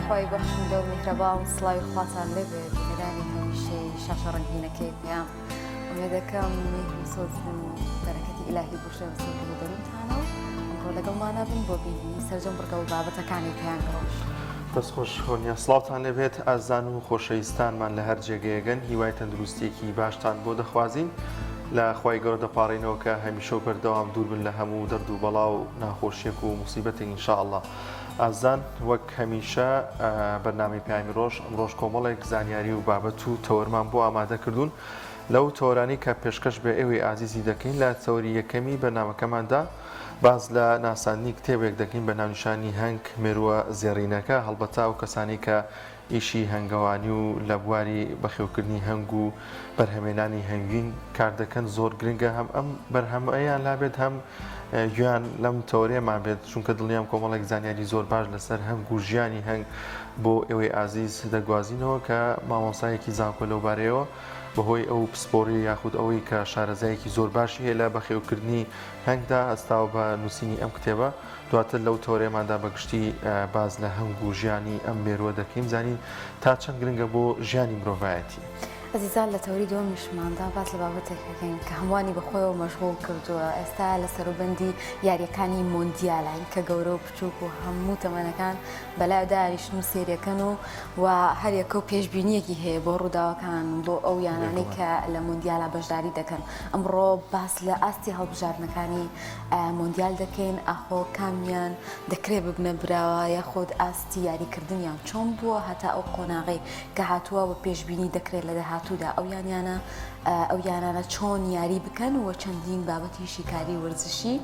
خوای بەخشندە و میهرەبان سڵاوی خواتان لێبێ بینەرانی هەمیشەی شاشە ڕەنگینەکەی پەیام ئومێدەکەم میهر و سۆز و بەرەکەتی ئیلاهی بڕژێ بەسەر دڵ و دەروونتانە و ئەمڕۆ لەگەڵمانە بن بۆ بینینی سەرجەم بڕگە و بابەتەکانی پەیامی ڕۆژ. دەست خۆش هۆنیا سڵاوتان لێبێت ئازان و خۆشەویستانمان لە هەر جێگەیەگەن هیوای تەندروستیەکی باشتان بۆ دەخوازین لە خوای گەورە دەپاڕێینەوە کە هەمیشە و بەردەوام دوور بن لە هەموو دەرد و بەڵا و ناخۆشیەک و موسیبەتێک ان شاء اللە ئازان وەک هەمیشە بەرنامەی پەیامی ڕۆژ ئەمڕۆش کۆمەڵێک زانیاری و بابەت و تەوەرمان بۆ ئامادە کردوون لەو تەوەرانەی کە پێشکەش بە ئێوەی ئازیزی دەکەین لە تەوەری یەکەمی بەرنامەکەماندا باس لە ناساندنی کتێبێک دەکەین بە ناونیشانی هەنگ مێرووە زێڕینەکە هەڵبەتە ئەو کەسانەی کە ئیشی هەنگەوانی و لە بواری بەخێوکردنی هەنگ و بەرهەمێنانی هەنگوین کار دەکەن زۆر گرنگە هەم ئەم بەرهەمەیان لابێت هەم گوێیان لەم تەوەرەیەمان بێت چونکە دڵنیام کۆمەڵێک زانیاری زۆر باش لەسەر هەنگ و ژیانی هەنگ بۆ ئێوەی ئازیز دەگوازینەوە کە مامۆستایەکی زانکۆ لەو بارەیەوە بەهۆی ئەو پسپۆری یاخود ئەوەی کە شارەزایەکی زۆر باشی هەیە لە بەخێوکردنی هەنگدا هەستاوە بە نووسینی ئەم کتێبە دواتر لەو تەوەرەیەماندا بە گشتی باس لە هەنگ و ژیانی ئەم مێرووە دەکەین بزانین تا چەند گرنگە بۆ ژیانی مرۆڤایەتی. ئەزیزان لە تەوەری دووەمیشماندا باس لە بابەتێک ئەکەین کە هەمووانی بە خۆیەوە مەشغوڵ کردووە، ئێستا لە سەروبەندی یارییەکانی مۆندیالاین کە گەورە و بچووک و هەموو تەمەنەکان بەلای دانیشتن و سەیرەکەن و و هەر یەکە و پێشبینییەکی هەیە بۆ ڕووداوەکان بۆ ئەو یانانەی کە لە مۆندیالا بەشداری دەکەن. ئەمڕۆ باس لە ئاستی هەڵبژاردنەکانی مۆندیال دەکەین، ئاخۆ کامیان دەکرێت ببنە براوە یاخود ئاستی یاریکردنیان چۆن بووە هەتا ئەو قۆناغەی کە هاتووە و پێشبینی دەکرێت لە داهاتوودا ئەو یانیانە ئەو یانانە چۆن یاری بکەن و چەندین بابەتی شیکاری وەرزشی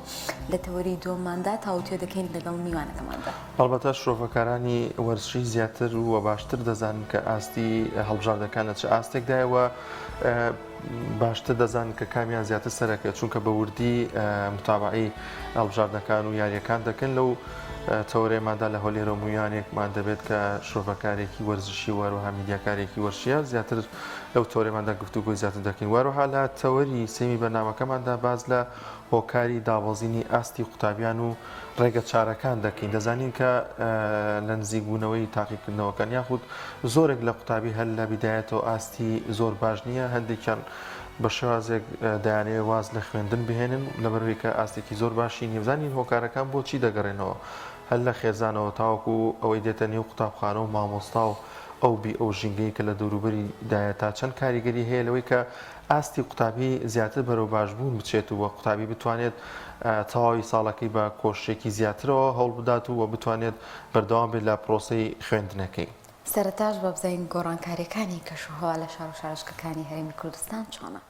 لە تەوەری دووەمماندا تاوتوێ دەکەین لەگەڵ میوانەکەماندا. هەڵبەتە شرۆڤەکارانی وەرزشی زیاتر و باشتر دەزانن کە ئاستی هەڵبژاردەکان لە چ ئاستێکدایە و باشتر دەزانن کە کامیان زیاتر سەرەکەوێت چونکە بە وردی متابعەی هەڵبژاردنەکان و یاریەکان دەکەن لەو تەوەرەیەماندا لە هۆلێرەوە مویانێکمان دەبێت کە شرۆڤەکارێکی وەرزشی و هەروەها میدیاکارێکی وەرشیە زیاتر لەو تەوەرەیەماندا گفتوگۆی زیاتر دەکەین واروها لە تەوەری سێمی بەرنامەکەماندا باس لە هۆکاری دابەزینی ئاستی قوتابیان و ڕێگە چارەکان دەکەین دەزانین کە لە نزیکبوونەوەی تاقیکردنەوەکان یاخود زۆرێک لە قوتابی هەر لە بیدایەتەوە ئاستی زۆر باش نییە هەندێکیان بە شێوازێک دەیانەوێت واز لە خوێندن بهێنن لەبەرەوەی کە ئاستێکی زۆر باشی نییە بزانین هۆکارەکان بۆچی دەگەڕێنەوە هەر لە خێزانەوە تاوەکو ئەوەی دێتە نێو قوتابخانە و مامۆستا و ئەو بی ئەو ژینگەی کە لە دەوروبەری دایە تا چەند کاریگەری هەیە لەوەی کە ئاستی قوتابی زیاتر بەرەو باشبوون بچێت و قوتابی بتوانێت تەواوی ساڵەکەی بە کۆششێکی زیاترەوە هەوڵبدات و بتوانێت بەردەوام بێت لە پرۆسەی خوێندنەکەی. سەرەتاش با بزانین گۆڕانکارییەکانی کەشوهەوا لە شار و شارۆچکەکانی هەرێمی کوردستان چۆنە؟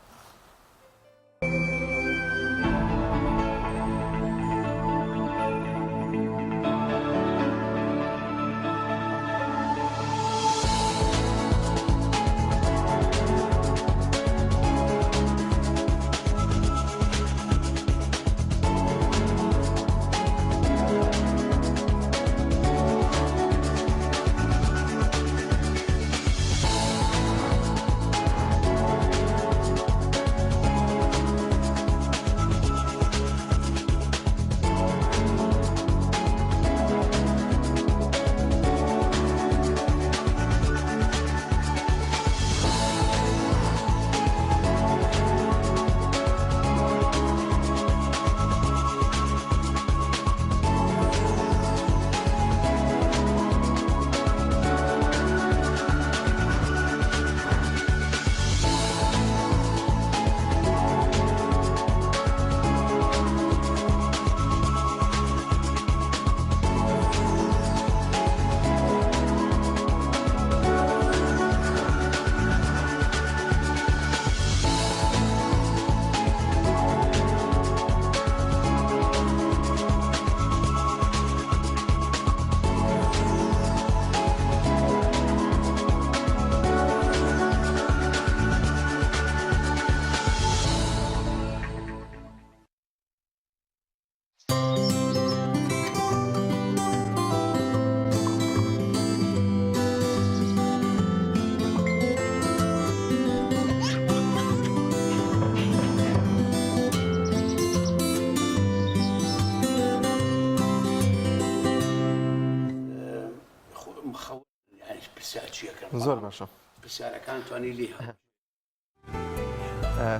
خەوەر یانی پرسیار چیەکەن زۆر باشە پرسیارەکان توانی لێ هەڵ.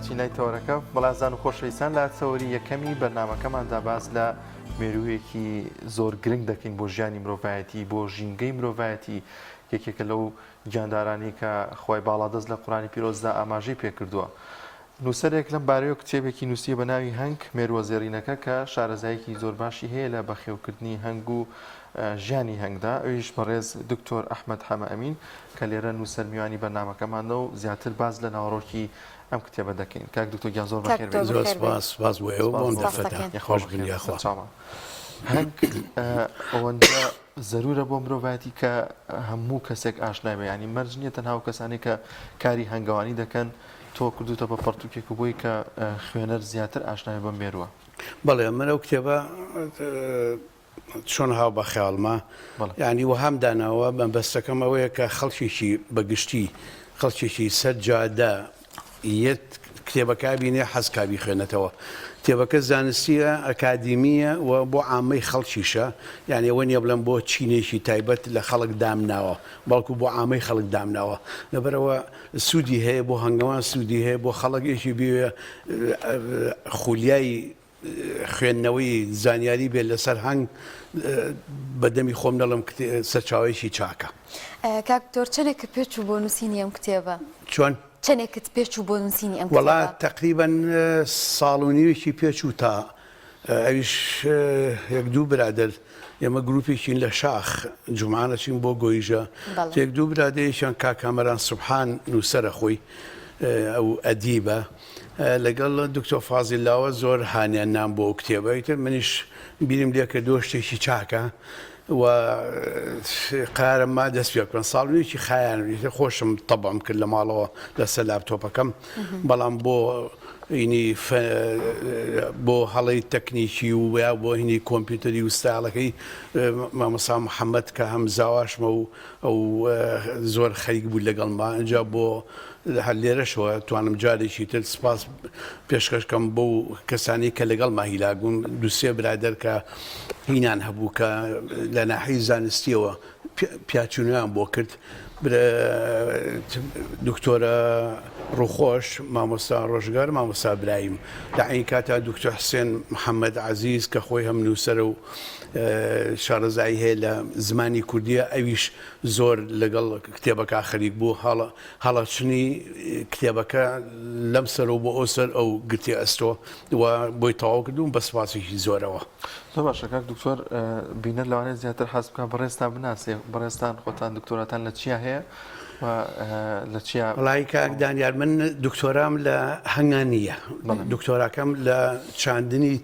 چین لای تەوەرەکە بەڵازان و خۆشەویستان لە تەوەری یەکەمی بەرنامەکەماندا باس لە مێروویەکی زۆر گرنگ دەکەین بۆ ژیانی مرۆڤایەتی بۆ ژینگەی مرۆڤایەتی یەکێکە لەو گیاندارانی کە خوای باڵادەست لە قورانی پیرۆزدا ئاماژەی پێکردووە. نووسەرێک لەم بارەیەوە کتێبێکی نووسیوە بە ناوی هەنگ، مێرووە زێڕینەکە کە شارەزاییەکی زۆر باشی هەیە لە بەخێوکردنی هەنگ و ژیانی هەنگدا، ئەویش بەڕێز دکتۆر ئەحمەد حەمە ئەمین کە لێرە نووسەر میوانی بەرنامەکەمانە و زیاتر باس لە ناوەڕۆکی ئەم کتێبە دەکەین. کاک دکتۆر گیان زۆر کاک بەخێر دکتۆر بێی. زۆر بەخێر بێی. سپاس سپاس بۆ ئێوە بۆ سپاس ئەم بۆ سپاس دەرفەتە. دەکەین. یاخوا خۆش بن بەخێر بێی یاخوا. سەرچاومان. هەنگ ئەوەندە زەرورە بۆ مرۆڤایەتی کە هەموو کەسێک ئاشنای بێ یانی مەرج نییە تەنها ئەو کەسانەی کە کاری هەنگەوانی دەکەن تۆ کردوتە بە پەڕتوکێک و بۆی کە خوێنەر زیاتر ئاشنای بەم مێرووە. بەڵێ من ئەو کتێبە چۆن هاو بە خەیاڵما یانی وەهام داناوە مەبەستەکەم ئەوەیە کە خەڵکێکی بە گشتی خەڵکێکی سەر جادە یەت کتێبەکە بینێ حەز کا بیخوێنێتەوە. کتێبەکە زانستییە، ئەکادیمییە و بۆ عامەی خەڵکیشە، یانی ئەوە نییە بڵێم بۆ چینێکی تایبەت لە خەڵک دامناوە، بەڵکو بۆ عامەی خەڵک دامناوە. لەبەرئەوە سوودی هەیە بۆ هەنگەوان، سوودی هەیە بۆ خەڵک، یەکی بیەوێ خولیای خوێندنەوەی زانیاری بێت لەسەر هەنگ بە دەمی خۆم نەڵێم سەرچاوەیەکی چاکە. کاک دکتۆر چەنێکت پێ چوو بۆ نووسینی ئەم کتێبە؟ چۆن؟ چەنێکت پێ چوو بۆ نووسینی ئەم کتێبە؟ وەڵا تەقریبەن ساڵ و نیوێکی پێ چوو تا ئەویش یەک دوو برادەر ئێمە گروپێکین لە شاخ جومعان ئەچین بۆ گۆیژە یەک دوو برادەیەکیان کاک کامەران سوبحان نووسەرە خۆی ئەو ئەدیبە لەگەڵ دکتۆر فازیل لاوە زۆر هانیان نام بۆ ئەو کتێبە ئیتر منیش بیرم لێ کردەوە شتێکی چاکە و قرارم ما دەست پێ بکەم ساڵ نوێکی خایان ئیتر خۆشم تەبعم کرد لە ماڵەوە لەسەر لاپتۆپەکەم بەڵام بۆ ئینی بۆ هەڵەی تەکنیکی و یا بۆ هینی کۆمپیوتەری و ستایڵەکەی مامۆستا محەممەد کە هەم زاواشمە و ئەو زۆر خەریک بوو لەگەڵما ئینجا بۆ هەر لێرەشەوە توانم جارێکی تر سپاس پێشکەش کەم بەو کەسانی کە لەگەڵما هیلاک بوون دوو سێ برادەر کە هینان هەبوو کە لە ناحیەی زانستیەوە پیاچوونیان بۆ کرد دکتۆرە ڕووخۆش مامۆستا ڕۆژگار مامۆستا برایم لە عین کاتا دکتۆر حسێن محەممەد عەزیز کە خۆی هەم نووسەرە و شارەزایی هەیە لە زمانی کوردیە ئەویش زۆر لەگەڵ کتێبەکە خەریک بوو هەڵە هەڵەچنی کتێبەکە لەم سەرەوە بۆ ئەو سەر ئەو گرتی ئەستۆ و بۆی تەواو کردووم بە سپاسێکی زۆرەوە. زۆر باشە کاک دکتۆر بینەر لەوانەیە زیاتر حەز بکا بەڕێزتان بناسێ بەڕێزتان خۆتان دکتۆراتان لە چیا هەیە و لە چیا؟ وەڵایی کاک دانیار من دکتۆرام لە هەنگا نییە دکتۆراکەم لە چاندنی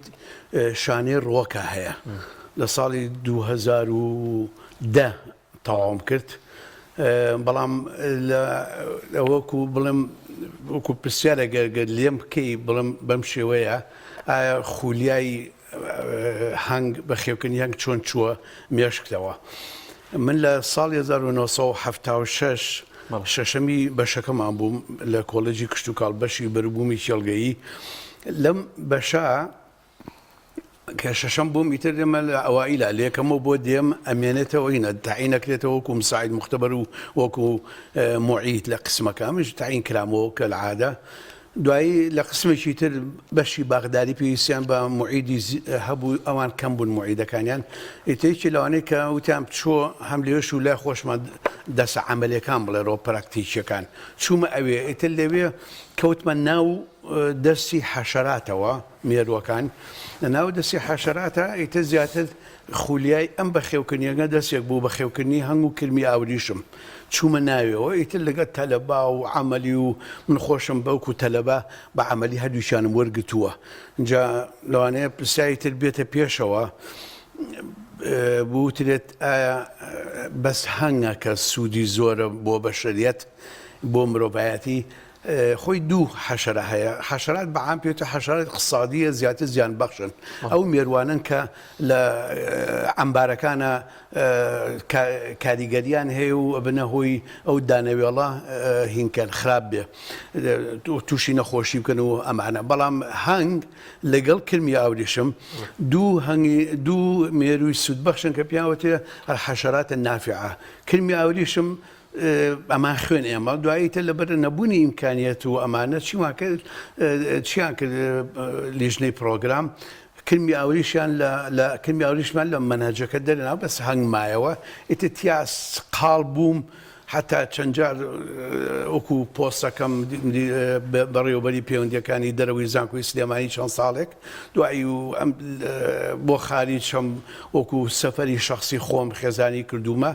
شانەی ڕووەکە هەیە لە ساڵی 2010 تەواوم کرد بەڵام لە وەکو بڵێم وەکو پرسیارە گەر لێم بکەی بڵێم بەم شێوەیە ئایا خولیای هەنگ بەخێوکردنی هەنگ چۆن چووە مێشکتەوە من لە ساڵی 1976 شەشەمی بەشەکەمان بووم لە کۆلێجی کشتوکاڵ بەشی بەروبوومی کێڵگەیی لەم بەشە کە شەشەم بووم ئیتر ئێمە لە ئەوائیلا لێکەمەوە بۆ دێم ئەمێنێتەوە ئینە تەعین ئەکرێتەوە وەکو مساعید مختبر و وەکو معید لە قسمەکە ئەمش تەعین کرامەوە کە العادە دوایی لە قسمێکی تر بەشی باخداری پێویستیان بە معیدی هەبوو ئەوان کەم بوون معیدەکانیان ئیتر یەکێ لەوانەی کە وتیان بچۆ هەم لەوێش و لای خۆشمان دەسە عەمەلیەکان بڵێرەوە پراکتیکیەکان چوومە ئەوێ ئیتر لەوێ کەوتمە ناو دەستی حەشەراتەوە مێرووەکان لە ناو دەستی حەشەراتە ئیتر زیاتر خولیای ئەم بەخێوکردنیەکە دەستێک بوو بەخێوکردنی هەنگ و کرمی ئاوریشم چوومە ناوێەوە ئیتر لەگەڵ تەلەبا و عەمەلی و من خۆشم بەوکو تەلەبە بە عەمەلی هەردووکیانم وەرگتووە جا لەوانەیە پرسیاری تر بێتە پێشەوە بوترێت ئایا بەس هەنگە کە سوودی زۆرە بۆ بەشەریەت بۆ مرۆڤایەتی؟ خۆی دوو حەشەرە هەیە حەشەرات بە عام پێوتە حەشەرات اقتصادیە زیاتر زیان بەخشن ئەو مێروانن کە لە عەمبارەکانە کاریگەریان هەیە و ئەبنە هۆی ئەو دانەوێڵە هینکەن خراپ بێ تووشی نەخۆشی بکەن و ئەمانە بەڵام هەنگ لەگەڵ کرمی ئاوریشم دوو هەنگی دوو مێروی سوودبەخشن کە پیاوەتێ الحشرات النافعە کرمی ئاوریشم ئەمان خوێن ئێمە دوایی تر لەبەر نەبوونی ئیمکانیەت و ئەمانە چیمان کرد چیان کرد لیژنەی پرۆگرام کرمی ئاوریشیان لە لە کرمی ئاوریشمان لە مەنهەجەکە دەرنا بەس هەنگ مایەوە ئیتر تیا قاڵ بووم حتا چەند جار وەکو پۆستەکەم بەڕێوەبەری پەیوەندیەکانی دەرەوەی زانکۆی سلێمانی چەند ساڵێک دوایی و ئەم بۆ خاریج هەم وەکو سەفەری شەخسی خۆم خێزانی کردوومە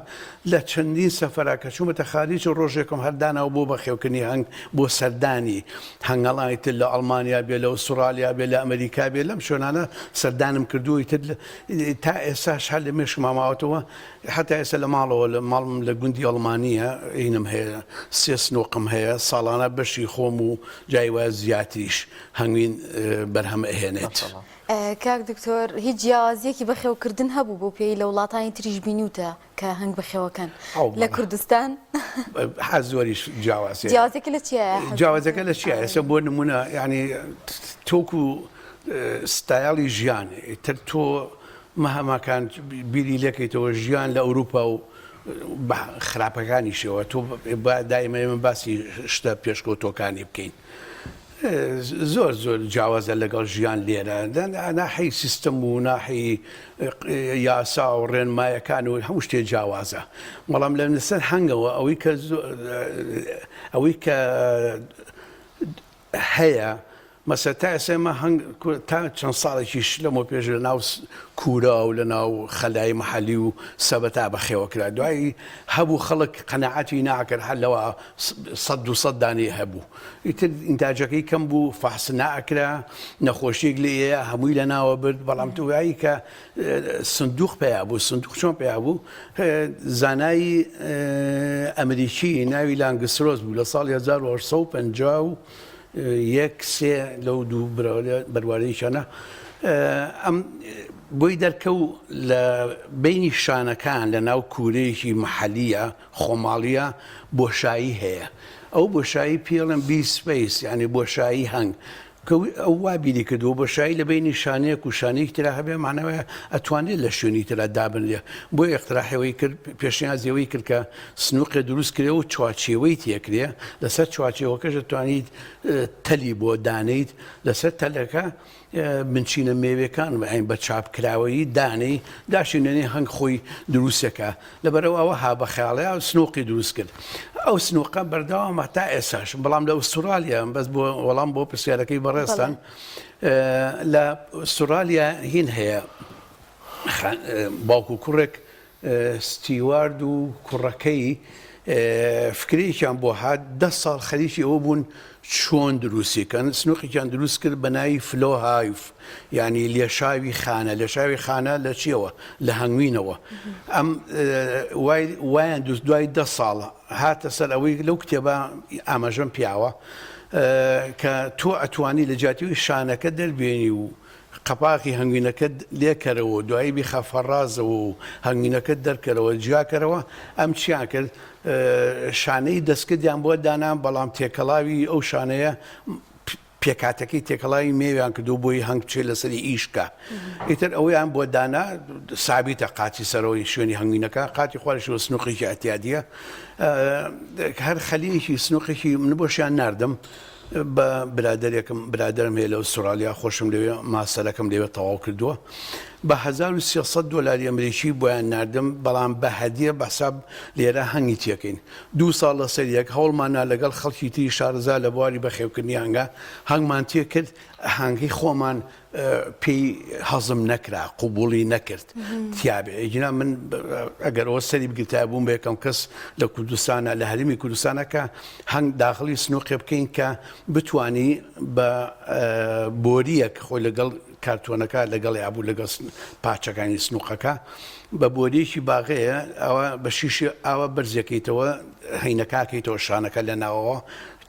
لە چەندین سەفەرا کە چوومەتە خاریج ڕۆژێکم هەر داناوە بۆ بەخێوکردنی هەنگ بۆ سەردانی هەنگەڵانی تر لە ئەڵمانیا بێ لە ئوسترالیا بێ لە ئەمریکا بێ لەم شوێنانە سەردانم کردووە ئیتر تا ئێستاش هەر لە مێشکما ماوەتەوە هەتا ئێستا لە ماڵەوە لە ماڵم لە گوندی ئەڵمانییە هینم هەیە سێ سنوقم هەیە ساڵانە بەشی خۆم و جای وایە زیاتریش هەنگوین بەرهەم ئەهێنێت. کاک دکتۆر هیچ جیاوازیەکی بەخێوکردن هەبوو بۆ پێی لە وڵاتانی تریش بینیوتە کە هەنگ بەخێوەکەن لە کوردستان؟ حەز زۆریش جیاوازی جیاوازەکە لە چیایە؟ جیاوازەکە لە چیایە؟ ئێستا بۆ نمونە یعنی تۆکو ستایڵی ژیان تر تۆ مەهەماکان بیری لێکەیتەوە ژیان لە ئەوروپا و بە خراپەکانیشەوە تۆ دایمە ئێمە باسی شتە پێشکەوتوەکانی بکەین زۆر زۆر جیاوازە لەگەڵ ژیان لێرە ناحی سیستم و ناحی یاسا و ڕێنمایەکان و هەموو شتێ جیاوازە بەڵام لە لەسەر هەنگەوە ئەوەی کە ئەوەی کە هەیە مەسە تا ئێستا ئێمە هەنگ تا چەند ساڵێکیش لەمەو پێش لە ناو کوورا و لە ناو خەلای محەلی و سەبەتا بەخێوە کرا دوایی هەبوو خەڵک قەناعەتی ناکرد هەر لەوە سەد دووسەد دانەی هەبوو ئیتر ئینتاجەکەی کەم بوو فەحس ناکرا نەخۆشیەک لێیە هەمووی لە ناوە برد بەڵام دوایی کە سندوق پیا بوو سندوق چۆن پیا بوو زانایی ئەمریکی ناوی لانگسرۆز بوو لە ساڵی 1950 یەک سێ لەو دوو بەروارەیەکیانە ئەم بۆی دەرکەو لە بینی شانەکان لە ناو کوورەیەکی محەلیە خۆماڵیە بۆشایی هەیە ئەو بۆشایی پێڵێن bee space یعنی بۆشایی هەنگ ئەو وا بیری کردووە بۆشایی لە بینی شانەیەک و شانەیەکی ترا هەبێ ماناوەیە ئەتوانرێت لە شوێنی ترا دابنرێ بۆیە اقتراحی ئەوەی کرد پێشنیازی ئەوەی کرد کە سنوقێ دروست کرێ و چوارچێوەی تێکرێ لەسەر چوارچێوەکەش دەتوانیت تەلی بۆ دانێیت لەسەر تەلەکە بنچینە مێوێکان بەین بە چاپکراوەیی دانێی داشینێنێ هەنگ خۆی دروستەکە لەبەرەوە ئەوە ها بە خەیاڵیا سنوقی دروست کرد ئەو سنوقە بەردەوامە تا ئێساش بەڵام لە ئوسترالیا بەس بۆ وەڵام بۆ پرسیارەکەی بەڕێزتان لە ئوسترالیا هین هەیە باوک و کوڕێک ستیوارد و کوڕەکەی فکرەیەکیان بۆ هات، دە ساڵ خەریکی ئەوە بوون چۆن دروستی کەن، سنوقێکیان دروست کرد بە ناوی flow hive، یانی لێشاوی خانە، لێشاوی خانە لە چیەوە؟ لە هەنگوینەوە. ئەم وایان دروست دوای دە ساڵ هاتە سەر ئەوەی لەو کتێبە ئاماژەم پیاوە کە تۆ ئەتوانی لە جیاتی شانەکە دەربێنی و قەپاغی هەنگوینەکەت لێکەرەوە و دوایی بیخە فەڕازەوە و هەنگوینەکەت دەرکەرەوە جیاکەرەوە، ئەم چیان کرد شانەی دەستکردیان بۆ دانا بەڵام تێکەڵاوی ئەو شانەیە پێکاتەکەی تێکەڵاوی مێویان کردو بۆی هەنگ بچێ لەسەری ئیش بکا ئیتر ئەویان بۆ دانا سابیتە قاچی سەرەوەی شوێنی هەنگوینەکە قاتی خوارشەوە سنوقێکی ئەتیادیە هەر خەلیەکی سنوقێکی من بۆشیان ناردم بە برادەرێکم برادەرم هەیە لە ئوسترالیا خۆشم لەوێ ماستەرەکەم لەوێ تەواو کردووە بە 1300 دۆلاری ئەمریکی بۆیان ناردم بەڵام بە هەدیە بە حساب لێرە هەنگی تێکەین دوو ساڵ لەسەر یەک هەوڵمان نا لەگەڵ خەڵکی تری شارەزا لە بواری بەخێوکردنی هەنگا هەنگمان تێکرد هەنگی خۆمان پێی هەزم نەکرا قوبوڵی نەکرد تیابێ ئەگینا من ئەگەر ئەوە سەری بگرتایە بووم بە یەکەم کەس لە کوردستانە لە هەرێمی کوردستانە کە هەنگ داخڵی سنوقێ بکەین کە بتانی بە بۆریەک خۆی لەگەڵ کارتۆنەکە لەگەڵ یابوو لەگەڵ پاچەکانی سنوقەکە بە بۆریەکی باغەیە ئەوە بە شیشی ئاوە بەرزەکەیتەوە هەینەکەکەیتەوە شانەکە لە ناوەوە.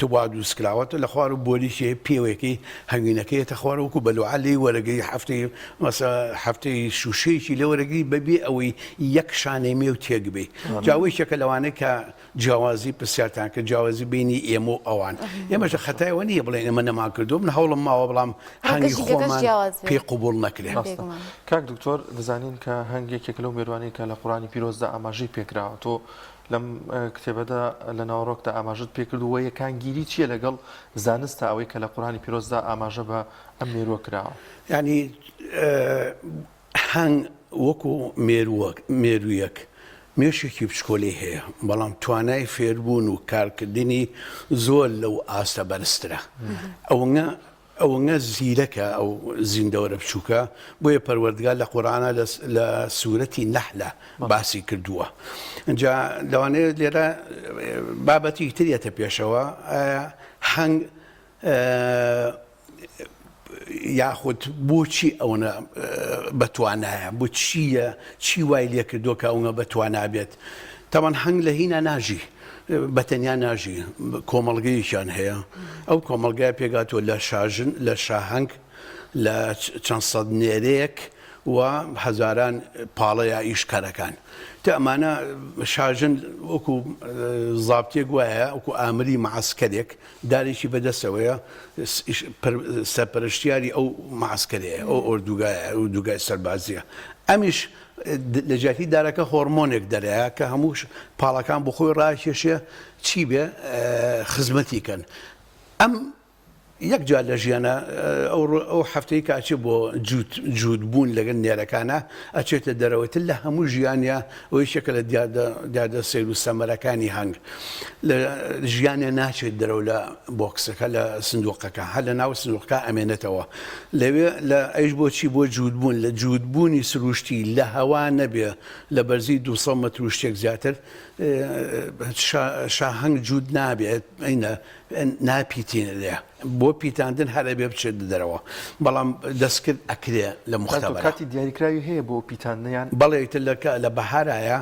وا دروست کراوە لە خوار و بۆریی هەیە پێوەیەکەی هەنگوینەکەی یەتە خوار وەکو بەلوعە لێی وەرەگری هەفتەی مەسە هەفتەی شوشەیەکی لێ وەرەگری بەبێ ئەوەی یەک شانەی مێو تێک بێی جا ئەوە یەکێکە لەوانەی کە جیاوازی پرسیارتان کرد جیاوازی بینی ئێمە و ئەوان ئێمەش خەتای ئەوە نییە بڵێن ئێمە نەمان کردووە من هەوڵم ماوە بەڵام هەنگی ڕەگەزی گەکەش خۆمان جیاواز بێ پێ قبوڵ نەکرێ ڕاستە بێگومان. کاک دکتۆر دەزانین کە هەنگ یەکێکە لەو مێروانەی کە لە قورئانی پیرۆزدا ئاماژەی پێکراوە تۆ لەم کتێبەدا لە ناوەڕۆکدا ئاماژەت پێکرد و یەکانگیری چییە لەگەڵ زانستا ئەوەی کە لە قورئانی پیرۆزدا ئاماژە بە ئەم مێرووە کراوە؟ یانی هەنگ وەکو مێرووەک مێروویەک مێشێکی بچکۆلەی هەیە، بەڵام توانای فێربوون و کارکردنی زۆر لەو ئاستە بەرزترە. ئەوەنە ئەوەنە زیرەکە ئەو زیندەوەرە بچووکە، بۆیە پەروەردگار لە قورئانا لە سورەتی نەحلە باسی کردووە. جا لەوانەیە لێرە بابەتی تر یەتە پێشەوە، ئایا هەنگ یاخود بۆچی ئەوەنە بەتوانایە بۆ چییە چی وای لێکردووە کە ئەوەنە بەتوانا بێت تاوان هەنگ لە هینا ناژی بە تەنیا ناژی کۆمەڵگەیەکیان هەیە ئەو کۆمەڵگای پێگاتوە لە شاژن لە شاهەنگ لە چەند سەد نێرەیەک و هەزاران پاڵە یا ئیشکەرەکان تا ئەمانە شاژن وەکو زابتێک وایە وەکو ئامری معسکەرێک دارێکی بەدەستەوەیە سەرپەرشتیاری ئەو معسکەرەیە ئەو ئۆردوگایە ئۆردوگای سەربازیە ئەمیش لە جیاتی دارەکە هۆرمۆنێک دەرەیە کە هەموو پاڵەکان بۆ خۆی ڕاکێشێ چی بێ خزمەتی کەن ئەم یەک جار لە ژیانە ئەو هەفتەی کە ئەچێ بۆ جووت جووت بوون لەگەل نێرەکانە ئەچێتە دەرەوە تر لە هەموو ژیانیا ئەو یەکێکە لە دیاردە دیاردە سەیر و سەمەرەکانی هەنگ لە ژیانێ ناچێت دەرەوە لە بۆکسەکە لە سندوقەکە هەر لە ناو سندوقەکە ئەمێنێتەوە لەوێ لە ئەیش بۆچی بۆ جووت بوون لە جووت بوونی سروشتی لە هەوا نەبێ لە بەرزی 200 مەتر و شتێک زیاتر شاهەنگ جووت نابێت ئەینە ناپیتێنرێ بۆ پیتاندن هەر ئەبێ بچێتە دەرەوە بەڵام دەستکرد ئەکرێ لە مختبەرە. کاتی دیاریکراوی هەیە بۆ پیتاندن یان؟ بەڵێ ئیتر لە لە بەهارایە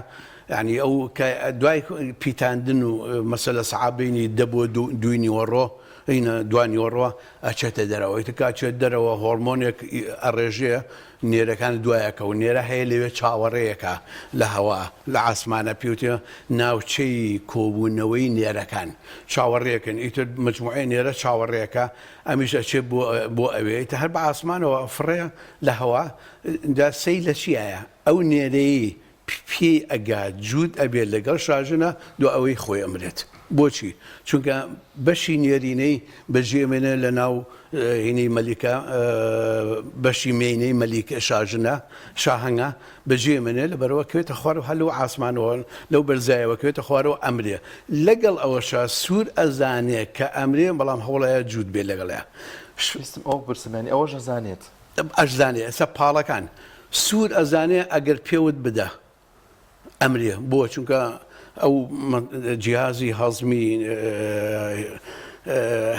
یانی ئەو کە دوای پیتاندن و مەسەلە سەعات بینی دە بۆ دووی نیوەڕۆ ئینە دوا نیوەڕۆ ئەچێتە دەرەوە ئیتر کە ئەچێت دەرەوە هۆرمۆنێک ئەڕێژێ نێرەکان دوایەکەون، نێرە هەیە لەوێ چاوەڕێیەکە لە هەوا، لە عاسمانە پێوتێ ناوچەی کۆبوونەوەی نێرەکان، چاوەڕێکن، ئیتر مەجموعەی نێرە چاوەڕێکە، ئەمیش ئەچێ بۆ بۆ ئەوێ، ئیتر هەر بە عاسمانەوە ئەفڕێ لە هەوا، جا سەیر لە چیایە ئەو نێرەی پێی ئەگات جووت ئەبێت لەگەڵ شاژنە دوا ئەوەی خۆی ئەمرێت بۆچی چونکە بەشی نێرینەی بەجێمێنێ لە ناو هینی مەلیکە بەشی مێینەی مەلیکە شاژنە شاهەنگە بەجێمێنێ لە بەرەوە کوێتە خوارەوە هەر لەو عاسمانەوە لەو بەرزایەوە کوێتە خوارەوە ئەمرێ لەگەڵ ئەوەشا سوور ئەزانێ کە ئەمرێ بەڵام هەوڵەیە جووت بێ لەگەڵیا. ویستم ئەوە بپرسم یانی ئەوەش ئەزانێت. ئەشزانێ ئێستا پاڵەکان سوور ئەزانێ ئەگەر پێوت بدا ئەمرێ بۆ چونکە ئەو جیهازی هەزمی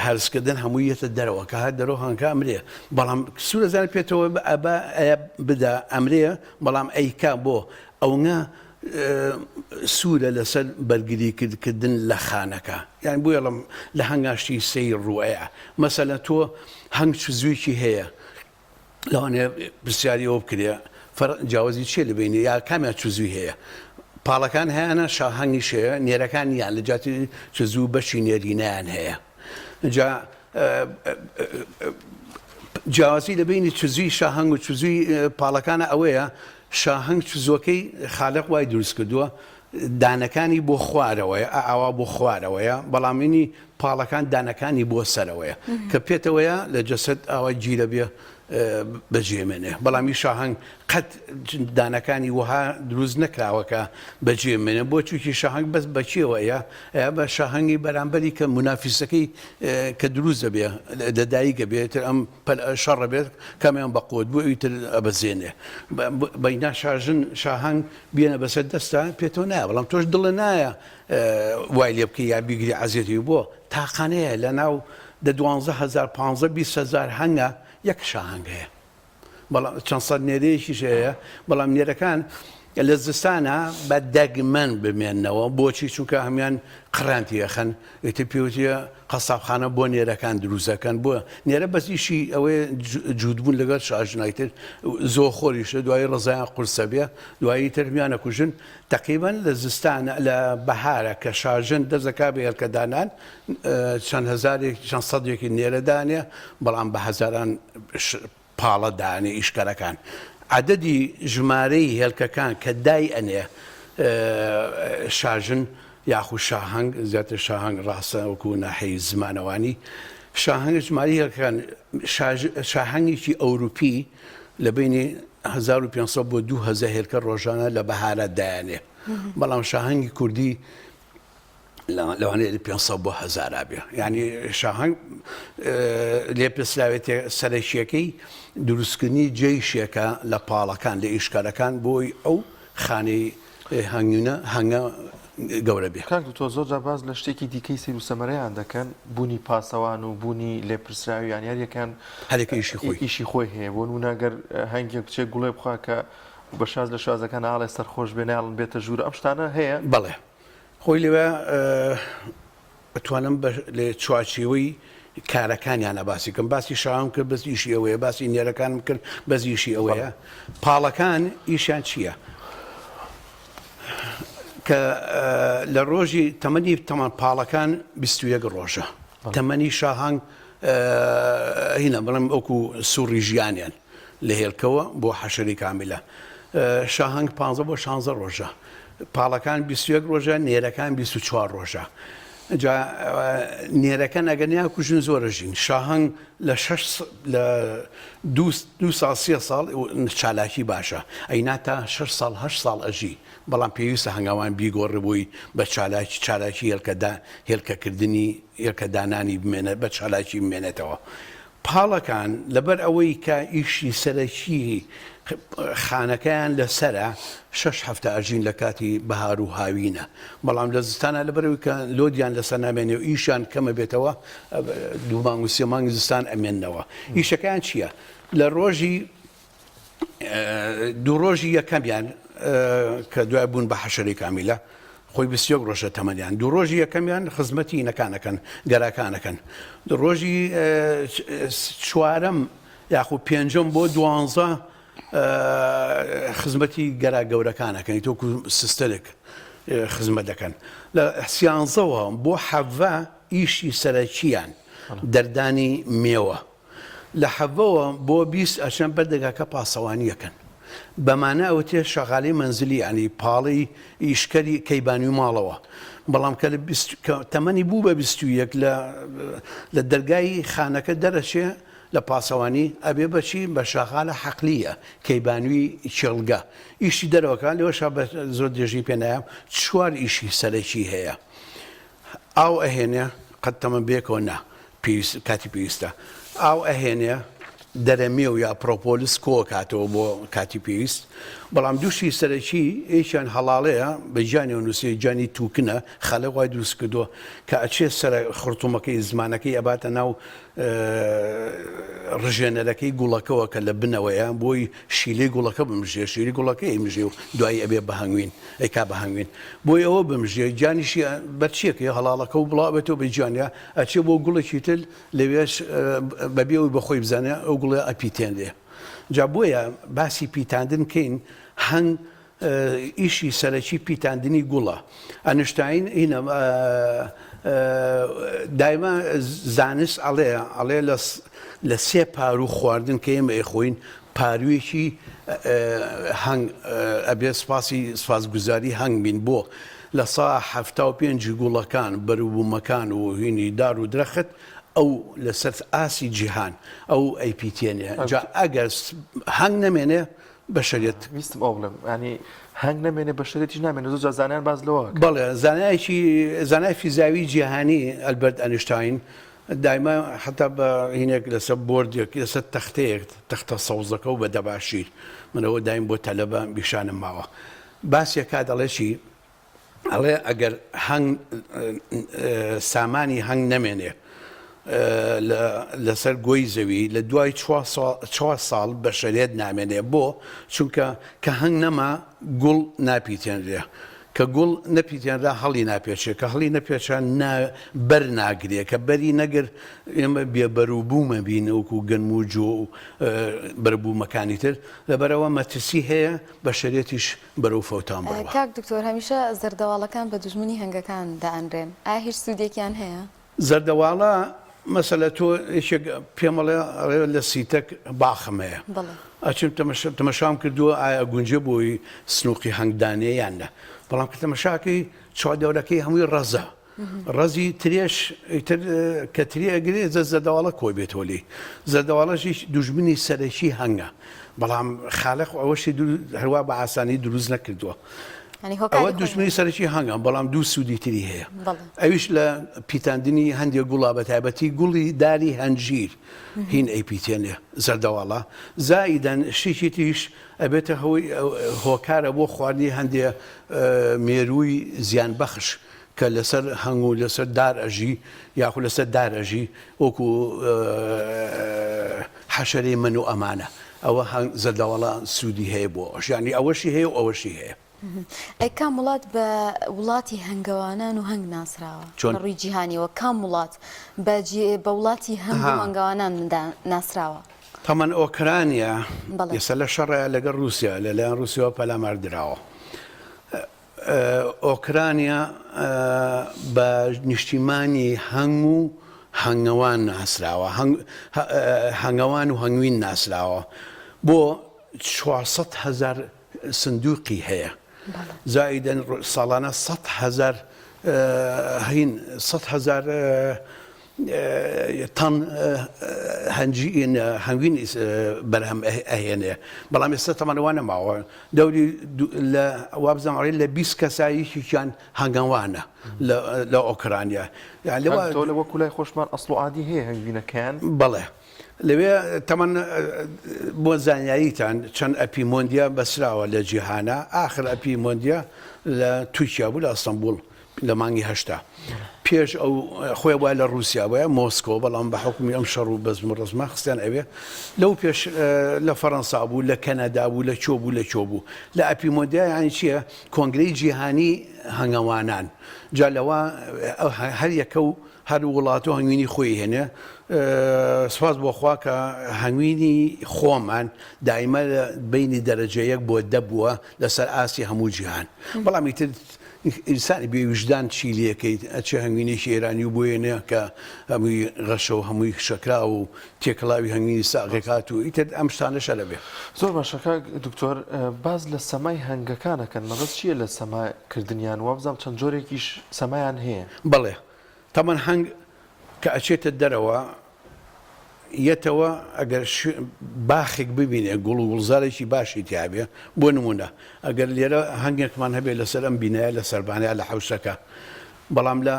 هەرسکردن هەمووی یەتە دەرەوە کە هات دەرەوە هەنکە ئەمرێ بەڵام سوور ئەزانێ پێتەوە ئەبا بدا ئەمرێ بەڵام ئەیکا بۆ ئەونە سوورە لەسەر بەرگری کردن لە خانەکە یان بۆیەڵم لە هەنگاشتی سەیر ڕوئەیە مەسەلە تۆ هەنگ چزویکی هەیە لەوانەیە پرسیاری ئەوە بکرێ فەرق جیاوازی چیە لە بینی یا کامیان چزوی هەیە پاڵەکان هەیەە شاهەنگیش هەیە نێرەکان یان لە جاتی چزوو بەشی نێرینیان هەیە جا جیاوازی لە بینی چزوی شاهەنگ و چزوی پاڵەکانە ئەوەیە شاهەنگ چزۆکەی خالق وای دروست کردووە دانەکانی بۆ خوارەوەیە ئاوا بۆ خوارەوەیە بەڵام ینی پاڵەکان دانەکانی بۆ سەرەوەیە کە پێتەوەیە لە جەسەد ئاوا گیرە بێ بەجێمێنێ بەڵام ی شاهەنگ قەت دانەکانی وەها دروست نەکراوە کە بەجێمێنێ بۆ چوکی شاهەنگ بەس بەکێوەیە بە شاهەنگی بەرامبەری کە منافیسەکەی کە دروست دەبێ لەدایکە بێتر ئەم شەڕە بێت کامیان بە قوت بوو ئەوی تر ئەبەزێنێ بەینا شاژن شاهەنگ بێنە بەسەر دەستە پێتەوە نایە بەڵام تۆش دڵە نایە وای لێ بکەی یا بیگری عەزێتی بۆ تاقانەیە لە ناو دە دوانزە هەزار پانزە 20 هەزار هەنگە یەک شاهەنگ هەیە بەڵام چەند سەد نێرەیەکیش هەیە بەڵام نێرەکان. لە زستانا بە دەگمەن بمێننەوە، بۆچی؟ چونکە هەموان قڕانتی ئەخەن، ئیتر پێوترێ قەسابخانە بۆ نێرەکان دروست ئەکەن، بۆ نێرە بەس ئیشی ئەوەیە جووتبوون لەگەڵ شاژنا، ئیتر زۆخۆریشە، دوایی ڕەزایان قورسە بێ، دوایی ئیتر هەموان ئەکوژن، تەقریبەن لە زستانە لە بەهارە کە شاژن دەست ئەکا بە هێلکەدانان چەند هەزارێک چەند سەدێکی نێرە دانێ، بەڵام بە هەزاران پاڵە دانێ ئیشکەرەکان عەدەدی ژمارەی هێلکەکان کە دای ئەنێ شاژن یاخو شاهەنگ زیاتر شاهەنگ ڕاستە وەکو ناحەی زمانەوانی شاهەنگ ژمارەی هێلکەکان شاهەنگێکی ئەوروپی لە بینی 1500 بۆ 2000 هێلکە ڕۆژانە لە بەهارە دایانێ بەڵام شاهەنگی کوردی لەوانەیە لە 500 بۆ هەزارا بێ یعنی شاهەنگ لێپرسراوێتە سەرەکیەکەی دروستکردنی جەیشێکە لە پاڵەکان لە ئیشکارەکان بۆی ئەو خانەی هەنگوینە هەنگە گەورە بێ. کاک دکتۆر زۆر جار باس لە شتێکی دیکەی سەیر و سەمەرەیان دەکەن بوونی پاسەوان و بوونی لێپرسراوی یان هەریەکەیان هەرێکە ئیشی خۆی ئیشی خۆی هەیە بۆ نموونە گەر هەنگێک بچێ گوڵێ بخوا کە بە شاز لە شازەکان ئاڵێ سەرخۆش بێ ناڵن بێتە ژوور ئەم شتانە هەیە؟ بەڵێ خۆی لەوێ ئەتوانم لە چوارچێوەی کارەکانیانە باسی کەم باسی شاوم کرد بەس ئیشی ئەوەیە باسی نێرەکانم کرد بەس ئیشی ئەوەیە پاڵەکان ئیشیان چییە؟ کە لە ڕۆژی تەمەنی تەمان پاڵەکان 21 ڕۆژە تەمەنی شاهانگ هینە بڵێم وەکو سوڕی ژیانیان لە هێلکەوە بۆ حەشەری کامیلە شاهەنگ پانزە بۆ شانزە ڕۆژە پاڵەکان 21 ڕۆژە نێرەکان 24 ڕۆژە جا نێرەکان ئەگەر نیان کوژن زۆرە ژین شاهەنگ لە شەش لە دو ساڵ سێ ساڵ چالاکی باشە ئەینا تا شەش ساڵ هەشت ساڵ ئەژی بەڵام پێویستە هەنگاوان بیگۆڕێ بۆی بە چالاکی چالاکی هێلکەدا هێلکەکردنی هێلکەدانانی بمێنێت بە چالاکی بمێنێتەوە پاڵەکان لەبەر ئەوەی کە ئیشی سەرەکی خانەکەیان لەسەرە شەش هەفتە ئەژین لە کاتی بەهار و هاوینە بەڵام لە زستانە لەبەرەوەی کە load یان لەسەر نامێنێ و ئیشیان کەمە بێتەوە دوو مانگ و سێ مانگ زستان ئەمێنەوە ئیشەکەیان چییە لە ڕۆژی دوو ڕۆژی یەکەمیان کە دوای بوون بە حەشەری کامیلە خۆی 21 ڕۆژە تەمەنیان دوو ڕۆژی یەکەمیان خزمەتی ئینەکانەکەن گەراکانەکەن ڕۆژی چوارەم یاخو پێنجەم بۆ دوانزە خزمەتی گەرا گەورەکانەکەنی تۆکو سستەرێک خزمەت دەکەن لە سیانزەوە بۆ حەڤە ئیشی سەرەکییان دەردانی مێوە لە حەڤەوە بۆ 20 ئەچنە بەر دەرگاکە پاسەوانی ئەکەن. بەمانە ئەوترێ شەغالەی مەنزلی یانی پاڵەی ئیشکەری کەیبانوی ماڵەوە. بەڵام کە لە 20 کە تەمەنی بوو بە 21 لە لە دەرگای خانەکە دەرەچێ لە پاسەوانی ئەبێ بە چی؟ بە شەغالە حەقلیە کەیبانوی کێڵگە. ئیشی دەرەوەکە لەوەشا بە زۆر درێژەی پێ نایەم چوار ئیشی سەرەکی هەیە. ئاو ئەهێنێ قەت تەمەن بەیەکەوە نا پێویست کاتی پێویستە ئاو ئەهێنێ دەرەمێو یا پرۆپۆلس کۆکاتەوە بۆ کاتی پێویست بەڵام دووشی سەرەکی یەکیان هەڵاڵەیە بە گیانەوە نووسێ گیانی تووکنە خەلق وای دروست کردووە کە ئەچێ سەر خرتومەکەی زمانەکەی ئەباتە ناو ڕژێنەرەکەی گوڵەکەوە کە لە بنەوەیە بۆی شیلەی گوڵەکە بمژێ شیری گوڵەکە ئەیمژێ و دوایی ئەبێ بە هەنگوین ئەیکا بە هەنگوین بۆی ئەوە بمژێ گیانیشی بەر چیەکەی هەڵاڵەکە و بڵاو ئەبێتەوە بە گیانیا ئەچێ بۆ گوڵێکی تر لەوێش بەبێ ئەوەی بە خۆی بزانێ ئەو گوڵە ئەپیتێنرێ جا بۆیە باسی پیتاندن کەین هەنگ ئیشی سەرەکی پیتاندنی گوڵە ئەنشتاین هینە دایمە زانست ئەڵێ ئەڵێ لە سێ پارو خواردن کە ئێمە ئەیخۆین پارویەکی هەنگ ئەبێ سپاسی سپاسگوزاری هەنگ بین بۆ 75% گوڵەکان بەروبوومەکان و هینی دار و درەخت ئەو لەسەر ئاسی جیهان ئەو ئەیپیتێنێ جا ئەگەر هەنگ نەمێنێ بەشەریەت. ویستم ئەوە بڵێم یانی هەنگ نەمێنێ بەشەریەتیش نامێنێ زۆر جار زانایان باس لەوە ئەکەن. بەڵێ زانایەکی زانای فیزیاوی جیهانی ئەلبەرت ئەنیشتاین دایمە حەتا بە هینێک لەسەر بۆردێک لەسەر تەختەیەک تەختە سەوزەکە و بە دەباشیر من ئەوە دایم بۆ تەلەبە بیشانم ماوە باسی ئەکا دەڵێ چی ئەڵێ ئەگەر هەنگ سامانی هەنگ نەمێنێ. لەسەر گۆی زەوی لە دوای چوار ساڵ بەشەریەت نامێنێ بۆ؟ چونکە کە هەنگ نەما گوڵ ناپیتێنرێ کە گوڵ نەپیتێنرا هەڵی ناپێچێ کە هەڵی نەپێچا نا بەر ناگرێ کە بەری نەگر ئێمە بێ بەروبوومە بین وەکو گەنم و جۆ و بەربوومەکانی تر لەبەرئەوە مەترسی هەیە بەشەریەتیش بەرەو فەوتان بڕوا. کاک دکتۆر هەمیشە زەردەواڵەکان بە دوژمنی هەنگەکان دائەنرێن ئایا هیچ سوودێکیان هەیە؟ زەردەواڵە مەسەلە تۆ یەکێک پێم ئەڵێ ئەڵێ لە سیتەک باخم هەیە ئەچم تەمەشام کردووە ئایا ئەگونجێ بۆی سنوقی هەنگ دانێ یان نە بەڵام کە تەمەشاکەی چواردەورەکەی هەمووی ڕەزە ڕەزی ترێش ئیتر کە ترێ ئەگرێ زە زەردەواڵە کۆی بێتەوە لێی زەردەواڵەش هیچ دوژمنی سەرەکی هەنگە بەڵام خالق ئەوەشی هەروا بە ئاسانی دروست نەکردووە ئەوە دوژمنی سەرەکی هەنگە بەڵام دوو سوودی تری هەیە ئەویش لە پیتاندنی هەندێک گوڵا بە تایبەتی گوڵی داری هەنجیر هین ئەیپیتێنێ زەردەواڵە زائیدەن شتێکی تریش ئەبێتە هۆی هۆکارە بۆ خواردنی هەندێ مێرووی زیان بەخش کە لەسەر هەنگ و لەسەر دار ئەژی یاخو لەسەر دار ئەژی وەکو حەشەرەی مەن و ئەمانە ئەوە هەنگ زەردەواڵە سوودی هەیە بۆ ئەوەش یانی ئەوەشی هەیە و ئەوەشی هەیە. ئەی کام وڵات بە وڵاتی هەنگەوانان و هەنگ ناسراوە؟ چۆن؟ لە ڕووی جیهانیەوە کام وڵات بە بە وڵاتی هەنگ و هەنگەوانان ناسراوە؟ تەمەن ئۆکرانیا ئێستا لە شەڕایە لەگەڵ ڕووسیا لەلایەن ڕووسیاوە پەلامار دراوە. ئۆکرانیا بە نیشتیمانی هەنگ و هەنگەوان ناسراوە، هەنگەوان و هەنگوین ناسراوە بۆ 400 هەزار سندوقی هەیە زائیدەن ساڵانە 100 هەزار هین 100 هەزار تەن هەنجین هەنگوین بەرهەم ئەهێنێ بەڵام ئێستا تەمان وا نەماوە دەوری لە وابزانم ئەڵێ لە 20 کەسا یەکێکیان هەنگەوانە لە ئۆکرانیا یان لەوە تۆ لە وەکو لای خۆشمان ئەسڵ و عادی هەیە هەنگوینەکەیان؟ بەڵێ لەوێ تەمان بۆ زانیاریتان چەند ئەپیمۆندیا بەسراوە لە جیهانە ئاخر ئەپیمۆندیا لە تورکیا بوو لە ئەستەنبوڵ لە مانگی هەشتا پێش ئەو خۆی وایە لە ڕووسیا بۆیە مۆسکۆ بەڵام بە حکومی ئەم شەڕ و بەزم و ڕزمە خستیان ئەوێ لەو پێش لە فەڕەنسا بوو لە کەنەدا بوو لە چۆ بوو لە چۆ بوو لە ئەپیمۆندیا یانی چییە کۆنگرەی جیهانی هەنگەوانان جا لەوە هەر یەکە و هەر وڵات و هەنگوینی خۆی هێنێ سوپاس بۆ خوا کە هەنگوینی خۆمان دایمە بینی دەرەجە یەک بۆ دە بووە لەسەر ئاستی هەموو جیهان بەڵام ئیتر ئینسانی بێ ویژدان چی لێکەیت ئەچێ هەنگوینێکی ئێرانی و بۆیەنێ کە هەمووی غەشە و هەمووی شەکراو و تێکەڵاوی هەنگوینی ساغێکات و ئیتر ئەم شتانە شەرە بێ. زۆر باشە کاک دکتۆر باس لە سەمای هەنگەکان ئەکەن مەبەست چیە لە سەما کردنیان وابزانم چەند جۆرێکیش سەمایان هەیە. بەڵێ تەمەن هەنگ کە ئەچێتە دەرەوە یەتەوە ئەگەر باخێک ببینێ گوڵ و گوڵزارێکی باشی تیابێ بۆ نمونە ئەگەر لێرە هەنگێکمان هەبێ لەسەر ئەم بینایە لە سەربانە لە حەوشەکە بەڵام لە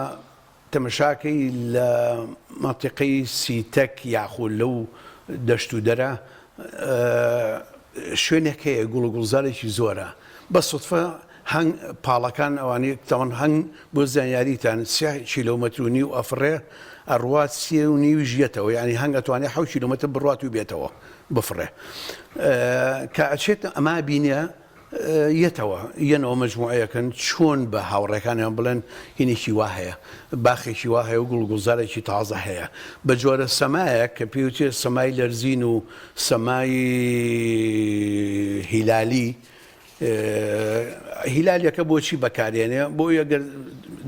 تەمەشاکەی لە مەنتیقەی سیتەک یاخو لەو دەشت و دەرە شوێنێک هەیە گوڵ و گوڵزارێکی زۆرە بە سوتفە هەنگ پاڵەکان ئەوانەی تاوان هەنگ بۆ زانیاریتان سێ کیلۆمەتر و نیو ئەفڕێ ئەڕوات سێ و نیویش یەتەوە یانی هەنگ ئەتوانێ حەوت کیلۆمەتر بڕوات و بێتەوە بفڕێ کە ئەچێت ئەما بینێ یەتەوە یەنەوە مەجموعەیەکەن چۆن بە هاوڕێکانیان بڵێن هینێکی وا هەیە باخێکی وا هەیە و گوڵ گوڵزارێکی تازە هەیە بە جۆرە سەمایەک کە پێوتێ سەمای لەرزین و سەمای هیلالی هیلالیەکە بۆچی بەکارێنێ بۆ ئەگەر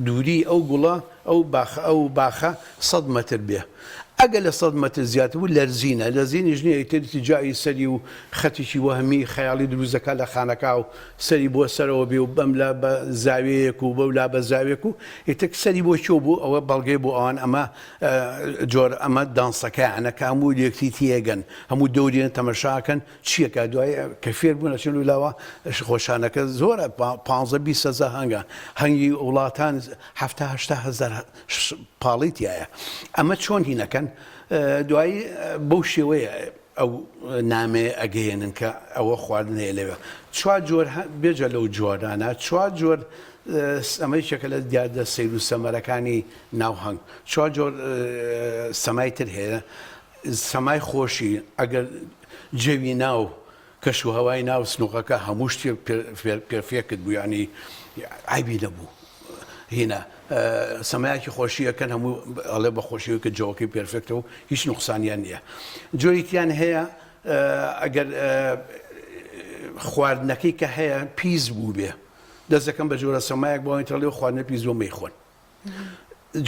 دووری ئەو گوڵە ئەو باخە ئەو باخە سەد مەتر بێ ئەگەر لە سەد مەتر زیاتر بوو لەرزینە لەرزینیش نییە ئیتر ئیتجاهی سەری و خەتێکی وەهمی خەیاڵی دروست دەکات لە خانەکە و سەری بۆ سەرەوە بێ و بەم لا بە زاویەیەک و بەو لا بە زاویەک و ئیتر سەری بۆ کوێ بوو ئەوە بەڵگەی بۆ ئەوان ئەمە جۆر ئەمە دانسەکەیانە کە هەموو لێکتری تێگەن هەموو دەوریان تەمەشاکەن چیەکە دوای کە فێر بوون ئەچن لاوە خۆشانەکە زۆرە پانزە 20 هەزار هەنگە هەنگی وڵاتان هەفتا هەشتا هەزار پاڵی تایە ئەمە چۆن هینەکەن دوایی بەو شێوەیە. ئەو نامەیە ئەگەیەنن کە ئەوە خواردن هەیە لەوێ. چوار جۆر بێجە لەو جۆرانە چوار جۆر ئەمە یەکێکە لە دیاردە سەیر و سەمەرەکانی ناو هەنگ. چوار جۆر سەمای تر هەیە. سەمای خۆشی ئەگەر جەوی ناو کەش و هەوای ناو سنوقەکە هەموو شتێک perfect بوو یانی عەیبی نەبوو هینا سەمایەکی خۆشی ئەکەن هەموو ئەڵێ بە خۆشیەوەی کە جەوەکەی perfect ە و هیچ نوقسانیان نییە جۆریتیان هەیە ئەگەر خواردنەکەی کە هەیە پیس بوو بێ دەست دەکەم بە جۆرە سەمایەک بۆ ئەوەی ترڵێ خواردنە پیس بۆ مەیخۆن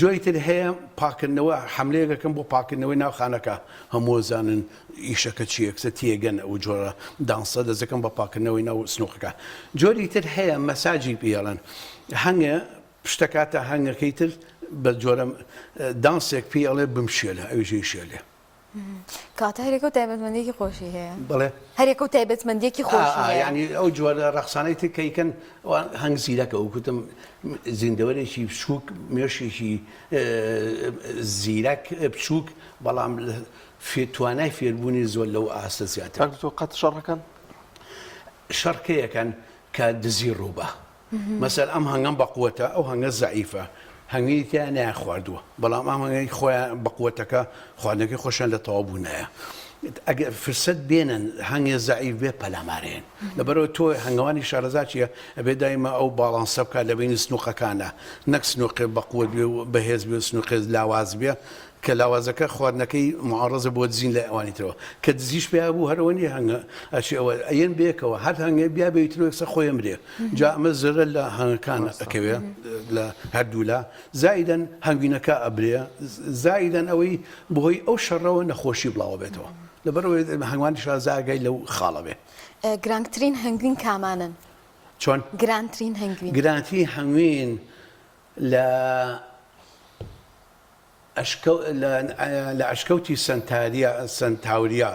جۆری تر هەیە پاکردنەوە حەملەیەک ئەکەم بۆ پاکردنەوەی ناو خانەکە هەموو زانن ئیشەکە چییە کسە تێگەن ئەو جۆرە دانسە دەزەکەم بە پاکردنەوەی ناو سنوقەکە جۆری تر هەیە مەساجی پێڵەن هەنگە پشتەکاتە هەنگەکەی تر بە جۆرە دانسێک پێی ئەڵێ بمشێلە ئەویش شێلێ. کەواتە هەریەکە و تایبەتمەندیەکی خۆشی هەیە. بەڵێ. هەریەکە و تایبەتمەندیەکی خۆشی هەیە. یانی ئەو جۆرە ڕەقسانەی تر کە ئەیکەن هەنگ زیرەکە و گوتم زیندەوەرێکی بچووک مێشێکی زیرەک بچووک بەڵام توانای فێربوونی زۆر لەو ئاستە زیاتر. کاک دکتۆر قەت شەڕەکەن؟ شەڕ کەیەکەن کە دزی ڕووبا. مەسەل ئەم هەنگەم بەقوەتە ئەو هەنگە زەعیفە هەنگوینی تیا نەیان خواردووە بەڵام ئەم هەنگەی خۆیان بەقوەتەکە خواردنەکەی خۆشیان لە تەواو بوونایە ئەگەر فرسەت بێنن هەنگێ زەعیف بێ پەلامارێن لەبەرەوە تۆ هەنگەوانی شارەزا چییە ئەبێ دایمە ئەو باڵانسە بکات لە بینی سنوقەکانە نەک سنوقێ بەقوەت بێ و بەهێز بێ و سنوقێ لاواز بێ کە لاوازەکە خواردنەکەی معڕەزە بۆ دزین لای ئەوانی ترەوە کە دزیش پیا بوو هەرەوە نیە هەنگە ئەچێ ئەوە ئەیەن بێکەوە هەر هەنگێ بیا بێ ترۆ یەکسەر خۆی ئەمرێ جا ئەمە زەرەر لە هەنگەکان ئەکەوێ لە هەردوولا زائیدەن هەنگوینەکە ئەبرێ زائیدەن ئەوەی بەهۆی ئەو شەڕەوە نەخۆشی بڵاوە بێتەوە لەبەرئەوەی هەنگوانی شارەزا ئاگای لەو خاڵە بێ. گرانترین هەنگوین کامانەن؟ چۆن؟ گرانترین هەنگوین. گرانترین هەنگوین لە لە ئەشکەوتی سەنتاریا، سەنتاوریا،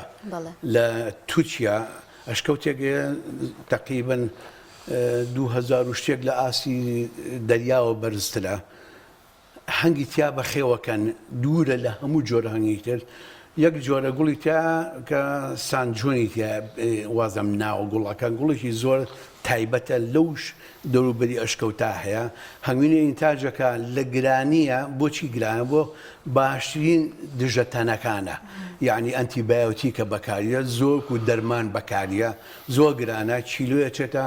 لە تورکیا ئەشکەوتێک هەیە تەقریبەن 2000 و شتێک لە ئاستی دەریاوە بەرزترە هەنگی تیا بەخێوەکەن دوورە لە هەموو جۆرە هەنگی تر یەک جۆرە گوڵی تیا کە سانجۆنی تیا وازم ناوە گوڵەکە گوڵێکی زۆر تایبەتە لەوش دەوروبەری ئەشکەوتا هەیە هەنگوینی ئینتاجەکە لە گرانیە بۆچی گرانە بۆ باشترین دژە تەنەکانە یعنی ئەنتیبایۆتیکە بەکاریە زۆرک و دەرمان بەکاریە زۆر گرانە کیلۆیە چێتە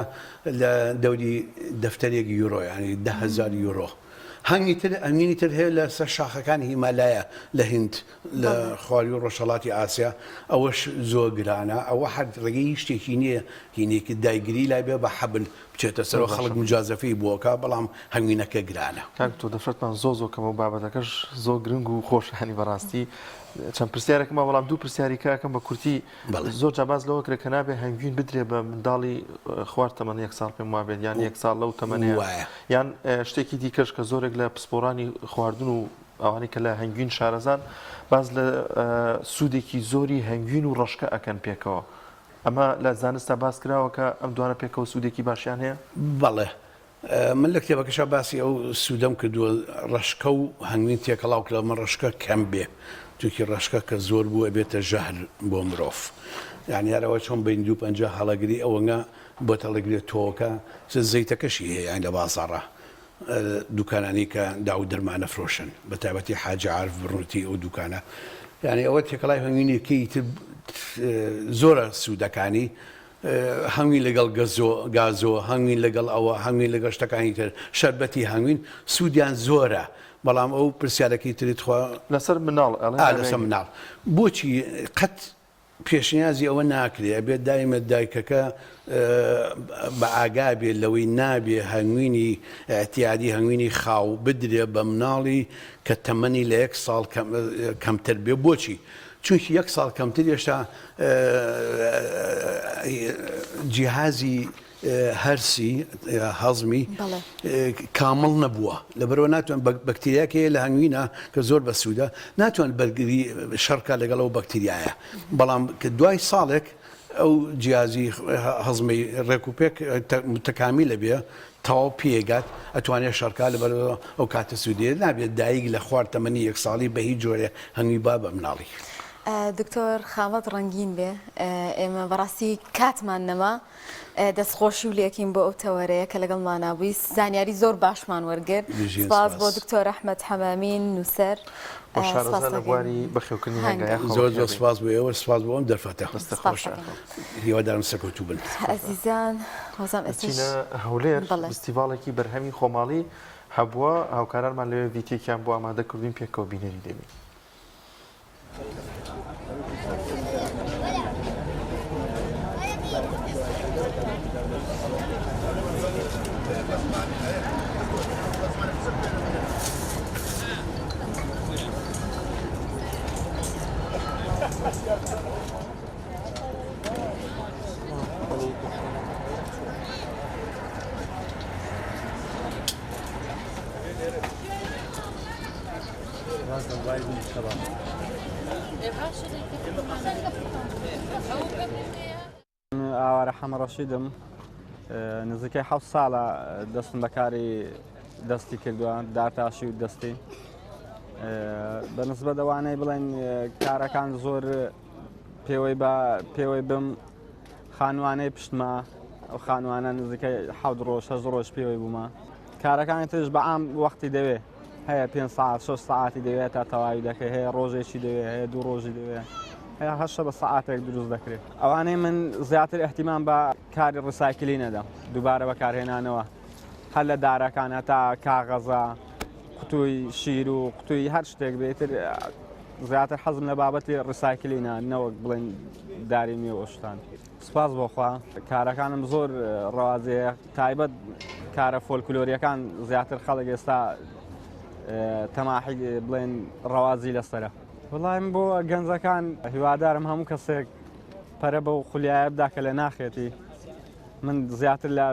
لە دەوری دەفتەرێک یورۆ یعنی 10هزار یورۆ هەنگی تر هەنگوینی تر هەیە لە سەر شاخەکانی هیمالایا لە هند لە خواروی ڕۆژهەڵاتی ئاسیا ئەوەش زۆر گرانە ئەوە هەر ڕێگەی هیچ شتێکی نییە هینێکی دایگری لای بێ بە حەبل بچێتە سەرەوە خەڵک مجازەفەی بۆکا بەڵام هەنگوینەکە گرانە. کاک دکتۆر دەفرەتمان زۆر زۆر کەمە و بابەتەکەش زۆر گرنگ و خۆشە هەنی بەڕاستی چەند پرسیارێکم ماوە بەڵام دوو پرسیاری کە ئەکەم بە کورتی زۆر جا باس لەوە کرێ کە نابێ هەنگوین بدرێ بە منداڵی خوار تەمەن یەک ساڵ پێم وابێت یان یەک ساڵ لەو تەمەنەیە وایە. یان شتێکی دیکەش کە زۆرێک لە پسپۆڕانی خواردن و ئەوانەی کە لە هەنگوین شارەزان باس لە سوودێکی زۆری هەنگوین و ڕەشکە ئەکەن پێکەوە ئەمە لە زانستا باس کراوە کە ئەم دوانە پێکەوە سوودێکی باشیان هەیە؟ بەڵێ من لە کتێبەکەشا باسی ئەو سوودەم کردووە ڕەشکە و هەنگوین تێکەڵاو کرا من ڕەشکە کەم بێ چونکی ڕەشکە کە زۆر بوو ئەبێتە ژەهر بۆ مرۆڤ یعنی هەرەوە چۆن بین دوو پەنجە هەڵەگری ئەوەنگە بۆت هەڵەگرێت تۆوەکە زەیتەکەشی هەیە یان لە بازاڕا دوکانانی کە داو دەرمانە فرۆشن بە تایبەتی حاجی عارف بڕوتی ئەو دوکانە یعنی ئەوە تێکەڵای هەنگوینێکی تر زۆرە سوودەکانی هەنگوین لەگەڵ گەزۆ، گازۆ، هەنگوین لەگەڵ ئەوە، هەنگوین لەگەڵ شتەکانی تر، شەربەتی هەنگوین سوودیان زۆرە، بەڵام ئەو پرسیارەکەی تری تخوا. لەسەر مناڵ ئەڵێ ئا لەسەر مناڵ بۆچی قەت پێشنیازی ئەوە ناکرێ ئەبێت دایمە دایکەکە بە ئاگا بێ لەوەی نابێ هەنگوینی ئیعتیادی هەنگوینی خاو بدرێ بە مناڵی کە تەمەنی لە یەک ساڵ کەمتر بێ بۆچی چونکی یەک ساڵ کەمتر هێشتا جیهازی هەرسی هەزمی کامڵ نەبووە لەبەرەوە ناتوان بەکتریاکە هەیە لە هەنگوینە کە زۆر بەسوودە ناتوان بەرگری شەڕکە لەگەڵ ئەو بەکتریایە بەڵام کە دوای ساڵێک ئەو جیازی هەزمی ڕێک و پێک متەکامیلە بێ تەواو پێگات ئەتوانێت شەڕکا لەبەر ئەو کاتە سوودێ نابێت دایک لە خوار تەمەنی یەک ساڵی بە هیچ جۆرێ هەنگوی با بە مناڵی. دکتۆر خامەت ڕەنگین بێ ئێمە بەڕاستی کاتمان نەما دەستخۆشی و لێکین بۆ ئەو تەوەرەیە کە لەگەڵمانا بووی زانیاری زۆر باشمان وەرگرت سپاس بۆ دکتۆر ئەحمەد حەمامین نووسەر بۆ شارەزا لە بواری بەخێوکردنی هەنگایە زۆر زۆر سپاس بۆ ئێوە سپاس بۆ ئەم دەرفەتە هیوادارم سەرکەوتوو بن ئەزیزان وەزام ئێستاش هەولێر فستیڤاڵێکی بەرهەمی خۆماڵی هەبووە هاوکارانمان لەوێ ڤیتێکیان بۆ ئامادە کردوین پێکەوە بینەری دەبین. ئاوارە حەمە ڕەشیدم نزیکەی حەوت ساڵە دەستم بەکاری دەستی کردووە دارتاشی و دەستی بە نسبە دەوانەی بڵێن کارەکان زۆر پێوەی بە پێوەی بم خانوانەی پشتما ئەو خانوانە نزیکەی حەوت ڕۆژ هەشت ڕۆژ پێوەی بوومە کارەکانی ترش بە عام وەختی دەوێ هەیە پێ ساعت شش ساعتی دەوێت تا تەواوی دەکەی هەیە ڕۆژێکی دەوێت هەیە دوو ڕۆژی دەوێت هەیە هەشە بە سەعاتێک دروست دەکرێت ئەوانەی من زیاتر احتیمان بە کاری ڕیسایکلی نەدەم دووبارە بەکارهێنانەوە هەر لە دارەکان هەتا کاغەزە قوتووی شیر و قوتووی هەر شتێک بێتر زیاتر حەزم لە بابەتی ڕیسایکلینە نەوەک بڵێن داری نوێ و شتان سپاس بۆخوا کارەکانم زۆر ڕەوازەیە تایبەت کارە فۆلکلۆریەکان زیاتر خەڵک ئێستا تەماحی بڵێن ڕەوازی لەسرە وڵایم بۆ گەنجەکان هیوادارم هەموو کەسێک پەرە بەو خولیایە بدا کە لە ناخێتی من زیاتر لە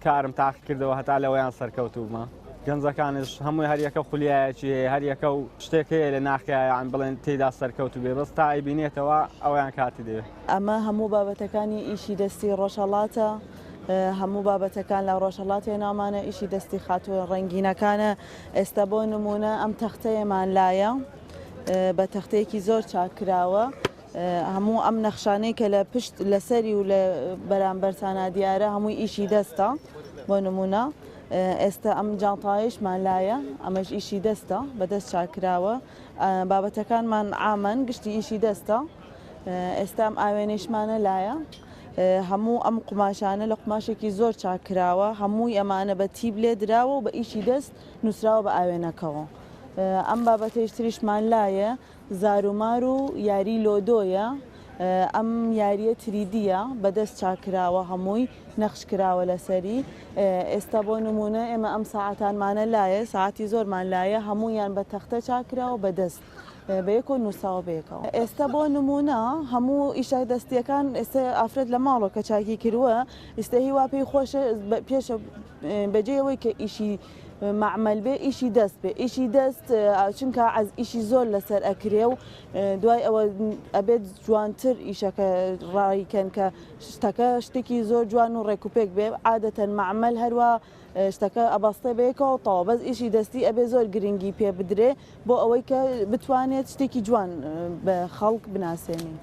کارم تاقی کردەوە هەتا لەوەیان سەرکەوتوومە گەنجەکانش هەمووی هەریەکە خولیایەکی هەیە هەریەکە و شتێک هەیە لە ناخیان بڵێن تێدا سەرکەوتو بێ بەس تا ئەیبینێتەوە ئەویان کاتی دەوێت. ئەمە هەموو بابەتەکانی ئیشی دەستی ڕۆژهەڵاتە، هەموو بابەتەکان لە ڕۆژهەڵات هێناومانە، ئیشی دەستی خاتوون ڕەنگینەکانە، ئێستا بۆ نموونە ئەم تەختەیەمان لایە بە تەختەیەکی زۆر چاک کراوە، هەموو ئەم نەخشانەی کە لە پشت لەسەری و لە بەرامبەرتانا دیارە هەمووی ئیشی دەستە بۆ نموونە ئێستا ئەم جانتایەشمان لایە ئەمەش ئیشی دەستە بە دەست چاک کراوە بابەتەکانمان عامەن گشتی ئیشی دەستە ئێستا ئەم ئاوێنەیشمانە لایە هەموو ئەم قوماشانە لە قوماشێکی زۆر چاک کراوە هەمووی ئەمانە بە تیپ لێ دراوە و بە ئیشی دەست نووسراوە بە ئاوێنەکەوە ئەم بابەتەیش تریشمان لایە زارومار و یاری لۆدۆیە، ئەم یارییە تریدییە، بە دەست چاک کراوە هەمووی نەخش کراوە لەسەری، ئێستا بۆ نموونە ئێمە ئەم سەعاتانمانە لایە، سەعاتی زۆرمان لایە، هەموویان بە تەختە چاک کراوە بە دەست بە یەکەوە نووساوە بە یەکەوە. ئێستا بۆ نموونە هەموو ئیشە دەستییەکان ئێستا ئافرەت لە ماڵەوە کە چاکی کردووە ئیستا هی وا پێی خۆشە پێشە بەجێی ئەوەی کە ئیشی مەعمەل بێ ئیشی دەست بێ ئیشی دەست چونکە عەز ئیشی زۆر لەسەر ئەکرێ و دوای ئەوە ئەبێت جوانتر ئیشەکە ڕایکەن کە شتەکە شتێکی زۆر جوان و ڕێکوپێک بێ عادەتەن مەعمەل هەروە شتەکە ئەبەستێ بەیەکەوە تەواو بەس ئیشی دەستی ئەبێ زۆر گرنگی پێ بدرێ بۆ ئەوەی کە بتوانێت شتێکی جوان بە خەڵک بناسێنی.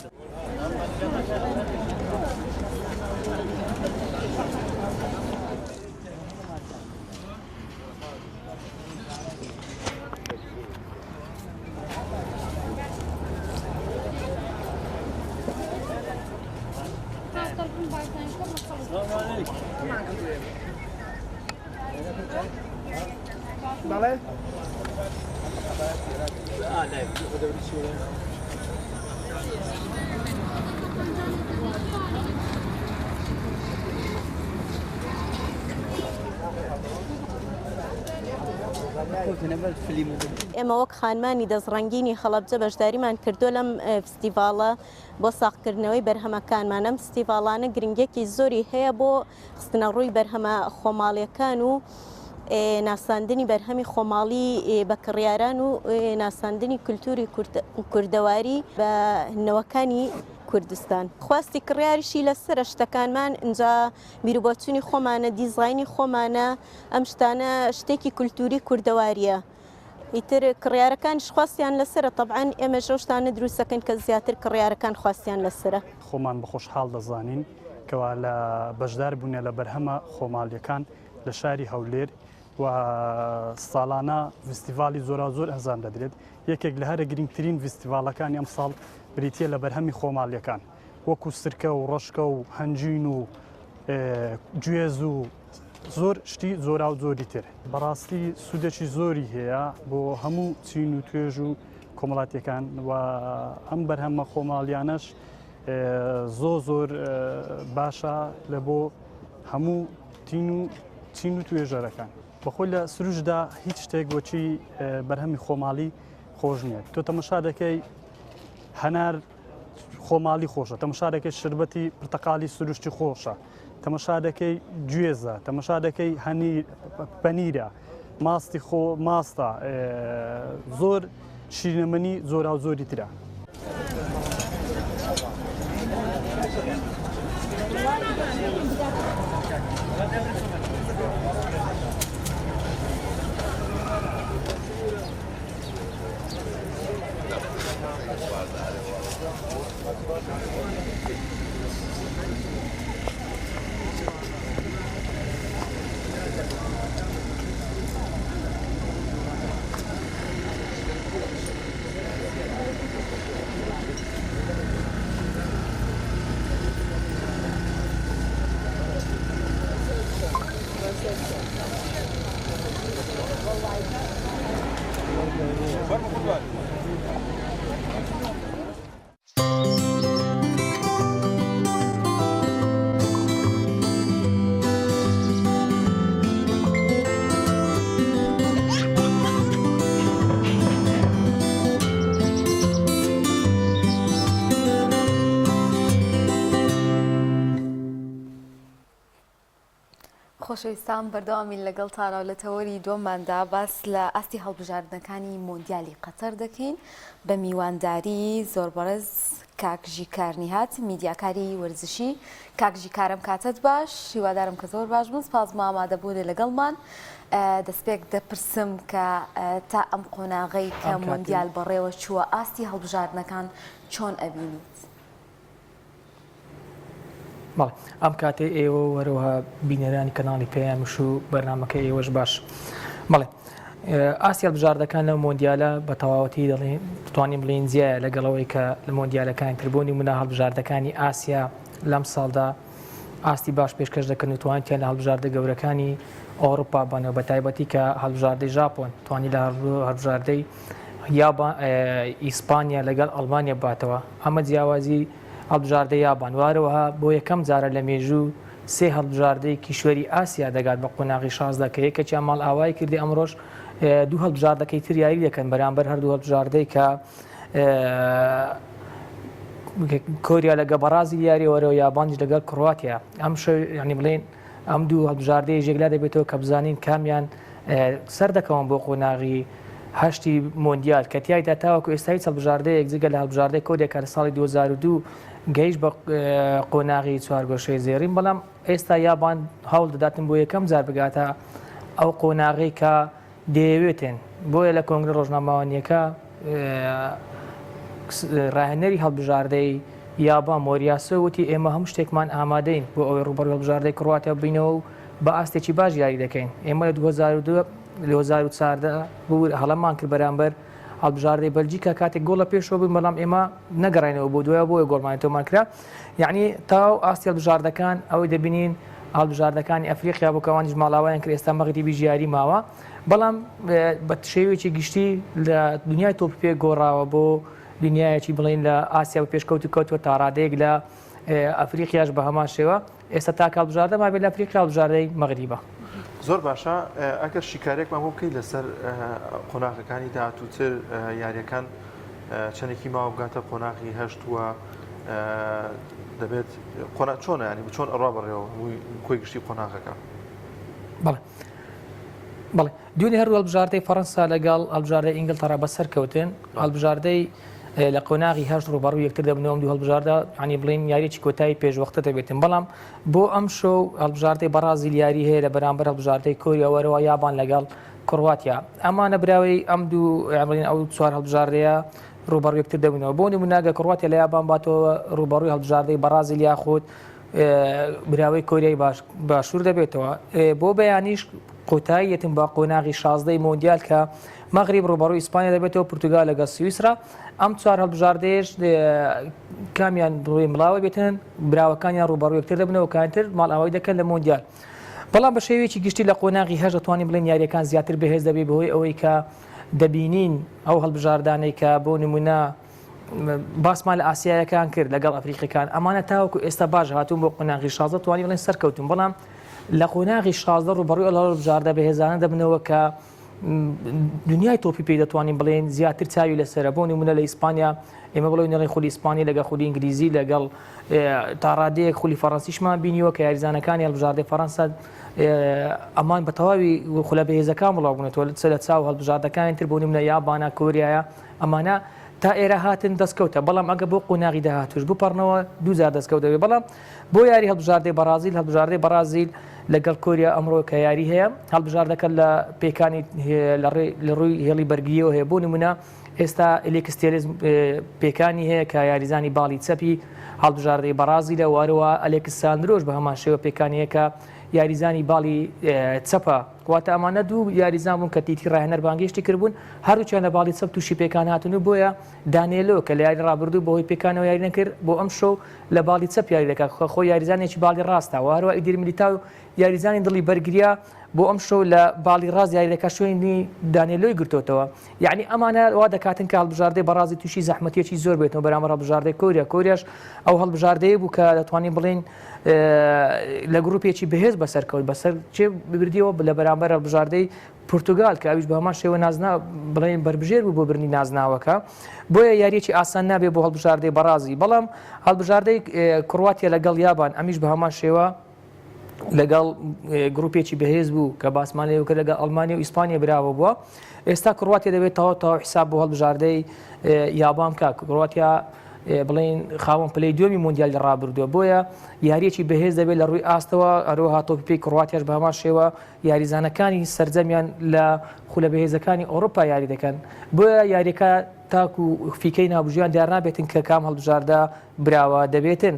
ئێمە وەک خانمانی دەستڕەنگینی هەڵەبجە بەشداریمان کردووە لەم فستیڤاڵە بۆ ساغکردنەوەی بەرهەمەکانمان، ئەم فستیڤاڵانە گرنگیەکی زۆری هەیە بۆ خستنەڕووی بەرهەمە خۆماڵیەکان و ناساندنی بەرهەمی خۆماڵی بە کڕیاران و ناساندنی کولتوری کوردەواری بە نەوەکانی کوردستان. خواستی کڕیاریشی لەسەرە شتەکانمان، ئینجا بیروبۆچوونی خۆمانە، دیزاینی خۆمانە، ئەم شتانە شتێکی کولتووری کوردەوارییە. ئیتر کڕیارەکانیش خواستیان لەسەرە تەبعەن ئێمەش ئەو شتانە دروست دەکەین کە زیاتر کڕیارەکان خواستیان لەسەرە. خۆمان بە خۆشحاڵ دەزانین کەوا لە بەشدار بوونە لە بەرهەمە خۆماڵیەکان لە شاری هەولێر و ساڵانە ڤستیڤاڵی زۆراوزۆر ئەنجام دەدرێت، یەکێک لە هەرە گرنگترین ڤستیڤاڵەکانی ئەمساڵ بریتییە لە بەرهەمی خۆماڵیەکان وەکو سرکە و ڕەشکە و هەنجین و گوێز و زۆر شتی زۆراوزۆری تر. بەڕاستی سوودێکی زۆری هەیە بۆ هەموو چین و توێژ و کۆمەڵاتیەکان و ئەم بەرهەمە خۆماڵیانەش زۆر زۆر باشە لە بۆ هەموو تین و چین و توێژەرەکان. بەخۆی لە سروشتدا هیچ شتێک وەکی بەرهەمی خۆماڵی خۆش نییە. تۆ تەمەشا دەکەی هەنار خۆماڵی خۆشە، تەمەشا دەکەی شربەتی پرتەقالی سروشتی خۆشە، تەمەشا دەکەی گوێزە، تەمەشا دەکەی هەنیر پەنیرە، ماستی خۆ ماستە، زۆر شیرینەمەنی زۆراوزۆری ترە. خۆشەویستان بەردەوامین لەگەڵتانەوە لە تەوەری دووەماندا باس لە ئاستی هەڵبژاردنەکانی مۆندیالی قەتەر دەکەین بە میوانداری زۆر بەڕێز کاک ژیکار نیهات میدیاکاری وەرزشی کاک ژیکارم کاتت باش هیوادارم کە زۆر باش بن سپاس بۆ ئامادەبوونت لەگەڵمان دەستپێک دەپرسم کە تا ئەم قۆناغەی کە مۆندیال بەڕێوە چووە ئاستی هەڵبژاردنەکان چۆن ئەبینیت؟ بەڵێ ئەم کاتەی ئێوە و هەروەها بینەرانی کەناڵی پەیامش و بەرنامەکەی ئێوەش باش. بەڵێ ئاستی هەڵبژاردەکان لەو مۆندیالە بە تەواوەتی دەڵێن دەتوانین بڵێین جیایە لەگەڵەوەی کە لە مۆندیالەکانی تر بۆ نمونە هەڵبژاردەکانی ئاسیا لەم ساڵدا ئاستی باش پێشکەش دەکەن و توانیان لە هەڵبژاردە گەورەکانی ئەوروپا بنەوە بە تایبەتی کە هەڵبژاردەی ژاپۆن توانی لە هەڵبژاردەی یابان ئیسپانیا لەگەڵ ئەڵمانیا بباتەوە ئەمە جیاوازی هەڵبژاردەی یابان و هەروەها بۆ یەکەم جارە لە مێژوو سێ هەڵبژاردەی کیشوەری ئاسیا دەگات بە قۆناغی 16 کە یەکێکیان ماڵئاوایی کردی ئەمڕۆش دوو هەڵبژاردەکەی تر یاری دەکەن بەرامبەر هەردوو هەڵبژاردەی کە کۆریا لەگە بەڕازیل یاری وەرەوە یابانیش لەگەڵ کرواتیا ئەم شەو ینی بڵێن ئەم دوو هەڵبژاردەیەش یەکلا دەبێتەوە کە بزانین کامیان سەردەکەون بۆ قۆناغی هەشتی مۆندیال کە تیایدا تاوەکو ئێستا هیچ هەڵبژاردەیەک جگە لە هەڵبژاردەی کۆریا کە لە ساڵی 2002 گەیشت بە قۆناغی چوارگۆشەی زێڕین بەڵام ئێستا یابان هەوڵ دەداتن بۆ یەکەم جار بگاتە ئەو قۆناغەی کە دەیەوێتن بۆیە لە کۆنگرە ڕۆژنامەوانیەکە ڕاهێنەری هەڵبژاردەی یابان مۆریاسۆ وتی ئێمە هەموو شتێکمان ئامادەین بۆ ئەوەی ڕووبەڕووی هەڵبژاردەی کڕواتیا ببینەوە و بە ئاستێکی باش یاری دەکەین ئێمە لە 2002 لە 2014 ببور هەڵەمان کرد بەرامبەر هەڵبژاردەی بەلجیکا کاتێک گۆڵ لە پێشەوە بووین بەڵام ئێمە نەگەڕێنەوە بۆ دوای بۆیە گۆڵمان تۆمار کرا یعنی تاو ئاستی هەڵبژاردەکان ئەوەی دەبینین هەڵبژاردەکانی ئەفریقیا بۆ کەوانیش ماڵاوایان کرد ئێستا مەغریبی ژیاری ماوە بەڵام بە شێوەیەکی گشتی لە دنیای تۆپی پێ گۆڕاوە بۆ دنیایەکی بڵین لە ئاسیا و پێشکەوت و کەوتوە تا ڕادەیەک لە ئەفریقیاش بە هەمان شێوە ئێستا تاکە هەڵبژاردە مابێت لە ئەفریقیا هەڵبژاردەی مەغریبە. زۆر باشە ئەگەر شیکارێکمان بۆ بکەیت لەسەر قۆناغەکانی داهاتووتر یاریەکان چەندێکی ماوە بگاتە قۆناغی هەشت و دەبێت قۆنا چۆنە ینی چۆن ئەڕا بەڕێوە هەمووی کۆی گشتی قۆناغەکە بەڵێ بەڵێ دوێنێ هەردوو هەڵبژاردەی فەڕەنسا لەگەڵ هەڵبژاردەی ئینگلتەرا بەسەرکەوتن هەڵبژاردەی لە قۆناغی هەشت ڕوبەڕوو یەکتر دەبنەوە ئەم دوو هەڵبژاردە ینی بڵین یاریی کۆتایی پێشوەختە دەبێتن بەڵام بۆ ئەم شەو هەڵبژاردەی بەڕازیل یاری هەیە لە بەرامبەر هەڵبژاردەی کۆریا وەرەوە یابان لەگەڵ. کرواتیا ئەمانە براوەی ئەم دوو بڵێن ئەو چوار هەڵبژاردەیە ڕوبەڕوی یەکتر دەبنەوە بۆ نمونە گە کرواتیا لە یابان باتەوە ڕوبەڕوی هەڵبژاردەی بەڕازیل یاخود براوەی کۆریای باشوور دەبێتەوە بۆ بەیانیش کۆتایی یەتن بە قۆناغی شازدەی مۆندیال کە مەغریب ڕوبەڕوی ئیسپانیا دەبێتەوە پرتوگال لەگەڵ سویسرا ئەم چوار هەڵبژاردەیەش کامیان بڵێ مڵاوە بێتن براوەکانیان ڕوبەڕوی یەکتر دەبنەوە کانتر ماڵئاوای دەکەن لە مۆندیال بەڵام بە شێوەیەکی گشتی لە قۆناغی هەش دەتوانین بڵێن یاریەکان زیاتر بەهێز دەبێت بەهۆی ئەوەی کە دەبینین ئەو هەڵبژاردانەی کە بۆ نمونە باسمان لە ئاسیایەکان کرد لەگەڵ ئەفریقیەکان ئەمانە تاوەکو ئێستا باش هاتوون بۆ قۆناغی 16 توانی بڵێن سەرکەوتون بەڵام لە قۆناغی 16 ڕوبەڕوی ئەو هەڵبژاردە بەهێزانە دەبنەوە کە دنیای تۆپی پێی دەتوانین بڵێن زیاتر چاوی لەسرە بۆ نمونە لە ئیسپانیا ئێمە بڵێن نەڵێن خولی ئیسپانی لەگە خولی ئینگلیزی لەگەڵ تاڕادەیەک خولی فەڕەنسیشمان بینیوە کە یاریزانەکانی هەڵبژاردەی فەڕەنسا ئەمان بە تەواوی خولە بەهێزەکان بڵاو بوونەتەوە لە چاو هەڵبژاردەکانی تر بۆ نمونە یابانە کۆریایە ئەمانە تا ئێرە هاتن دەستکەوتە بەڵام ئەگە بۆ قۆناغی داهاتوش بپەڕنەوە دووجار دەستکەوت دەبێت بەڵام بۆ یاری هەڵبژاردەی بەڕازیل هەڵبژاردەی بەڕازیل لەگەڵ کۆریا ئەمڕۆ کە یاری هەیە هەڵبژاردەکە لە پێکانی لە ڕووی هێڵی بەرگریەوە هەیە بۆ نمونە ئێستا ئەلێکس تێلێز پێکانی هەیە کە یاریزانی باڵی چەپی هەڵبژاردەی بەڕازیلە و هەروەها ئەلێکس ساندرۆش بە هەمان شێوە پێکانی هەیە کە یاریزانی باڵی چەپە واتە ئەمانە دوو یاریزان بوون کە تیتی ڕاهێنەر بانگێشتی کردبوون هەردووکیان لە باڵی چەپ تووشی پێکان هاتن و بۆیە دانێلۆ کە لە یاری ڕابردوو بەهۆی پێکانەوە یاری نەکرد بۆ ئەم شەو لە باڵی چەپ یاری دەکات خۆی یاریزانێکی باڵی ڕاستە و هەروەها ئیدیر میلیتاو یاریزانی دڵی بەرگریە بۆ ئەم شەو لە باڵی ڕاست یاری دەکات شوێنی دانێلۆی گرتۆتەوە یەعنی ئەمانە وا دەکاتن کە هەڵبژاردەی بەڕازیل تووشی زەحمەتیەکی زۆر بێتەوە بەرامبەر هەڵبژاردەی کۆریا کۆریاش ئەو هەڵبژاردەیە بوو کە دەتوانین بڵێین لە گروپێکی بەهێز بەسەرکەوت بەسەر چێ بردیەوە لە بەرامبەر هەڵبژاردەی پرتوگال کە ئەویش بە هەمان شێوە نازنا بڵێن بەربژێر بوو بۆ برنی نازناوەکە بۆیە یاریەکی ئاسان نابێ بۆ هەڵبژاردەی بەڕازی بەڵام هەڵبژاردەی کرواتیا لەگەڵ یابان ئەمیش بە هەمان شێوە لەگەڵ گروپێکی بەهێز بوو کە باسمان لێ کرد لەگەڵ ئەڵمانیا و ئیسپانیا براوە بووە ئێستا کرواتیا دەبێت تەواو تەواو حساب بۆ هەڵبژاردەی یابان بکات کرواتیا بڵین خاوەن پلەی دووەمی مۆندیال لە ڕابردووە بۆیە یاریەکی بەهێز دەبێت لە ڕووی ئاستەوە هەروەها تۆپی پێی کرواتیاش بە هەمان شێوە یاریزانەکانی سەرجەمیان لە خولە بەهێزەکانی ئەوروپا یاری دەکەن بۆیە یاریەکە تاکو فیکەی ناوبژیان دیار نابێتن کە کام هەڵبژاردە براوە دەبێتن.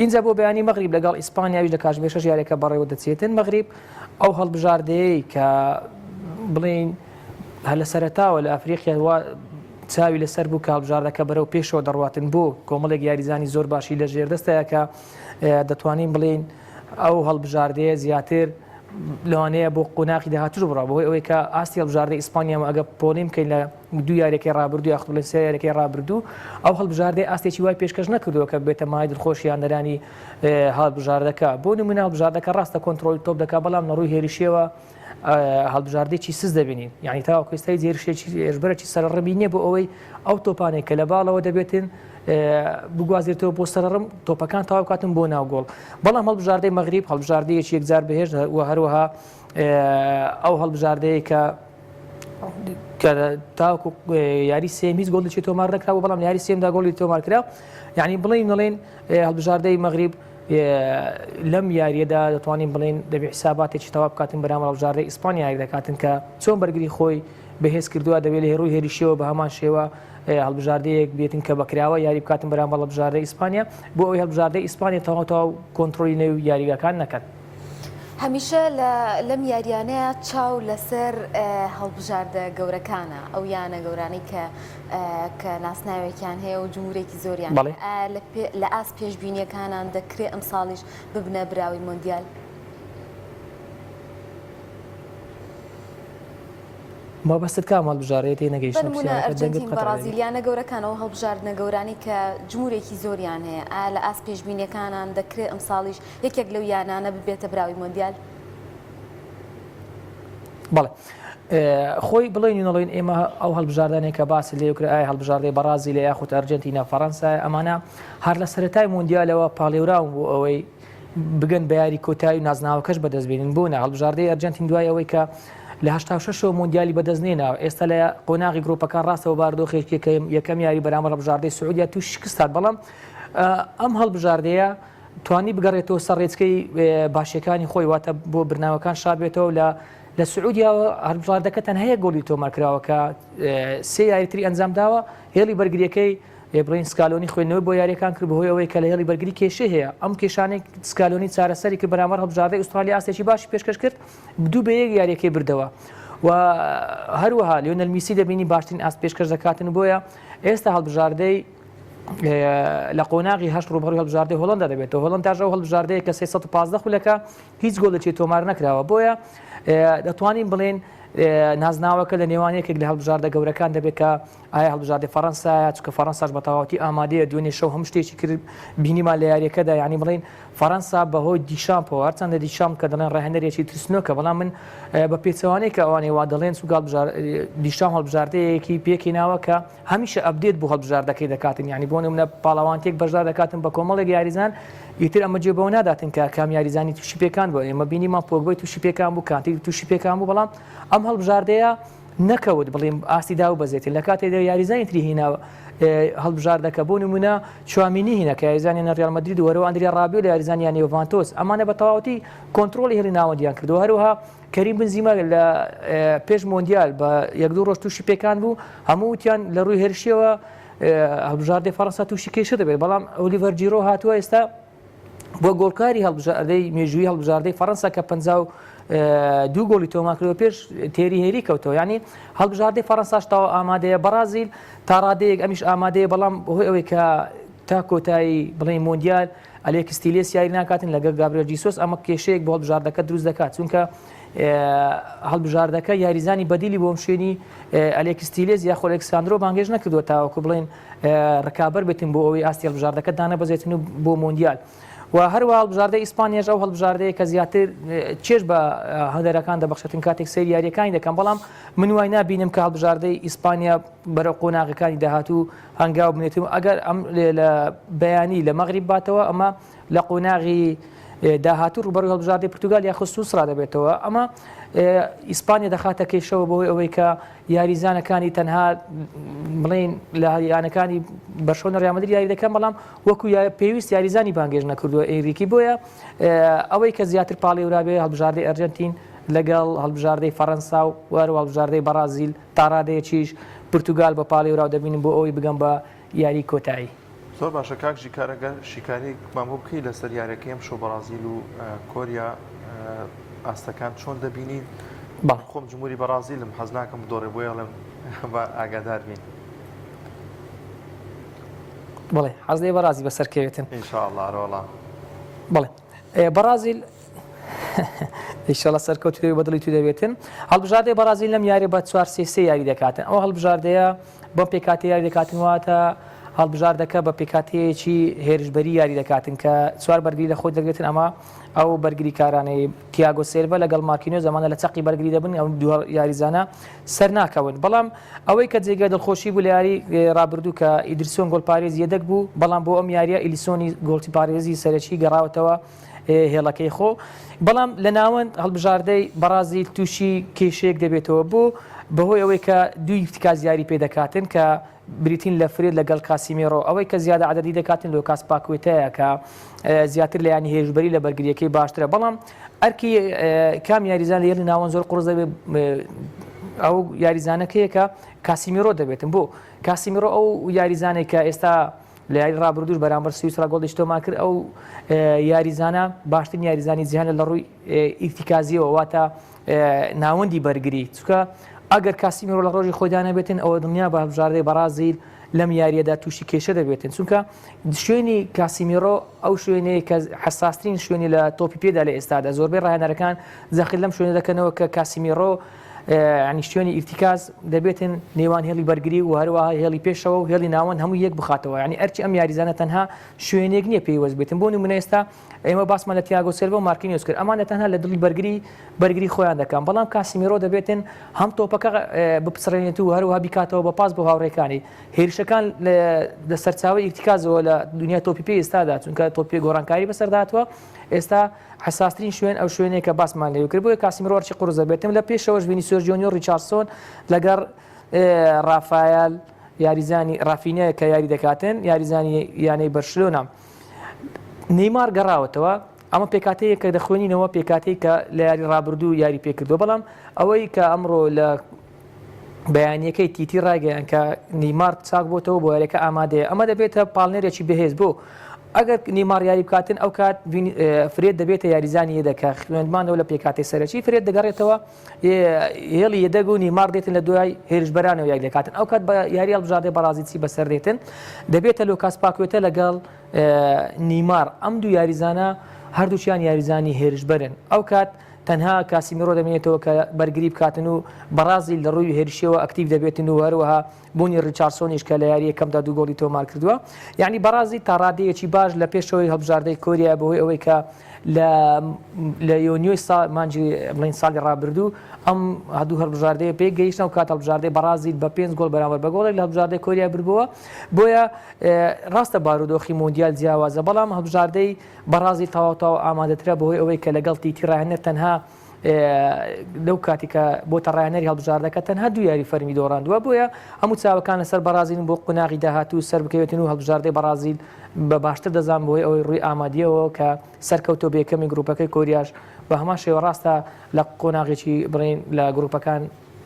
ئینجا بۆ بەیانی مەغریب لەگەڵ ئیسپانیا ئەویش لە کاتژمێر شەش یاریەکە بەڕێوە دەچێتن مەغریب ئەو هەڵبژاردەیەی کە بڵێین هەر لە سەرەتاوە لە ئەفریقیا وا چاوی لەسەر بوو کە هەڵبژاردەکە بەرەو پێشەوە دەڕواتن بۆ کۆمەڵێک یاریزانی زۆر باشی لە ژێردەستەیە کە دەتوانین بڵێین ئەو هەڵبژاردەیە زیاتر لەوانەیە بۆ قۆناغی داهاتوش بڕا بەهۆی ئەوەی کە ئاستی هەڵبژاردەی ئیسپانیا ئەگە پۆلین بکەین لە دوو یاریەکەی ڕابردوو یاخود بڵێن سێ یاریەکەی ڕابردوو ئەو هەڵبژاردەی ئاستێکی وای پێشکەش نەکردووە کە بێتە مای دڵخۆشی یاندەرانی هەڵبژاردەکە بۆ نمونە هەڵبژاردەکە ڕاستە کۆنترۆڵی تۆپ دەکات بەڵام لە ڕووی هێرشیەوە هەڵبژاردێکی سست دەبینین یعنی تاوەکو ئێستا هیچ هێرشێکی هێرشبەرێکی سەرڕمی نییە بۆ ئەوەی ئەو تۆپانێک کە لە باڵەوە دەبێتن بگوازێتەوە بۆ سەرڕم تۆپەکان تەواو کاتن بۆ ناو گۆڵ بەڵام هەڵبژاردەی مەغریب هەڵبژاردەیەکی یەکجار بەهێز و هەروەها ئەو هەڵبژاردەیە کە کە تاوەکو یاری سێم هیچ گۆڵێکی تۆمار نەکرا بەڵام یاری سێمدا گۆڵی تۆمار کرا یعنی بڵێن نڵێن هەڵبژاردەی مەغریب لەم یاریەدا دەتوانین بڵێن دەبێ حساباتێکی تەوا بکاتن بەرامبەر هەڵبژاردەی ئیسپانیا یاری دەکاتن کە چۆن بەرگری خۆی بەهێز کردووە دەبێت لە ڕووی هێرشیەوە بە هەمان شێوە هەڵبژاردەیەک بێتن کە بەکراوە یاری بکاتن بەرامبەر هەڵبژاردەی ئیسپانیا بۆ ئەوەی هەڵبژاردەی ئیسپانیا تەواو تەواو کۆنترۆلی نێو یاریگاکان نەکەن. هەمیشە لە لەم یاریانەیە چاو لەسەر هەڵبژاردە گەورەکانە ئەو یانە گەورانەی کە کە ناسناوێکیان هەیە و جمهورێکی زۆریان بەڵێ. ئایا لە پێ لە ئاست پێشبینیەکانان دەکرێ ئەمساڵیش ببنە براوەی مۆندیال؟ مەبەستت کام هەڵبژاردەیە تێ بە نەگەیشتم نموونە پرسیارەکەت دەنگت ئەرجەنتین قەتع دەبێ. بەڕازیل یانە گەورەکان ئەو هەڵبژاردنە گەورانەی کە جمهورێکی زۆریان هەیە ئایا لە ئاست پێشبینیەکانان دەکرێ ئەمساڵیش یەکێک لەو یانانە ببێتە براوەی مۆندیال؟ بەڵێ خۆی بڵێن و نەڵێن ئێمە ئەو هەڵبژاردانێک کە باسی لێ کرا ئایا هەڵبژاردەی بەڕازیلە یاخود ئەرجەنتینا فەڕەنسا ئەمانە هەر لە سەرەتای مۆندیالەوە پاڵێوراون بۆ ئەوەی بگەن بە یاری کۆتایی و نازناوەکەش بەدەست بێنن بۆ نا هەڵبژاردەی ئەرجەنتین دوای ئەوەی کە لە 86 مۆندیالی بەدەست نێناوە ئێستا لە قۆناغی گرۆپەکان ڕاستەوە باردۆخێکی یەکەم یاری بەرامبەر هەڵبژاردەی سعودیا تووشی شکست هات بەڵام ئەم هەڵبژاردەیە توانی بگەڕێتەوە سەر ڕێچکەی باشیەکانی خۆی واتە بۆ برناوەکان شاد بێتەوە لە. لە سعودیاوە هەڵبژاردەکە تەنها یەک گۆڵی تۆمار کراوە کە سێ یاری تری ئەنجام داوە هێڵی بەرگریەکەی بڵین سکالۆنی خوێندنەوەی بۆ یاریەکان کرد بەهۆی ئەوەی کە لە هێڵی بەرگری کێشەی هەیە ئەم کێشانەی سکالۆنی چارەسەری کرد بەرامبەر هەڵبژاردەی ئوسترالیا ئاستێکی باشی پێشکەش کرد 2-1 یاریەکەی بردەوە و هەروەها لیۆنەل میسی دەبینی باشترین ئاست پێشکەش دەکاتن بۆیە ئێستا هەڵبژاردەی لە قۆناغی هەشت ڕوبەڕوی هەڵبژاردەی هۆڵندا دەبێتەوە هۆڵنداش ئەو هەڵبژاردەیە کە 315 خولەکە هیچ گۆڵێکی تۆمار نەکراوە بۆیە دەتوانین بڵێن نازناوەکە لە نێوان یەکێک لە هەڵبژاردە گەورەکان دەبێت کە ئایا هەڵبژاردەی فەڕەنسایە چونکە فەڕەنساش بە تەواوەتی ئامادەیە دوێنێ شەو هەموو شتێکی کرد بینیمان لە یاریەکەدا یعنی بڵین فەڕەنسا بەهۆی دیشامپەوە هەرچەندە دیشامپ کە دەڵێن ڕاهێنەرێکی ترسنۆکە بەڵام من بە پێچەوانەی کە ئەوانەی وا دەڵێن چونکە دیشام هەڵبژاردەیەکی پێکهێناوە کە هەمیشە update بۆ هەڵبژاردەکەی دەکاتن یعنی بۆ نمونە پاڵەوانتێک بەشدار دەکاتن بە کۆمەڵێک یاریزان ئیتر ئەمە جێ بەوە ناداتن کە کام یاریزانی تووشی پێکان بوو ئێمە بینیمان پۆگبای تووشی پێکان بوو کانتی تووشی پێکان بوو بەڵام ئەم هەڵبژاردەیە نەکەوت بڵێم ئاستی داو بەزێتن لە کاتێکدا یاریزانی تری هینا هەڵبژاردەکە بۆ نمونە چوامینی هینا کە یاریزانی نە ریال مەدرید و هەروەها ئەندریا ڕابیۆ لە یاریزانی یانەی یۆڤانتۆس ئەمانە بە تەواوەتی کۆنترۆڵی هێڵی ناوەندیان کردو هەروەها کەریم بنزیما لە پێش مۆندیال بە یەک دوو ڕۆژ تووشی پێکان بوو هەموو وتیان لە ڕووی هێرشیەوە هەڵبژاردەی فەڕەنسا تووشی کێشە دەبێت بەڵام ئۆلیڤەر جیرۆ هاتووە ئێستا بۆ گۆڵکاری هەڵبژاردەی مێژووی هەڵبژاردەی فەڕەنسا کە 52 گۆڵی تۆمار کردەوە پێش تێری هێری کەوتەوە ینی هەڵبژاردەی فەڕەنساش تاوە ئامادەیە بەڕازیل تا ڕادەیەک ئەمیش ئامادەیە بەڵام بەهۆی ئەوەی کە تا کۆتایی بڵێن مۆندیال ئەلێکس تیلێس یاری ناکاتن لەگەڵ گابرێل جیسۆس ئەمە کێشەیەک بۆ هەڵبژاردەکە دروست دەکات چونکە هەڵبژاردەکە یاریزانی بەدیلی بۆم شوێنی ئەلێکس تیلێز یاخۆ ئەلێکساندرۆ بانگێش نەکردووە تاوەکو بڵێن ڕکابەر بێتن بۆ ئەوەی ئاستی هەڵبژاردەکە دانەبەزێتن و بۆ مۆندیال و هەروە هەڵبژاردە ئیسپانیاش ئەو هەڵبژاردەیە کە زیاتر چێژ بە هەندەرەکان دەبەخشێتن کاتێک سەیری یاریەکانی دەکەم بەڵام من وای نابینم کە هەڵبژاردەی ئیسپانیا بەرەو قۆناغەکانی داهاتوو هەنگاو بنێت و ئەگەر ئەم لە بەیانی لە مەغریب باتەوە ئەمە لە قۆناغی داهاتوو ڕوبەڕوی هەڵبژاردەی پرتوگال یاخود سوسرا دەبێتەوە ئەمە ئیسپانیا دەخاتە کێشەوە بەهۆی ئەوەی کە یاریزانەکانی تەنها بڵین لە یانەکانی بەرشۆنە ریال مەدرید یاری دەکەن بەڵام وەکو پێویست یاریزانی بانگێژ نەکردووە ئێنریکی بۆیە ئەوەی کە زیاتر پاڵێورابێ هەڵبژاردەی ئەرجنتین لەگەڵ هەڵبژاردەی فەرەنسا و وەرو هەڵبژاردەی بەڕازیل تاڕادەیەکیش پرتوگال بە پاڵێوراو دەبینن بۆ ئەوەی بگەن بە یاری کۆتایی. زۆر باشە کاک ژیکار ئەگەر شیکاریەکمان بۆ بکەی لەسەر یاریەکەی ئەمشەو بەڕازیل و کۆریا ئاستەکان چۆن دەبینی بەڵێ. خۆم جمهوری بەڕازیلم حەز ناکەم بدۆڕێ بۆیە ئەڵێم با ئاگادار بین. بەڵێ حەز لێ بەڕازی بەسەر کەوێتن. ان شاء اللە ڕۆڵە. بەڵێ بەڕازیل ئیشەڵا سەرکەوتوو دەبێت بە دڵی تو دەبێتن هەڵبژاردەی بەڕازیل لەم یاریە بە 4 سێ سێ یاری دەکاتن ئەو هەڵبژاردەیە بەم پێکاتی یاری دەکاتن واتە هەڵبژاردەکە بە پێکاتەیەکی هێرشبەری یاری دەکاتن کە چوار بەرگری لە خۆی دەگرێتن ئەمە ئەو بەرگری کارانەی تیاگۆ سێرڤە لەگەڵ مارکینۆ زمانە لە چەقی بەرگری دەبن ئەو دوو یاریزانە سەر ناکەون بەڵام ئەوەی کە جێگای دڵخۆشی بوو لە یاری ڕابردوو کە ئیدرسۆن گۆڵپارێز یەدەک بوو بەڵام بۆ ئەم یاریە ئیلیسۆنی گۆڵتی پارێزی سەرەکی گەڕاوەتەوە هێڵەکەی خۆ بەڵام لە ناوەند هەڵبژاردەی بەڕازیل تووشی کێشەیەک دەبێتەوە بۆ بەهۆی ئەوەی کە دوو ئیرتیکاز یاری پێ دەکاتن کە بریتین لە فرێد لەگەڵ کاسیمێرۆ ئەوەی کە زیادە عەدەدی دەکاتن لۆکاس پاکوێتەیە کە زیاتر لە یانی هێرشبەری لە بەرگریەکەی باشترە بەڵام ئەرکی کام یاریزان لە هێڵی ناوەند زۆر قورس دەبێت ئەو یاریزانەکەیە کە کاسیمیرۆ دەبێتن بۆ کاسیمیرۆ ئەو یاریزانێک کە ئێستا لە یاری ڕابردووش بەرامبەر سویسرا گۆڵیش تۆمار کرد ئەو یاریزانە باشترین یاریزانی جیهانە لە ڕووی ئیرتیکازیەوە واتە ناوەندی بەرگری چونکە ئەگەر کاسیمیرۆ لە ڕۆژی خۆیدا نەبێتن ئەوە دڵنیا بە هەڵبژاردەی بەڕازیل لەم یاریەدا تووشی کێشە دەبێتن چونکە شوێنی کاسیمیرۆ ئەو شوێنەیە کە حساسترین شوێنی لە تۆپی پێدا لە ئێستادا زۆربەی ڕاهێنەرەکان جەخت لەم شوێنە دەکەنەوە کە کاسیمیرۆ ینی شوێنی ئیرتیکاز دەبێتن نێوان هێڵی بەرگری و هەروەها هێڵی پێشەوە و هێڵی ناوەند هەموو یەک بخاتەوە ینی ئەرچی ئەم یاریزانە تەنها شوێنێک نییە پێیوەست بێتن بۆ نمونە ئێستا ئێمە باسمان لە تیاگۆ سێلڤا و مارکینیۆس کرد، ئەمانە تەنها لە دڵی بەرگری بەرگری خۆیان دەکەن، بەڵام کاسیمیرۆ دەبێتن هەم تۆپەکە بپچڕێنێت و هەروەها بیکاتەوە بە پاس بۆ هاوڕێکانی. هێرشەکان لە سەرچاوەی ئیرتیکازەوە لە دنیای تۆپی پێی ئێستادا، چونکە تۆپی پێ گۆڕانکاری بەسەردا هاتووە، ئێستا حەساسترین شوێن ئەو شوێنەیە کە باسمان لێ کرد، بۆیە کاسیمیرۆ ئەرکی قورس دەبێتن. لە پێشەوەش ڤینیسیۆس جۆنیۆر، ڕیچارسۆن لەگەڵ ڕافایەل یاریزانی ڕافینیا کە یاری دەکاتن، یاریزانی یانەی بەرشلۆنە. نێیمار گەڕاوەتەوە. ئەمە پێکاتەیە کە دەخوێنینەوە پێکاتەی کە لە یاری ڕابردوو یاری پێکردووە بەڵام ئەوەی کە ئەمڕۆ لە بەیانیەکەی تیتی ڕایگەیان کە نیمار چاک بۆتەوە بۆ یاریەکە ئامادەیە ئەمە دەبێتە پاڵنەرێکی بەهێز بۆ ئەگەر نیمار یاری بکاتن ئەو کات فرێد دەبێتە یاریزانی یەدەکە خوێندمانەوە لە پێکاتی سەرەکی فرێد دەگەڕێتەوە هێڵی یەدەگ و نیمار دێتن لە دوای هێرشبەرانەوە یاری دەکاتن ئەو کات بە یاری هەڵبژاردەی بەڕازیل چی بەسەر دێتن دەبێتە لۆکاس پاکوێتە لەگەڵ نیمار ئەم دوو یاریزانە هەردووکیان یاریزانی هێرشبەرن ئەو کات تەنها کاسیمیرۆ دەمێنێتەوە کە بەرگری بکاتن و بەڕازیل لە ڕووی هێرشیەوە ئەکتیڤ دەبێتن و هەروەها بوونی ڕیچارسۆنیش کە لە یاری یەکەمدا دوو گۆڵی تۆمار کردووە یعنی بەڕازیل تا ڕادەیەکی باش لە پێشەوەی هەڵبژاردەی کۆریا بەهۆی ئەوەی کە لە لە یۆنیۆی سا مانجی بڵین ساڵی ڕابردوو ئەم هەدوو هەڵبژاردەیە پێک گەیشتن و کات هەڵبژاردەی بەڕازیل بە پێنج گۆڵ بەرامبەر بە گۆڵێک لە هەڵبژاردەی کۆریا بردبووە بۆیە ڕاستە بارودۆخی مۆندیال جیاوازە بەڵام هەڵبژاردەی بەڕازیل تەواو تەواو ئامادەترە بەهۆی ئەوەی کە لەگەڵ تیتی ڕاهێنەر تەنها لەو کاتی کە بۆتە ڕاهێنەری هەڵبژاردەکە تەنها دوو یاری فەرمی دۆڕاندووە بۆیە هەموو چاوەکان لەسەر بەڕازیلن بۆ قۆناغی داهاتوو سەر بکەوێتن و هەڵبژاردەی بەڕازیل بە باشتر دەزان بۆی ئەوەی ڕووی ئامادیەوە کە سەرکەوتۆ بە یەکەمی گروپەکەی کۆریاش بە هەمان شێوە ڕاستە لە قۆناغێکی بڵێین لە گروپەکان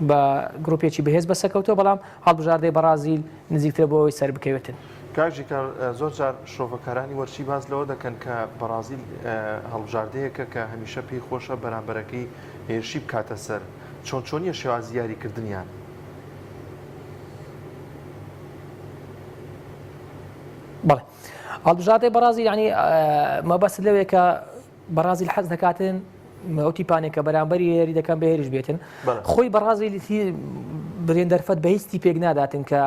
بە گروپێکی بەهێز بەسەکەوتووە بەڵام هەڵبژاردەی بەڕازیل نزیکترە بۆ ئەوەی سەربکەوێتن. کاک ژیکار زۆر جار شرۆڤەکارانی وەرزشی باس لەوە دەکەن کە بەڕازیل هەڵبژاردەیەکە کە هەمیشە پێی خۆشە بەرامبەرەکەی هێرشی بکاتە سەر، چۆن چۆنیە شێوازی یاریکردنیان؟ بەڵێ هەڵبژاردەی بەڕازیل یانی مەبەست لەوەیە کە بەڕازیل حەز دەکاتن ئەو تیپانێک کە بەرامبەری یاری دەکەن بە هێرش بێتن خۆی بەڕازیل برێن دەرفەت بە هیچ تیپێک ناداتن کە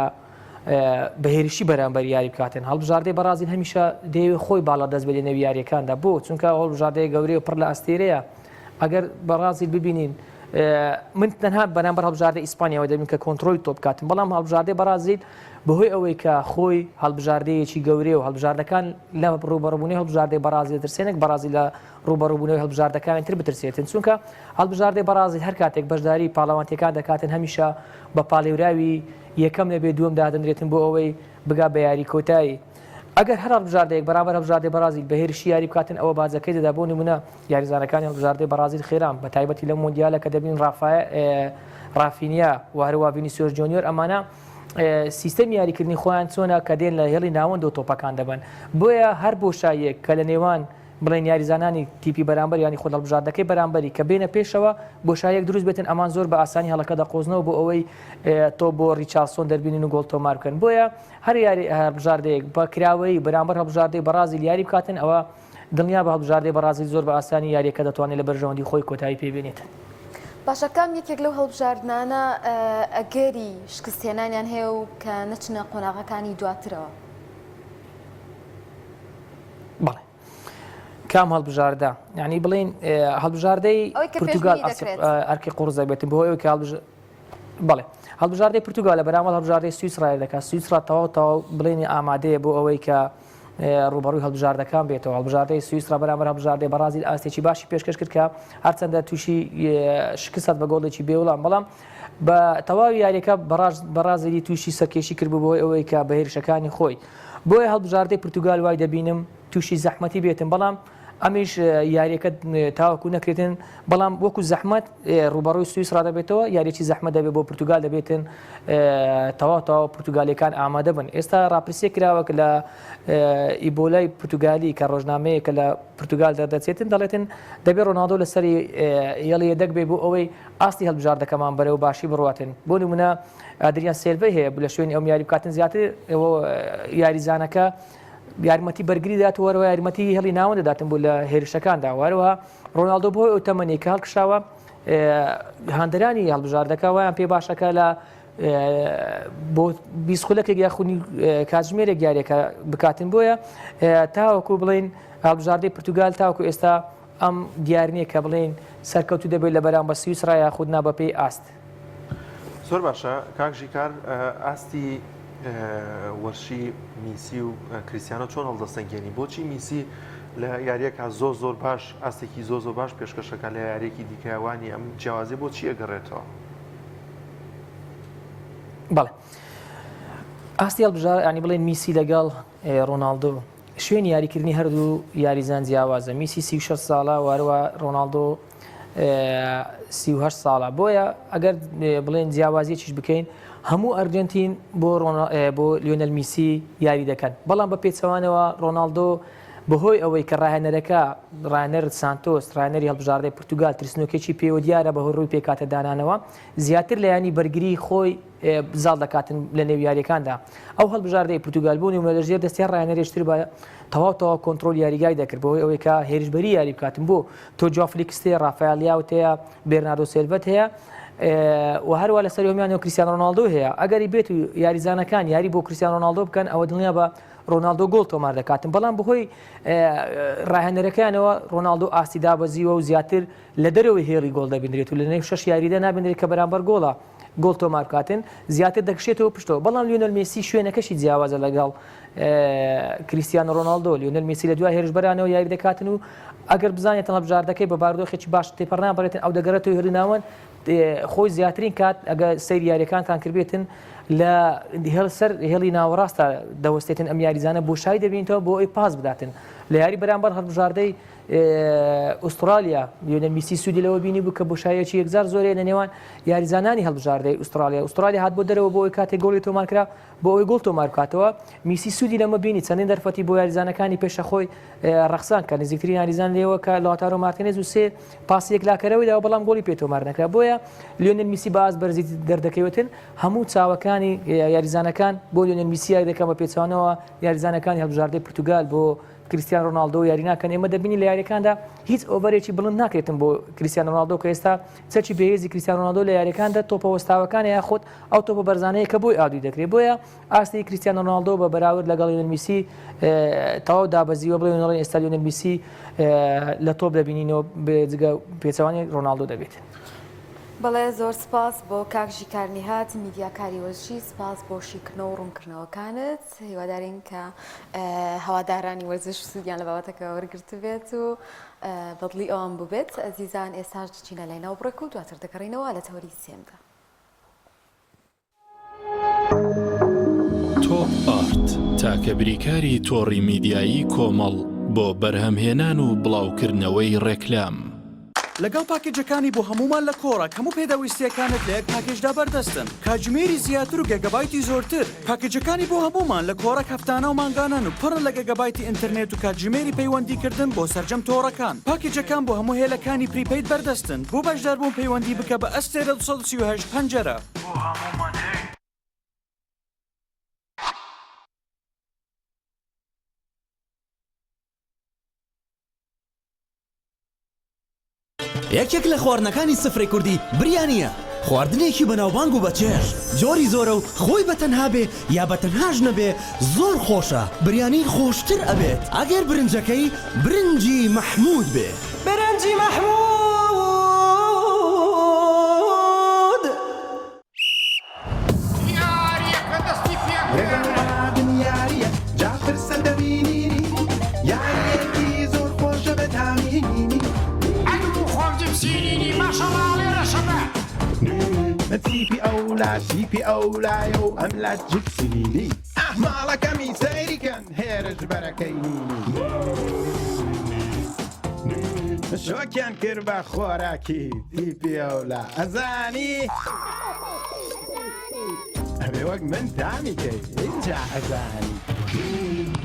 بە هێرشی بەرامبەر یاری بکاتن هەڵبژاردەی بەڕازیل هەمیشە دەیەوێت خۆی باڵا دەست بێت لە نێو یاریەکاندا بۆ چونکە هەڵبژاردەیە گەورەیە و پڕ لە ئەستێرەیە ئەگەر بەڕازیل ببینین من تەنها بەرامبەر هەڵبژاردەی ئیسپانیاوە دەبین کە کۆنترۆلی تۆپ بکاتن بەڵام هەڵبژاردەی بەڕازیل بەهۆی ئەوەی کە خۆی هەڵبژاردەیەکی گەورەیە و هەڵبژاردەکان لە ڕووبەڕووبوونەوەی هەڵبژاردەی بەڕازیل دەترسێنێک بەڕازیل لە ڕووبەڕووبوونەوەی هەڵبژاردەکانی تر بترسێتن چونکە هەڵبژاردەی بەڕازیل هەر کاتێک بەشداری پاڵەوانتیەکان دەکاتن هەمیشە بە پاڵێوراوی یەکەم نەبێ دووەم دادەنرێتن بۆ ئەوەی بگا بە یاری کۆتایی ئەگەر هەر هەڵبژاردەیەک بەرامبەر هەڵبژاردەی بەڕازیل بە هێرشی یاری بکاتن ئەوە باجەکەی دەدا بۆ نمونە یاریزانەکانی هەڵبژاردەی بەڕازیل خێران بە تایبەتی لەم مۆندیالە کە دەبین ڕافینیا و هەروە ڤینیسیۆس جۆنیۆر ئەمانە سیستەمی یاریکردنی خۆیان چۆنە کە دێن لە هێڵی ناوەندەوە تۆپەکان دەبەن بۆیە هەر بۆشاییەک کە لە نێوان بڵێن یاریزانانی تیپی بەرامبەر یانی خۆ هەڵبژاردەکەی بەرامبەری کە بێنە پێشەوە بۆشاییەک دروست بێتن ئەمان زۆر بە ئاسانی هەڵەکە دەقۆزنەوە بۆ ئەوەی تۆپ بۆ ڕیچارسۆن دەربینن و گۆڵ تۆمار بکەن بۆیە هەر یاری هەڵبژاردەیەک بە کراوەیی بەرامبەر هەڵبژاردەی بەڕازیل یاری بکاتن ئەوە دڵنیابە هەڵبژاردەی بەڕازیل زۆر بە ئاسانی یاریەکە دەتوانێت لە بەرژەوەندی خۆی کۆتایی پێ بێنێت. باشە کام یەکێک لەو هەڵبژاردنانە ئەگەری شکستهێنانیان هەیە و کە نەچنە قۆناغەکانی دواترەوە؟ بەڵێ کام هەڵبژاردە یعنی بڵین هەڵبژاردەی پرتوگال ئەرکی قوڕس دەبێتن بۆ ئەوەی کە بەڵێ هەڵبژاردەی پرتوگال لە بەرامبەر هەڵبژاردەی سویسرا یاری دەکات سویسرا تەواو تەواو بڵێنی ئامادەیە بۆ ئەوەی کە ڕوبەڕووی هەڵبژاردەکان بێتەوە هەڵبژاردەی سویسرا بەرامبەر هەڵبژاردەی بەڕازیل ئاستێکی باشی پێشکەش کرد کە هەرچەندە تووشی شکست بە گۆڵێکی بێوڵام بەڵام بە تەواوی یاریەکە بەڕازیلی تووشی سەرکێشی کرد بۆ ئەوەی کە بە هێرشەکانی خۆی بۆیە هەڵبژاردەی پرتوگال وای دەبینم تووشی زەحمەتی بێتن بەڵام ئەمیش یاریەکە تاوەکو نەکرێتن بەڵام وەکو زەحمەت ڕوبەڕووی سویسرا دەبێتەوە یاریی زەحمەت دەبێت بۆ پرتوگال دەبێتن تەواو تەواو پرتوگالیەکان ئامادە بن ئێستا ڕاپرسیە کراوە لە ئیبۆلای پرتوگالی کە ڕۆژنامەیە کە لە پرتوگال دەردەچێتن دەڵێتن دەبێت ڕۆناڵدۆ لەسەری یەڵی یەدەک بێ بۆ ئەوەی ئاستی هەڵبژاردەکەمان بەرەو باشی بڕاتن بۆ نمونە ئادریان سێلڤی هەیە لە شوێنی ئەو یاری بکاتن زیاتر یاریزانەکە یارمەتی بەرگری دات و هەروەها یارمەتی هێڵی ناوەند دەداتن بۆ لە هێرشەکاندا و هەروەها ڕۆناڵدۆ بۆی ئەو تەمەنی کە هەڵکشاوە هاندەرانی هەڵبژاردەکە وایان پێ باشەکە لە بۆ 20 خولەکێک یاخونی کاتژمێرێک یاریەکە بکاتن بۆیە تاوەکو بڵین هەڵبژاردەی پرتوگال تاوەکو ئێستا ئەم دیار نییە کە بڵین سەرکەوتو دەبێت لە بەرامبەر سویسرا یاخود نا بەپێی ئاست. زۆر باشە کاک ژیکار ئاستی وەرشی میسی و کریسیانۆ چۆن هەڵدەسەنگێنی بۆچی میسی لە یاریەکە زۆر زۆر باش ئاستێکی زۆر زۆر باش پێشکەشەکە لە یاریەکی دیکەوانی ئەم جیاوازی بۆچی ئەگەڕێتەوە بەڵێ ئاستی هەڵبژار ینی بڵێن میسی لەگەڵ ڕۆناڵدۆ. شوێنی یاریکردنی هەردوو یاریزان جیاوازە میسی 36 ساڵە وارەوە ڕۆناڵدۆ 38 ساڵە بۆیە ئەگەر بڵێن جیاوازیەکیش بکەین هەموو ئەرجنتین بۆ بۆ لیۆنەل میسی یاری دەکەن بەڵام بە پێچەوانەوە ڕۆناڵدۆ بەهۆی ئەوەی کە ڕاهێنەرەکە ڕاهێنەر سانتۆس ڕاهێنەری هەڵبژاردەی پرتوگال ترسنۆکێکی پێوە دیارە بەهۆی ڕووی پێکهاتە دانانەوە زیاتر لە یانی بەرگری خۆی زاڵ دەکاتن لە نێو یاریەکاندا ئەو هەڵبژاردەی پرتوگال بوون و لە ژێر دەستی هەر ڕاهێنەرێکی تر بە تەواو تەواو کۆنترۆل یاریگای دەکرد بەهۆی ئەوەی کە هێرشبەری یاری بکاتن بۆ تۆ جواو فلیکس هەیە ڕافایل لیاوت هەیە بێرناردۆ سێلڤەت هەیە و هەروە لەسەر هەمیانەوە کریستیان ڕۆناڵدۆ هەیە ئەگەری بێت و یاریزانەکان یاری بۆ کریستیان ڕۆناڵدۆ بکەن ئەوە دڵنیا بە ڕۆناڵدۆ گۆڵ تۆمار دەکاتن بەڵام بەهۆی ڕاهێنەرەکەیانەوە ڕۆناڵدۆ ئاستی دابەزیوە و زیاتر لە دەرەوەی هێڵی گۆڵ دەبینرێت و لە نێو شەش یاریدا نابینرێت کە بەرامبەر گۆڵە گۆڵ تۆمار بکاتن زیاتر دەکشێتەوە پشتەوە بەڵام لیۆنەل مێسی شوێنەکەشی جیاوازە لەگەڵ کریستیانۆ ڕۆناڵدۆ لیۆنەل مێسی لە دوای هێرشبەرانەوە یاری دەکاتن و ئەگەر بزانێت هەڵبژاردەکەی بە بارودۆخێکی باش تێپەڕنابڕێتن ئەو دەگەڕێتەوە هێڵی ناوەند خۆی زیاترین کات ئەگە سەیری یاریەکانتان کردبێتن لە هێڵ سەر هێڵی ناوەڕاستە دەوەستێتن ئەم یاریزانە بۆشایی دەبینیتەوە بۆ ئەوی پاس بداتن لە یاری بەرامبەر هەڵبژاردەی ئوسترالیا لیۆنێل میسی سوودی لەوە بینی بوو کە بۆشاییەکی یەکجار زۆرەیە لە نێوان یاریزانانی هەڵبژاردەی ئوسترالیا ئوسترالیا هات بۆ دەرەوە بۆ ئەوەی کاتێک گۆڵی تۆمار کرا بۆ ئەوەی گۆڵ تۆمار بکاتەوە میسی سوودی لەمە بینی چەندین دەرفەتی بۆ یاریزانەکانی پێشە خۆی ڕەخسان کە نزیکترین یاریزان لێوە کە لاوتارۆ مارتینێز و سێ پاسی یەکلاکەرەوەی داوە بەڵام گۆڵی پێ تۆمار نەکرا بۆیە لیۆنێل میسی بە ئاست بەرزی دەردەکەوێتن هەموو چاوەکانی یاریزانەکان بۆ لیۆنێل میسی یاری دەکەن بە پێچەوانەوە یاریزانەکانی هەڵبژاردەی پرتوگال بۆ کریستیان ڕۆناڵدۆ یاری ناکەن ئێمە دەبینین لە یاریەکاندا هیچ ئۆڤەرێکی بڵند ناکرێتن بۆ کریستیان ڕۆناڵدۆ کە ئێستا چەکی بەهێزی کریستیان ڕۆناڵدۆ لە یاریەکاندا تۆپە وەستاوەکانە یاخود ئەو تۆپە بەرزانەیە کە بۆی ئادوی دەکرێت بۆیە ئاستی کریستیان ڕۆناڵدۆ بە بەراورد لەگەڵ لیۆنێل میسی تەواو دابەزیوە بڵێ نەڵێن ئێستا لیۆنێل میسی لە تۆپ دەبینینەوە بێجگە پێچەوانی ڕۆناڵدۆ دەبێت. بەڵێ زۆر سپاس بۆ کاک ژیکار نیهاد میدیاکاری وەرزشی سپاس بۆ شیکردنەوە و ڕوونکردنەوەکانت هیوادارین کە هەوادارانی وەرزش سوودیان لە بابەتەکە وەرگرتبێت و بەدڵی ئەوان بووبێت ئەزیزان ئێستاش دەچینە لای ناوبڕێک و دواتر دەگەڕێینەوە لە تەوەری سێمدا. تۆپ ئارت، تاکە بریکاری تۆڕی میدیایی کۆمەڵ بۆ بەرهەمهێنان و بڵاوکردنەوەی ڕێکلام. لەگەڵ پاکێجەکانی بۆ هەموومان لە کۆڕەک هەموو پێداویستییەکانت لە یەک پاکێجدا بەردەستن، کاتژمێری زیاتر و گێگابایتی زۆرتر. پاکێجەکانی بۆ هەموومان لە کۆڕەک هەفتانە و مانگانەن و پڕن لە گێگابایتی ئینتەرنێت و کاتژمێری پەیوەندیکردن بۆ سەرجەم تۆڕەکان. پاکێجەکان بۆ هەموو هێلەکانی prepaid بەردەستن. بۆ بەشداربوون پەیوەندی بکە بە ئەستێرە 238 پەنجەرە. بۆ هەموومان هەیە. یەکێک لە خواردنەکانی سفرەی کوردی بریانییە، خواردنێکی بەناوبانگ و بەچێژ، جۆری زۆرە و خۆی بە تەنها بێ یا بە تەنهاش نەبێ زۆر خۆشە، بریانی خۆشتر ئەبێت ئەگەر برنجەکەی برنجی مەحموود بێ. برنجی مەحموود. یاریەکە دەستی پێکرد. یاریە جا پرسە دەبینینی یاریەکی زۆر خۆشە بە تامینینی. ئەگم و خۆم جپسینینی ماشەڵا ئەڵێ رەشەبە. تیپی ئەولا تیپی ئەولایە و ئەملا جپسینینی. ئاه ماڵەکەمی سەیری کەن هێرشبەرەکەی نینی. شۆکیان کرد بە خۆراکی تیپی ئەولا ئەزانی ئەبێ وەک من تامی کەی ئینجا ئەزانی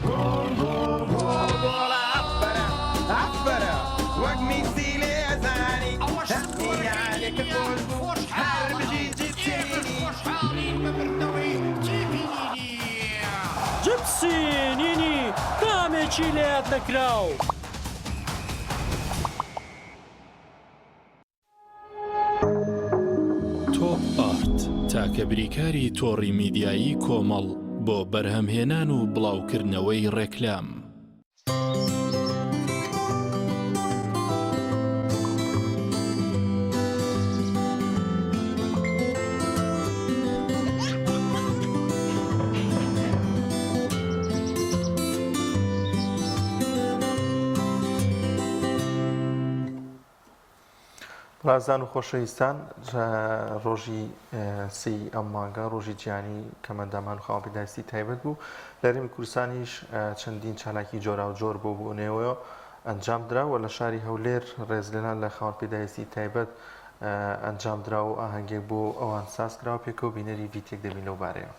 گۆڵ گۆڵ گۆڵ گۆڵە ئەفەرە ئەفەرە وەک میسی لێ ئەزانی ئەوەش یاریەکە خۆش بوو هەر بژی جپسینی خۆشحاڵین بە بردنەوەی تیپی نینی. جپسی نینی تامێکی لەیاد نەکراو. تۆپ ئارت، تاکە بریکاری تۆڕی میدیایی کۆمەڵ بۆ بەرهەمهێنان و بڵاوکردنەوەی ڕێکلام. ئازیزان و خۆشەویستان ڕۆژی سێی ئەم مانگە ڕۆژی جیهانی کەمەندامان و خاوەن پێداویستی تایبەت بوو لە هەرێمی کوردستانیش چەندین چالاکی جۆراوجۆر بۆ بوونەوە ئەنجام درا و لە شاری هەولێر ڕێزلێنان لە خاوەن پێداویستی تایبەت ئەنجام درا و ئاهەنگێک بۆ ئەوان ساز کراوە پێکەوە بینەری ڤیتێک دەبین لەو بارەیەوە.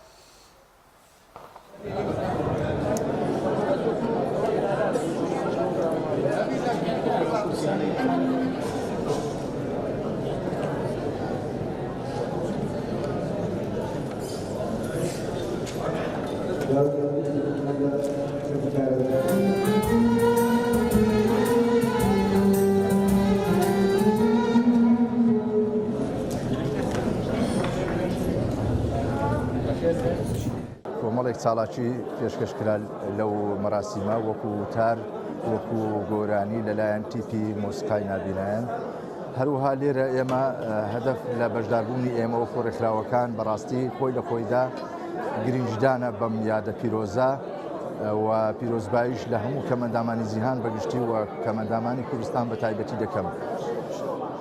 کۆمەڵێک چاڵاکی پێشکەش کرا لەو مەراسیمە وەکو وتار وەکو گۆرانی لەلایەن تیپی مۆسیقای نابینایان هەروەها لێرە ئێمە هەدەف لە بەشداربوونی ئێمە وەکو ڕێکخراوەکان بەڕاستی خۆی لە خۆیدا گرنگیدانە بەم یادە پیرۆزە و پیرۆزباییش لە هەموو کەمەندامانی جیهان بەگشتی و کەمەندامانی کوردستان بە تایبەتی دەکەم.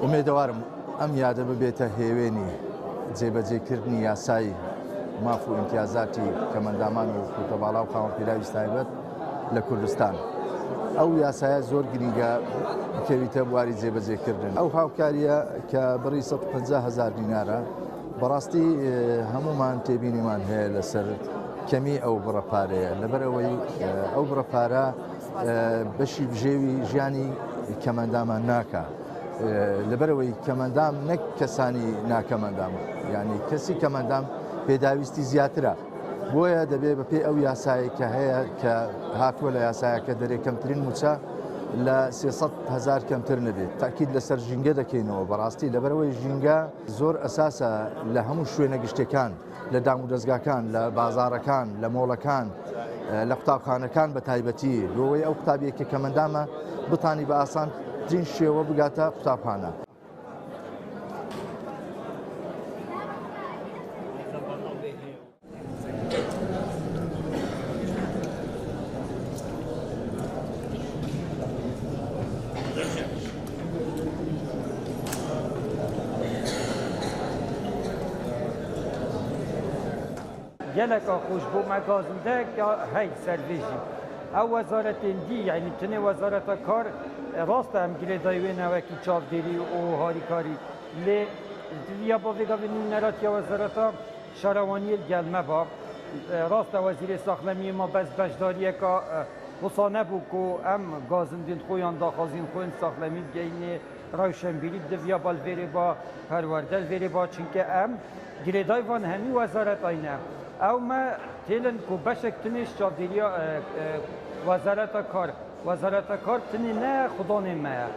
ئومێدەوارم ئەم یادە ببێتە هێوێنی جێبەجێکردنی یاسای ماف و ئیمتیازاتی کەمەندامان و کورتەباڵا و خاوەن پێداویست تایبەت لە کوردستان. ئەو یاسایە زۆر گرنگە بکەویتە بواری جێبەجێکردن. ئەو هاوکارییە کە بڕی 150 هەزار دینارە بەڕاستی هەمومان تێبینیمان هەیە لەسەر کەمی ئەو بڕە پارەیە لەبەرئەوەی ئەو بڕە پارە بەشی بژێوی ژیانی کەمەندامان ناکا لەبەرئەوەی کەمەندام نەک کەسانی ناکەمەندام یعنی کەسی کەمەندام پێداویستی زیاترە بۆیە دەبێ بەپێی ئەو یاسایە کە هەیە کە هاتووە لە یاسایەکە دەرێ کەمترین موچە لە 300 هزار کەمتر نەبێت تاکید لەسەر ژینگە دەکەینەوە بەڕاستی لەبەرەوەی ژینگە زۆر ئەساسە لە هەموو شوێنە گشتەکان لە دامودەزگاکان، لە بازاڕەکان، لە مۆڵەکان، لە قوتابخانەکان بە تایبەتی، لۆوەی ئەو قوتابیەی کە کەمەندامە بتانی بە ئاسانترین شێوە بگاتە قوتابخانە. Geleka xweş bû me gazindeyek ya hey ser vê jî. Ew wezaretên dî yanî tenê wezareta kar rast e em girêdayî wê ne wekî çavdêrî û harîkarî lê ya bavê gavê nûneratiya wezareta şarewaniyê li gel me ba. Rast e wezîrê saxlemiyê ma bes beşdariyeka wisa nebû ku em gazindên xwe yan daxwazên xwe yên saxlemî bigihînê Rewşenbîrî diviya ba li vêrê ba, perwerde li vêrê ba çunke em girêdayî van hemî wezaretayî ne. Ew me têlin ku beşek tinê ji çavdêriya wezareta kar. Wezareta kar tinê ne xudanê me ye.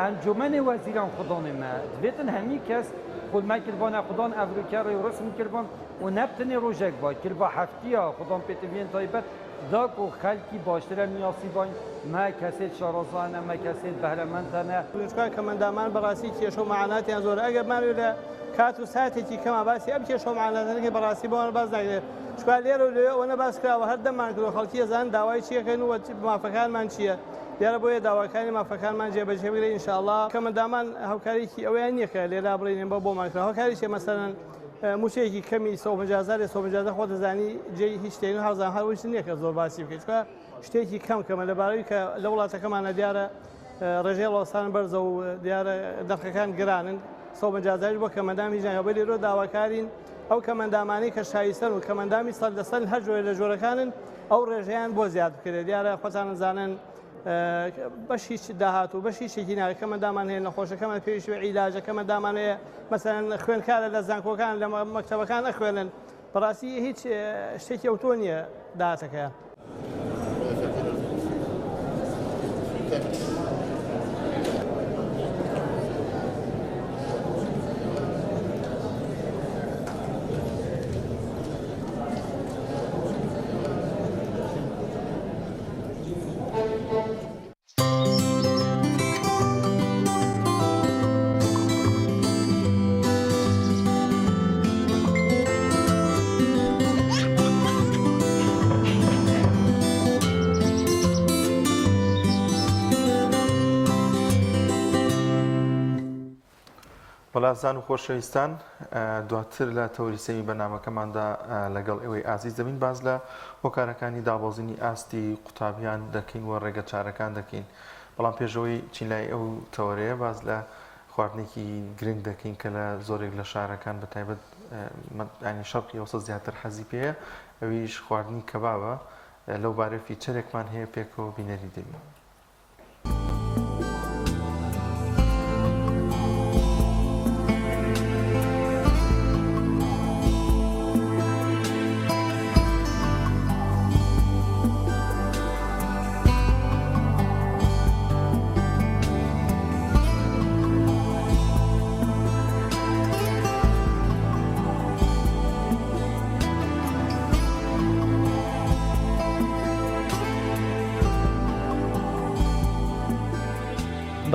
Encûmenê wezîran xudanê me ye. Divêtin hemî kes xwe li me kiribane xudan evrûke rê û resm kiriban û ne bi tinê rojek ba, kiriba heftiya xudan pêtiviyên taybet Da ku xelkî baştir e niyasî bayn, me kesêd şaraza hene, me kesêd behremend hene. چونکە کەمئەندامان بەڕاستی کێشە و مەعاناتیان زۆرە، ئەگەر بمانەوێت لە کات و ساتێکی کەما باسی ئەم کێشە و مەعاناتە نەکەین بەڕاستی بۆمان باس ناکرێت، چونکە لێرە و لەوێ ئەوەنە باس کراوە هەر دەممان کردووە خەڵکی ئەزانن داوای چی ئەکەین و مافەکانمان چییە، دیارە بۆیە داواکانی مافەکانمان جێبەجێ بکرێت ئینشاڵڵا. کەمئەندامان هاوکاریی ئەوەیان نییە کە لێرە بڵێین ئێمە بۆمان کرا، هاوکاری چییە مەسەلەن مووچەیەکی کەمی 150 هەزار 150 هەزار خۆت دەزانی جێی هیچ شتێک نییە هەزار هەر ویست نییە کە زۆر باسی بکەیت چونکە شتێکی کەم کەمە لەبارەی کە لە وڵاتەکەمانە دیارە ڕێژەی ڕۆستان بەرزە و دیارە نرخەکان گرانن 150 هەزاریش بۆ کەمەندام هیچ ناکات بۆیە لێرە داواکارین ئەو کەمەندامانەی کە شایستەن و کەمەندامی سەد لەسەر هەر جۆرە لە جۆرەکانن ئەو ڕێژەیان بۆ زیاد بکرێت دیارە خۆتان زانن بەش هیچ داهات و بەش هیچێکی ناوێت کەمەندامان هەیە نەخۆشەکەمان پێویستی بە عیلاجە کەمەندامان هەیە مەسەلەن خوێندکارە لە زانکۆکان لە مەکتەبەکان ئەخوێنن بەڕاستی هیچ شتێکی ئەوتۆ نییە داهاتەکەیان. وەڵا ئازیزان و خۆشەویستان دواتر لە تەوەری سێیەمی بەرنامەکەماندا لەگەڵ ئێوەی ئازیز دەبین باس لە هۆکارەکانی دابەزینی ئاستی قوتابیان دەکەین و ڕێگە چارەکان دەکەین بەڵام پێشەوەی چین لای ئەو تەوەرەیە باس لە خواردنێکی گرنگ دەکەین کە لە زۆرێک لە شارەکان بە تایبەت ینی شەرقی ئەوسە زیاتر حەزی پێیە ئەویش خواردنی کەبابە لەو بارەی feature ێکمان هەیە پێکەوە بینەری دەبین.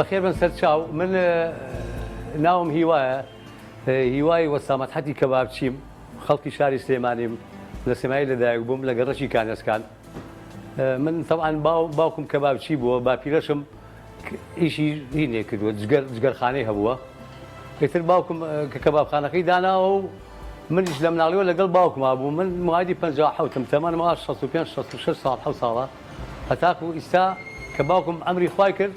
بەخێر بن سەر چاو من ناوم هیوایە هیوای وەستا مەدحەتی کەبابچیم خەڵکی شاری سلێمانیم لە سلێمانی لەدایک بووم لە گەڕەکی کانێسکان من تەبعەن باوکم کەبابچی بووە باپیرەشم ئیشی هینێ کردووە جگەر جگەرخانەی هەبووە ئیتر باوکم کە کەبابخانەکەی داناوە و منیش لە مناڵیەوە لەگەڵ باوکما بوو من موالید 57م تەمەنم وا 65 66 ساڵ حەوت ساڵە هەتاکو ئیستا کە باوکم ئەمری خوای کرد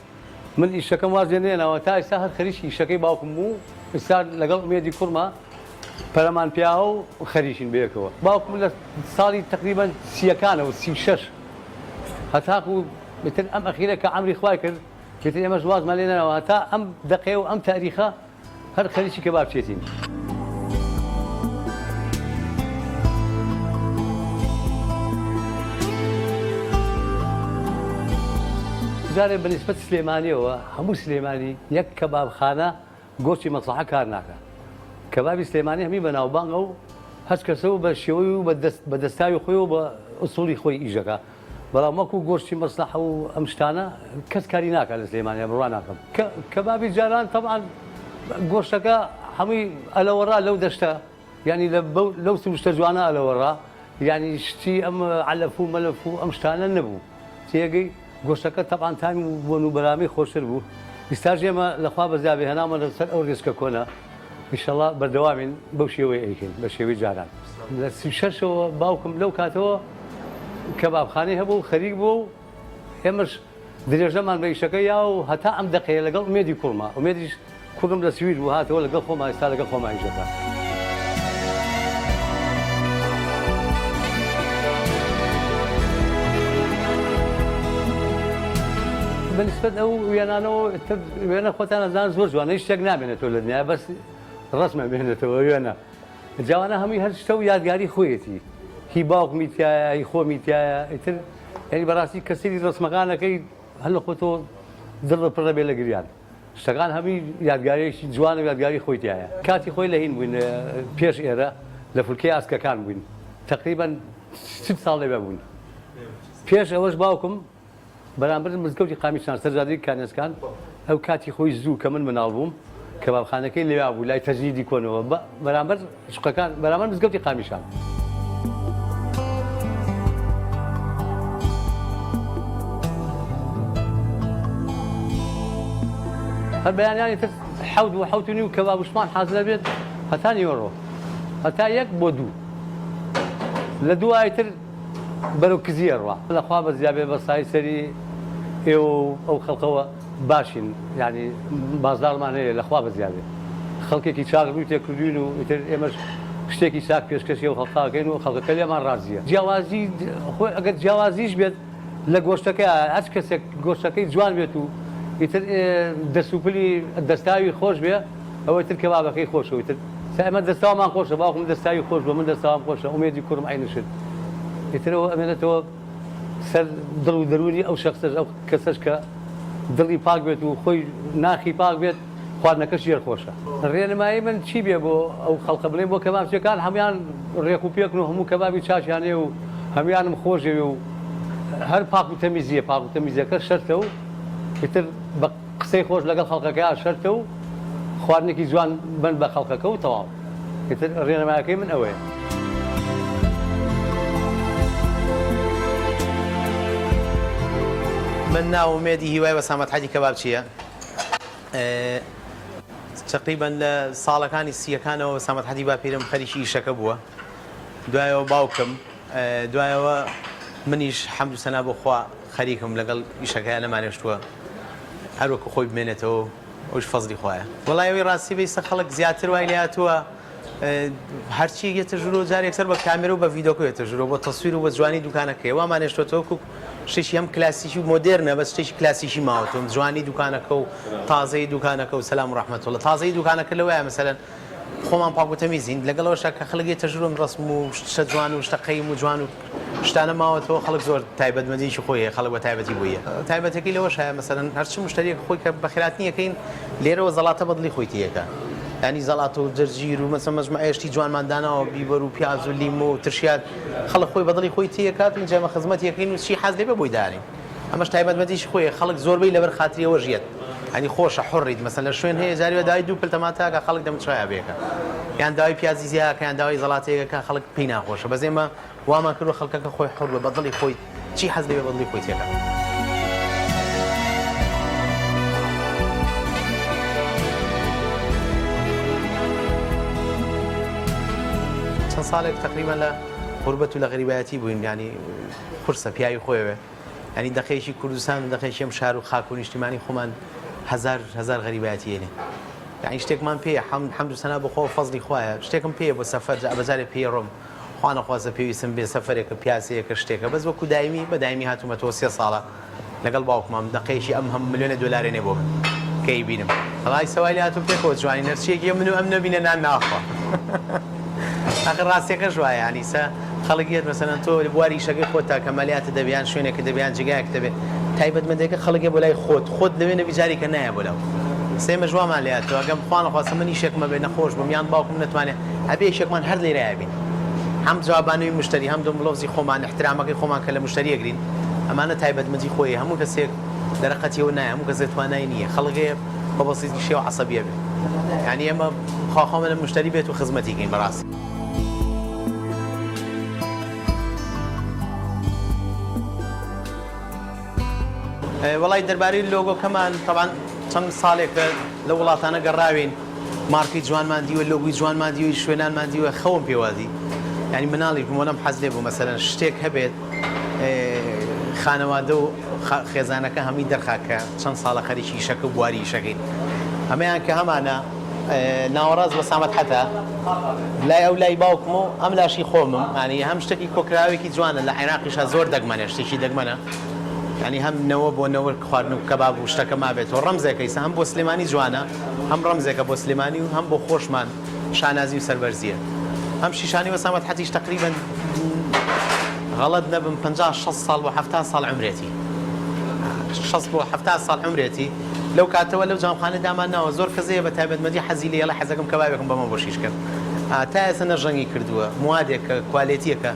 من ئیشەکەم واز لێ نێناوە تا ئیستا هەر خەریکی ئیشەکەی باوکم بوو ئیستا لەگەڵ ئومێدی کوڕمە پەرەمان پیاوە و خەریکین بەیەکەوە باوکم لە ساڵی تقریبا سیەکانەوە 36 هەتاکو ئیتر ئەم ئەخیرە کە عەمری خوای کرد ئیتر ئێمەش وازمان لێ نەناوە هەتا ئەم دەقەیە و ئەم تاریخە هەر خەریکی کەبابچێتین. جارێ بە نیسبەت سلێمانیەوە هەموو سلێمانی یەک کەبابخانە گۆشتی مەسڵەحە کار ناکا. کەبابی سلێمانی هەمی بەناوبانگە و هەچ کەسە و بە شێوەی و بە دەستاوی خۆی و بە ئوسوڵی خۆی ئیش دەکا. بەڵام وەکو گۆشتی مەسڵەحە و ئەم شتانە کەس کاری ناکا لە سلێمانیا بڕوا ناکەم. کەبابی جاران تەبعەن گۆشتەکە هەمووی ئەلەوەڕا لەو دەشتە یانی لەو سروشتە جوانە ئەلەوەڕا یانی شتی ئەم عەلەف و مەلەف و ئەم شتانە نەبوو. تێگەی؟ گۆشتەکە تەبعەن تامی و بۆن و بەرامی خۆشتر بوو. ئیستاش ئێمە لە خوا بەزیا بێ هێناومە لە سەر ئەو ڕێچکە کۆنە ئیشەڵا بەردەوامین بەو شێوەیە ئەیکەین بە شێوەی جاران. لە 36 ەوە باوکم لەو کاتەوە کەبابخانەی هەبوو و خەریک بووە و ئێمەش درێژەمان بە ئیشەکە یا و هەتا ئەم دەقەیە لەگەڵ ئومێدی کوڕما ئومێدیش کوڕم لە سوید بوو هاتەوە لەگەڵ خۆمان ئێستا لەگەڵ خۆمان ئیش دەکات. بە نسبەت ئەو وێنانەوە تر وێنە خۆتان ئەزان زۆر جوانە هیچ شتێک نامێنێتەوە لە دنیا بەس ڕەسمە بێنێتەوە وێنە جوانە هەمووی هەر شتە و یادگاری خۆیەتی هی باوکمی تایە هی خۆمی تایە ئیتر یعنی بەڕاستی کەسری ڕەسمەکانەکەی هەر لە خۆتەوە دڵ پڕ دەبێت لە گریان شتەکان هەمووی یادگاریەکی جوانە و یادگاری خۆی تیایە. کاتی خۆی لە هین بووین پێش ئێرە لە فولکەی ئاسکەکان بووین تەقریبەن 40 ساڵ لەوێ بووین. پێش ئەوەش باوکم بەرامبەر مزگەوتی قامیشان سەر جادەی کانێسکان ئەو کاتی خۆی زوو کە من مناڵ بووم کەبابخانەکەی لەوێ بوو لای تەجنیدی کۆنەوە بەرامبەر شقەکان بەرامبەر مزگەوتی قامیشان. هەر بەیانیانی تر حەوت و حەوت و نیو کەباب و شتمان حازرە بێت هەتا نیوەڕۆ هەتا یەک بۆ دوو لە دوای تر بەرەو کزی ئەڕوا. لە خوا بەزیا بێ بە سای سەری ئێوە و ئەو خەڵکەوە باشین یانی بازاڕمان هەیە لە خوا بەزیا بێ خەڵکێکی چاک ڕووی تێ کردوین و ئیتر ئێمەش شتێکی چاک پێشکەشی ئەو خەڵکە ئەکەین و خەڵکەکە لێمان ڕازیە جیاوازی خۆی ئەگەر جیاوازیش بێت لە گۆشتەکە هەچ کەسێک گۆشتەکەی جوان بێت و ئیتر دەست و پلی دەستاوی خۆش بێ ئەوە تر کەبابەکەی خۆشە ئیتر سا ئێمە دەستاومان خۆشە باوکم دەستاوی خۆش بووە من دەستاوم خۆشە ئومێدی کوڕم عەینشت ئیتر ئەوە ئەمێنێتەوە سەر دڵ و دەروونی ئەو شەخسەش ئەو کەسەش کە دڵی پاک بێت و خۆی ناخی پاک بێت خواردنەکەشی هەر خۆشە. ڕێنمایی من چی بێ بۆ ئەو خەڵقە بڵێم بۆ کەبابچیەکان هەموان ڕێک و پێکن و هەموو کەبابی چاکیان هەیە و هەموانم خۆشەوێ و هەر پاک و تەمیزیە پاک و تەمیزەکە شەرتە و ئیتر بە قسەی خۆش لەگەڵ خەڵکەکەیا شەرتە و خواردنێکی جوان بەن بە خەڵکەکە و تەواو ئیتر ڕێنمایەکەی من ئەوەیە. من ناوم ئومێدی هیوای وەسامەت حەجی کەبابچییە. تەقریبەن لە ساڵەکانی سییەکانەوە سامەدحەدی باپیرم خەریکی ئیشەکە بووە، دوایەوە باوکم، دوایەوە منیش حەمد و سەنا بۆ خوا خەریکم لەگەڵ ئیشەکەیا نەمانێشتووە هەر وەکو خۆی بمێنێتەوە و ئەویش فەزلی خوایە. وەڵای ئەوەی ڕاستی بێ ئیستا خەڵک زیاتر وای لێهاتووە هەرچی یەتە ژوورەوە جار یەکسەر بە کامێرە و بە ڤیدۆکە یەتە ژوورەوە بۆ تەسویر و بە جوانی دوکانەکەی وامان هێشتووەتەوە وەکو شتێکی هەم کلاسیکی و مۆدێرنە بەس شتێکی کلاسیکی ماوەتەوە جوانی دوکانەکە و تازەی دوکانەکە و سەلام و ڕەحمەت اللە تازەی دوکانەکە لەوەیە مەسەلەن خۆمان پاک و تەمیزین لەگەڵ ئەوەشا کە خەڵک یەتە ژوورم ڕەسم و شتە جوان و شتە قەیم و جوان و شتانە ماوەتەوە خەڵک زۆر تایبەتمەندیی خۆی هەیە خەڵک بە تایبەتی بۆی تایبەتەکەی لەوەش هەیە مەسەلەن هەرچی مشتەریەک خۆی کە بەخێراتنی ئەکەین لێرەوە زەڵاتە بە دڵی خۆی تێیەکا یانی زەڵاتە و جەرجیر و مەسە مەجموعەیە شتی جوانمان داناوە بیبەر و پیاز و لیمۆ و ترشیات خەڵک خۆی بە دڵی خۆی تێیەکات و ئینجا ئێمە خزمەتی ئەکەین و چی حەز لێ بێ بۆی دانێین ئەمەش تایبەتمەندیی خۆیە خەڵک زۆربەی لەبەر خاتری ئەوە ژیەت یانی خۆشە حوڕیت مەسەن لە شوێن هەیە جاری وا داوای دوو پل تەماتە ئەکا خەڵک دەموچاویا بێکە یان داوای پیازی زیا ئەکا یان داوای زەڵاتەیەک ئەکا خەڵک پێی ناخۆشە بەس ئێمە وامان کردوە خەڵکەکە خۆی حوڕ بێ بە دڵی خۆی چی حەز لێ بێ بە دڵی خۆی تێکا. چەند ساڵێک تەقریبا لە غوربەت و لە غەریبایەتی بووین یانی قورسە پیاوی خۆیەوێ یانی دەقەیەکی کوردستان و دەقەیەکی ئەم شار و خاک و نیشتیمانی خۆمان هەزار هەزار غەریبایەتی یەنێ یانی شتێکمان پێیە حەمد حەمد و سەنا بۆ خوا و فەزڵی خوایە شتێکم پێیە بۆ سەفەر جا بەجارێ پێی ڕۆم خوا نەخواستە پێویستم بێ سەفەرێکە پیاسەیەکە شتێکە بەس وەکو دایمی بە دایمی هاتوومەتەوە سێ ساڵە لەگەڵ باوکمام دەقەیەکی ئەم هەم ملیۆنە دۆلارێ نێ بۆ من کە ئەیبینم وەڵای سەوای لێ هاتووم پێکەوە جوانین هەرچیەکی من و ئەم نەبینە نان ناخوا ئاخر ڕاستیەکەش وایە یانی سە خەڵک یەت مەسەلەن تۆ لە بواری ئیشەکەی خۆتا کەمالیاتت دەبێ یان شوێنێکت دەبێ یان جێگایەکت دەبێ تایبەتمەندیەکە خەڵک یە بۆ لای خۆت خۆت لەوێ نەبی جارێکە نایە بۆ لاو سە ئێمەش وامان لێ هاتووە ئەگەر خوا نەخواستە من ئیشێکم هەبێ نەخۆش بم یان باوکم نەتوانێ ئەبێ یەکێکمان هەر لێرەیا بین هەم جوابانەوەی مشتەری هەم دەموڵەوزی خۆمان ئیحترامەکەی خۆمان کە لە مشتەری ئەگرین ئەمانە تایبەتمەندی خۆیە هەموو کەسێک دەرەقەتی ئەوە نایە هەموو کەسێک توانای نییە خەڵک هەیە بە بەسیتی شێوە عەسەبیە بێ یانی ئێمە خوا خۆمە لە مشتەری بێت و خزمەتی کەین بەڕاستی. وەڵای دەربارەی لۆگۆکەمان تەبعەن چەند ساڵێکە لە وڵاتانە گەڕاوین مارکەی جوانمان دیوە لۆگوی جوانمان دیوە شوێنانمان دیوە خەوم پێوازی یعنی مناڵیش بووم وەلام حەز لێ بوو مەسەلەن شتێک هەبێت خانەوادە و خێزانەکە هەمووی دەرخا کە چەند ساڵە خەریکی ئیشەکە و بواری ئیشەکەین ئەمەیان کە هەمانە ناوەڕاست بە سامەت حەتا لای ئەو لای باوکم و ئەم لاشی خۆمم ینی هەم شتێکی کۆکراوێکی جوانە لە عێراقیشا زۆر دەگمەنە شتێکی دەگمەنە ینی هەم نەوە بۆ نەوە خواردن و کەباب و شتەکە مابێتەوە ڕەمزێکە ئیسا هەم بۆ سلێمانی جوانە هەم ڕەمزێکە بۆ سلێمانی و هەم بۆ خۆشمان شانازی و سەربەرزیە ئەم شیشانەی وەسامەت حەتیش تەقریبەن غەڵەت نەبم 50 60 ساڵ بۆ 70 ساڵ عمرێتی 60 بۆ 70 ساڵ عمرێتی لەو کاتەوە لەو جامخانە دامان ناوە زۆر کەس هەیە بە تایبەتمەندی حەزی لێ ئەڵێ حەزەکەم کەبابێکم بەمە بۆ شیش کەن تا ئێستا نە ژەنگی کردووە موادێکە کوالێتیەکە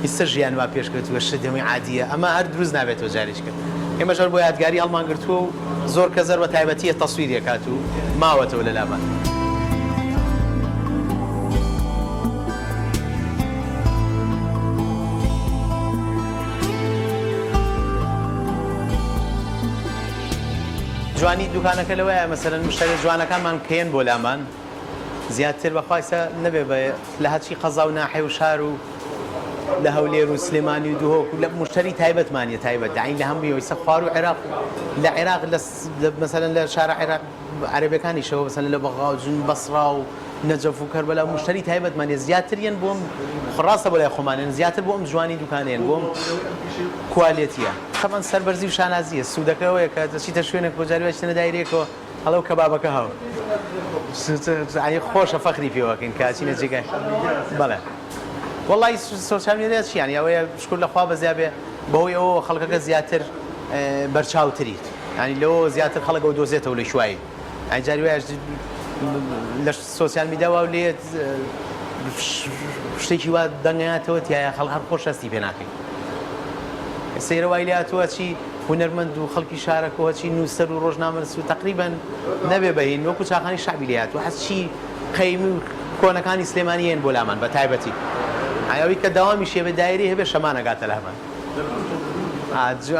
ئیستا ژیان وا پێشکەوتووە شت هەمووی عادیە ئەمە هەر دروست نابێتەوە جارێکە ئێمەش هەر بۆ یادگاری هەڵمان گرتووە و زۆر کەس هەر بە تایبەتیە تەسویری ئەکات و ماوەتەوە لە لامان. جوانی دوکانەکە لەوەیە مەسەلەن مشتەریە جوانەکانمان کەیەن بۆ لامان زیاتر بەخوایسە نەبێ بە لە هەرچی قەزا و ناحیە و شار و لە هەولێر و سلێمانی و دهۆک و لە مشتەری تایبەتمانە تایبەت داین لە هەمووی ئەویسە خوار و عێراق لە عێراق لە مەسەلەن لە شارە عێراق عەرەبەکانیشەوە مەسەلەن لە بەغا و جن بەسڕا و نەجەف و کەربەلا مشتەری تایبەتمانە زیاتریان بۆم خڕاستە بۆ لای خۆمانن زیاتر بۆ ئەم جوانی دوکانێن بۆم کوالێتیە تەبعەن سەربەرزی و شانازیە سوودەکە ئەوەیە کە دەچیتە شوێنێک بۆ جاری وای چتە دایرەیەکەوە ئەڵێ کەبابەکە هەو خۆشە فەخری پێوەکەین کە ئەچینە جێگای بەڵێ وەڵی سۆشیال میدیا چی یانی ئەوەیە شکر لە خوا بەزیا بێ بەهۆی ئەوەوە خەڵکەکە زیاتر بەرچاوتریت یانی لەوە زیاتر خەڵک ئەو دۆزێتەوە لە شوایی یانی جاری وایە لە سۆشیال میدیا واو لێت شتێکی وا دەنگاتەوە تایە خەڵ هەر خۆش هەستی پێ ناکەی سەیرە وای لێ هاتووە چی هونەرمەند و خەڵکی شارەکەوە چی نووسەر و ڕۆژنامەنووس و تەقریبەن نەبێ بە هین وەکو چاخانی شەعبی لێ هاتووە هەست چی قەیمی و کۆنەکانی سلێمانی یەن بۆ لامان بە تایبەتی ئەوی کە داوامیش هەبێ دایرەی هەبێ شەمان ئەگاتە لامان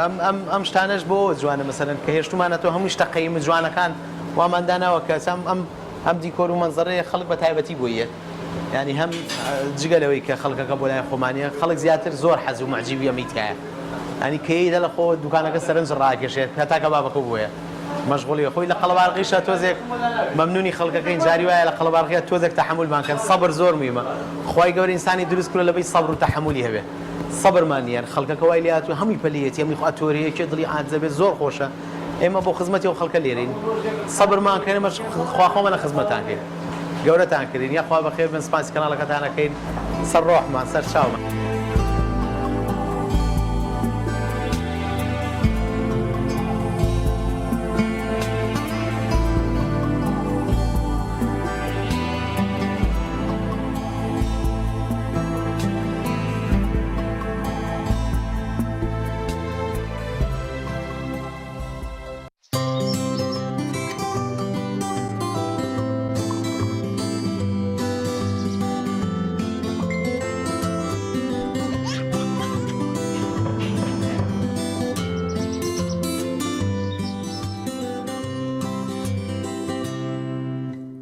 ئەم ئەم ئەم شتانەش بۆ جوانە مەسەلەن کە هێشتومانەتەوە هەموو شتە قەیم و جوانەکان وامان داناوە کە ئەم ئەم. ئەم دیکۆر و مەنزەرەیە خەڵک بە تایبەتی بۆی یەت یانی هەم جگە لەوەی کە خەڵکەکە بۆ لای خۆمانە خەڵک زیاتر زۆر حەز و مەعجیبی ئەمەی تایە ینی کە یەیتە لە خۆ دوکانەکە سەرنج ڕاکێشێت هەتا کە بابەکە بۆیە مەشغوڵی خۆی لە قەڵەبارغیشە تۆزێک مەمنونی خەڵکەکەین جاری وایە لە قەڵەبارغیە تۆزێک تەحەمولمان کەن سەبر زۆر مهمە خوای گەورە ئینسانی دروست کردوە لەبەی سەبر و تەحەمولی هەبێ سەبرمان نییە خەڵکەکە وای لێهاتووە هەمووی پەلیەتی هەمووی خوا تۆرەیە کێ دڵی عاجزە بێت زۆر خۆشە ئێمە بۆ خزمەتی ئەو خەڵکە لێرەین سەبرمان کەن ئێمەش خوا خۆمانە خزمەتان کەین گەورەتان کردین یاخوا بەخێر بن سپاسی کەناڵەکەتان ئەکەین سەر ڕۆحمان سەر چاومان.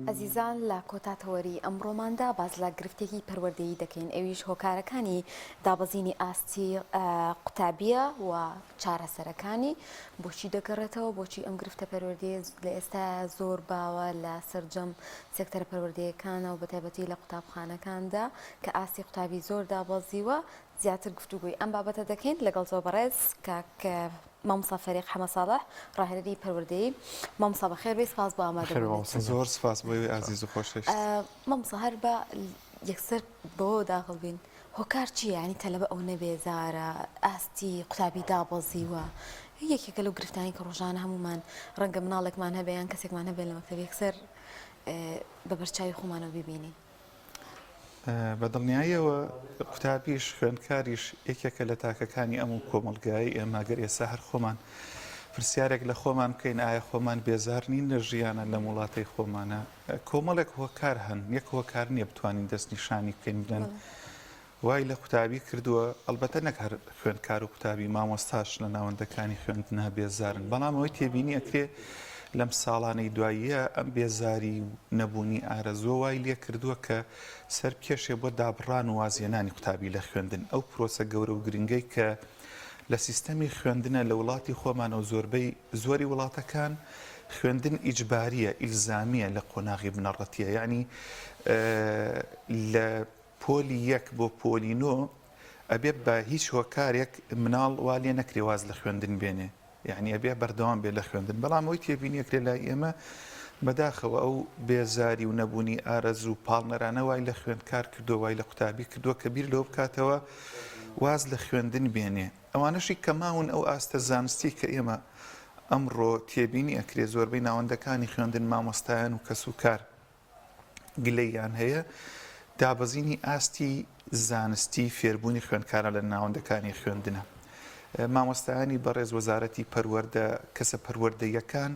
ئەزیزان لە کۆتا تەوەری ئەمڕۆماندا باس لە گرفتێکی پەروەردەیی دەکەین ئەویش هۆکارەکانی دابەزینی ئاستی قوتابیە و چارەسەرەکانی بۆچی دەگەڕێتەوە بۆچی ئەم گرفتە پەروەردەیە لە ئێستا زۆر باوە لە سەرجەم سێکتەرە پەروەردەیەکانە و بەتایبەتی لە قوتابخانەکاندا کە ئاستی قوتابی زۆر دابەزیوە زیاتر گفتوگۆی ئەم بابەتە دەکەین لەگەڵ زۆر بەڕێز کاک مامۆستا فەریق حەمە ساڵح ڕاهێنەری پەروەردەیی مامۆستا بەخێر بێی سپاس بۆ ئامادەبوونت. زۆر سپاس بۆ ئێوەی ئازیز و خۆشەویست. مامۆستا هەر بە یەکسەر بەوە داخڵ بین هۆکار چییە یانی تەلەبە ئەونە بێزارە ئاستی قوتابی دابەزیوە یەکێکە لەو گرفتانەی کە ڕۆژانە هەموومان ڕەنگە مناڵێکمان هەبێ یان کەسێکمان هەبێ لە مەکتەب یەکسەر بە بەرچاوی خۆمانەوە بیبینین. بە دڵنیاییەوە قوتابیش خوێندکاریش یەکێکە لە تاکەکانی ئەم و کۆمەڵگایەی ئێمە، گەر ئێستا هەر خۆمان پرسیارێک لە خۆمان بکەین ئایا خۆمان بێزار نین لە ژیانە لەم وڵاتەی خۆمانە؟ کۆمەڵێک هۆکار هەن، یەک هۆکار نییە بتوانین دەستنیشانی بکەین بڵێن وای لە قوتابی کردووە، ئەڵبەتە نەک هەر خوێندکار و قوتابی، مامۆستاش لە ناوەندەکانی خوێندنا بێزارن، بەڵام ئەوەی تێبینی ئەکرێ لەم ساڵانەی دواییە ئەم بێزاری و نەبوونی ئارەزووە وای لێ کردووە کە سەر بکێشێ بۆ دابڕان و وازهێنانی قوتابی لە خوێندن، ئەو پرۆسە گەورە و گرنگەی کە لە سیستەمی خوێندنە لە وڵاتی خۆمان و زۆربەی زۆری وڵاتەکان خوێندن ئیجباریە، ئیلزامیە لە قۆناغی بنەڕەتیە، یەعنی لە پۆلی یەک بۆ پۆلی نۆ ئەبێ بە هیچ هۆکارێک مناڵ وا لێ نەکرێ واز لە خوێندن بێنێ یعنی ئەبێ بەردەوام بێ لە خوێندن بەڵام ئەوەی تێبینی ئەکرێ لای ئێمە بەداخەوە ئەو بێزاری و نەبوونی ئارەزوو و پاڵنەرانە وای لە خوێندکار کردووە وای لە قوتابی کردووە کە بیر لەوە بکاتەوە واز لە خوێندن بێنێ ئەوانەشی کە ماون ئەو ئاستە زانستی کە ئێمە ئەمڕۆ تێبینی ئەکرێ زۆربەی ناوەندەکانی خوێندن مامۆستایان و کەس و کار گلەییان هەیە، دابەزینی ئاستی زانستی فێربوونی خوێندکاران لە ناوەندەکانی خوێندنە. مامۆستایانی بەڕێز وەزارەتی پەروەردە، کەسە پەروەردەییەکان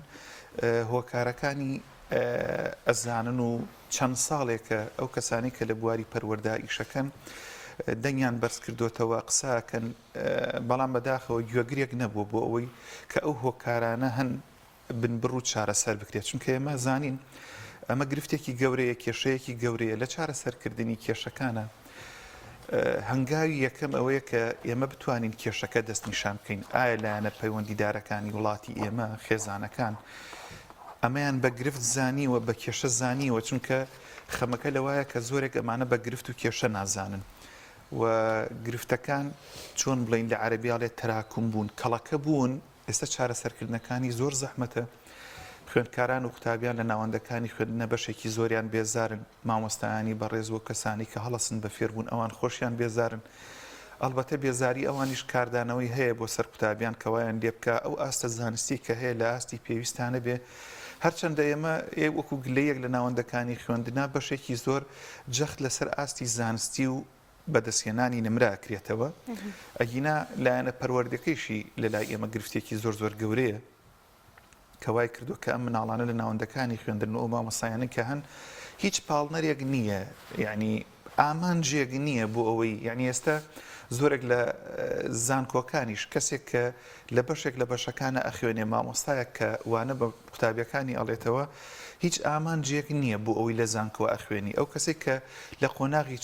هۆکارەکانی ئەزانن و چەند ساڵێکە ئەو کەسانەی کە لە بواری پەروەردە ئیشەکەن دەنگیان بەرز کردۆتەوە قسە ئەکەن، بەڵام بەداخەوە گوێگرێک نەبووە بۆ ئەوەی کە ئەو هۆکارانە هەن بنبڕ و چارەسەر بکرێت، چونکە ئێمە زانین ئەمە گرفتێکی گەورەیە، کێشەیەکی گەورەیە لە چارەسەرکردنی کێشەکانە هەنگاوی یەکەم ئەوەیە کە ئێمە بتوانین کێشەکە دەستنیشان بکەین، ئایا لایەنە پەیوەندیدارەکانی وڵاتی ئێمە، خێزانەکان ئەمەیان بە گرفت زانیوە، بە کێشە زانیوە، چونکە خەمەکە لەوایە کە زۆرێک ئەمانە بە گرفت و کێشە نازانن و گرفتەکان چۆن بڵێین لە عەرەبی ئەڵێ تەراکم بوون، کەڵەکە بوون، ئێستا چارەسەرکردنەکانی زۆر زەحمەتە، خوێندکاران و قوتابیان لە ناوەندەکانی خوێندنە بەشێکی زۆریان بێزارن، مامۆستایانی بەڕێز و کەسانی کە هەڵەسن بە فێربوون ئەوان خۆشیان بێزارن، ئەڵبەتە بێزاری ئەوانیش کاردانەوەی هەیە بۆ سەر قوتابیان کە وایان لێبکا ئەو ئاستە زانستی کە هەیە لە ئاستی پێویستا نەبێ، هەرچەندە ئێمە وەکو گلەیەک لە ناوەندەکانی خوێندنا بەشێکی زۆر جەخت لەسەر ئاستی زانستی و بەدەستهێنانی نمرە ئەکرێتەوە، ئەگینا لایەنە پەروەردەکەیشی لەلای ئێمە گرفتێکی زۆر زۆر گەورەیە کە وای کردووە کە ئەم مناڵانە لە ناوەندەکانی خوێندن و ئەو مامۆستایانەی کە هەن هیچ پاڵنەرێک نییە یعنی. ئامانجێک نییە بۆ ئەوەی یعنی ئێستا زۆرێک لە زانکۆکانیش کەسێک کە لە بەشێک لە بەشەکانە ئەخوێنێ مامۆستایەک کە وانە بە قوتابیەکانی ئەڵێتەوە هیچ ئامانجێک نییە بۆ ئەوەی لە زانکۆ ئەخوێنی ئەو کەسێک کە لە قۆناغی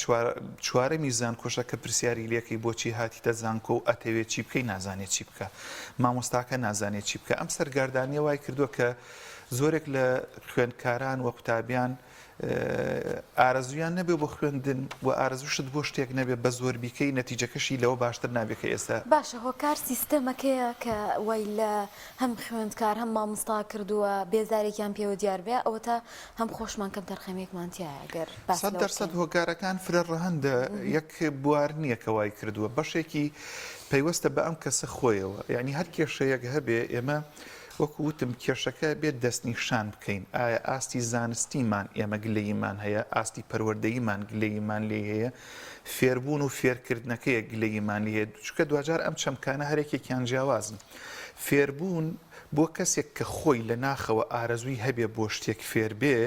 چوارەمی زانکۆشە کە پرسیاری لێکەی بۆچی هاتیتە زانکۆ و ئەتەوێت چی بکەی نازانێت چی بکە مامۆستاکە نازانێت چی بکە ئەم سەرگەردانیە وای کردووە کە زۆرێک لە خوێندکاران و قوتابیان ئارەزوویان نەبێ بۆ خوێندن و ئارەزووشت بۆ شتێک نەبێ بە زۆر بیکەی نەتیجەکەشی لەوە باشتر نابێ کە ئێستا. باشە هۆکار سیستەمەکەیە کە وای لە هەم خوێندکار هەم مامۆستا کردووە بێزارێکیان پێوە دیار بێ ئەوەتا هەم خۆشمان کەمتەرخەمیەکمان تیایە گەر باس لەوە 100% بکەین. هۆکارەکان فرە ڕەهەندە یەک بوار نییە کە وای کردووە بەشێکی پەیوەستە بە ئەم کەسە خۆیەوە یعنی هەر کێشەیەک هەبێ ئێمە وەکو وتم کێشەکە بێت دەستنیشان بکەین ئایا ئاستی زانستیمان ئێمە گلەییمان هەیە، ئاستی پەروەردەییمان گلەییمان لێی هەیە، فێربوون و فێرکردنەکەیە گلەییمان لێی هەیە، چونکە دواجار ئەم چەمکانە هەرێکێکیان جیاوازن. فێربوون بۆ کەسێک کە خۆی لە ناخەوە ئارەزووی هەبێ بۆ شتێک فێربێ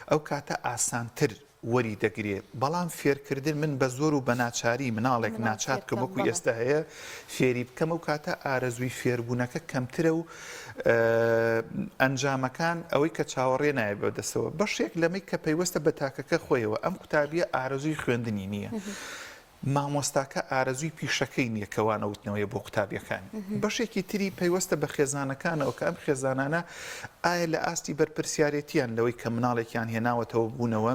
ئەو کاتە ئاسانتر وەری دەگرێ بەڵام فێرکردن من بە زۆر و بە ناچاری مناڵێک مناڵ ناچار فێر بکەم بکەم وەکو بەڵێ. ئێستا هەیە فێری بکەم ئەو کاتە ئارەزووی فێربوونەکە کەمترە و ئەنجامەکان ئەوەی کە چاوەڕێ نایە بەدەستەوە بەشێک لەمەی کە پەیوەستە بە تاکەکە خۆیەوە ئەم قوتابیە ئارەزووی خوێندنی نییە. مامۆستاکە ئارەزووی پیشەکەی نییە کە وانە وتنەوەیە بۆ قوتابیەکانی. بەشێکی تری پەیوەستە بە خێزانەکانەوە کە ئەم خێزانانە ئایا لە ئاستی بەرپرسیارێتیان لەوەی کە مناڵێکیان هێناوەتەوە بوونەوە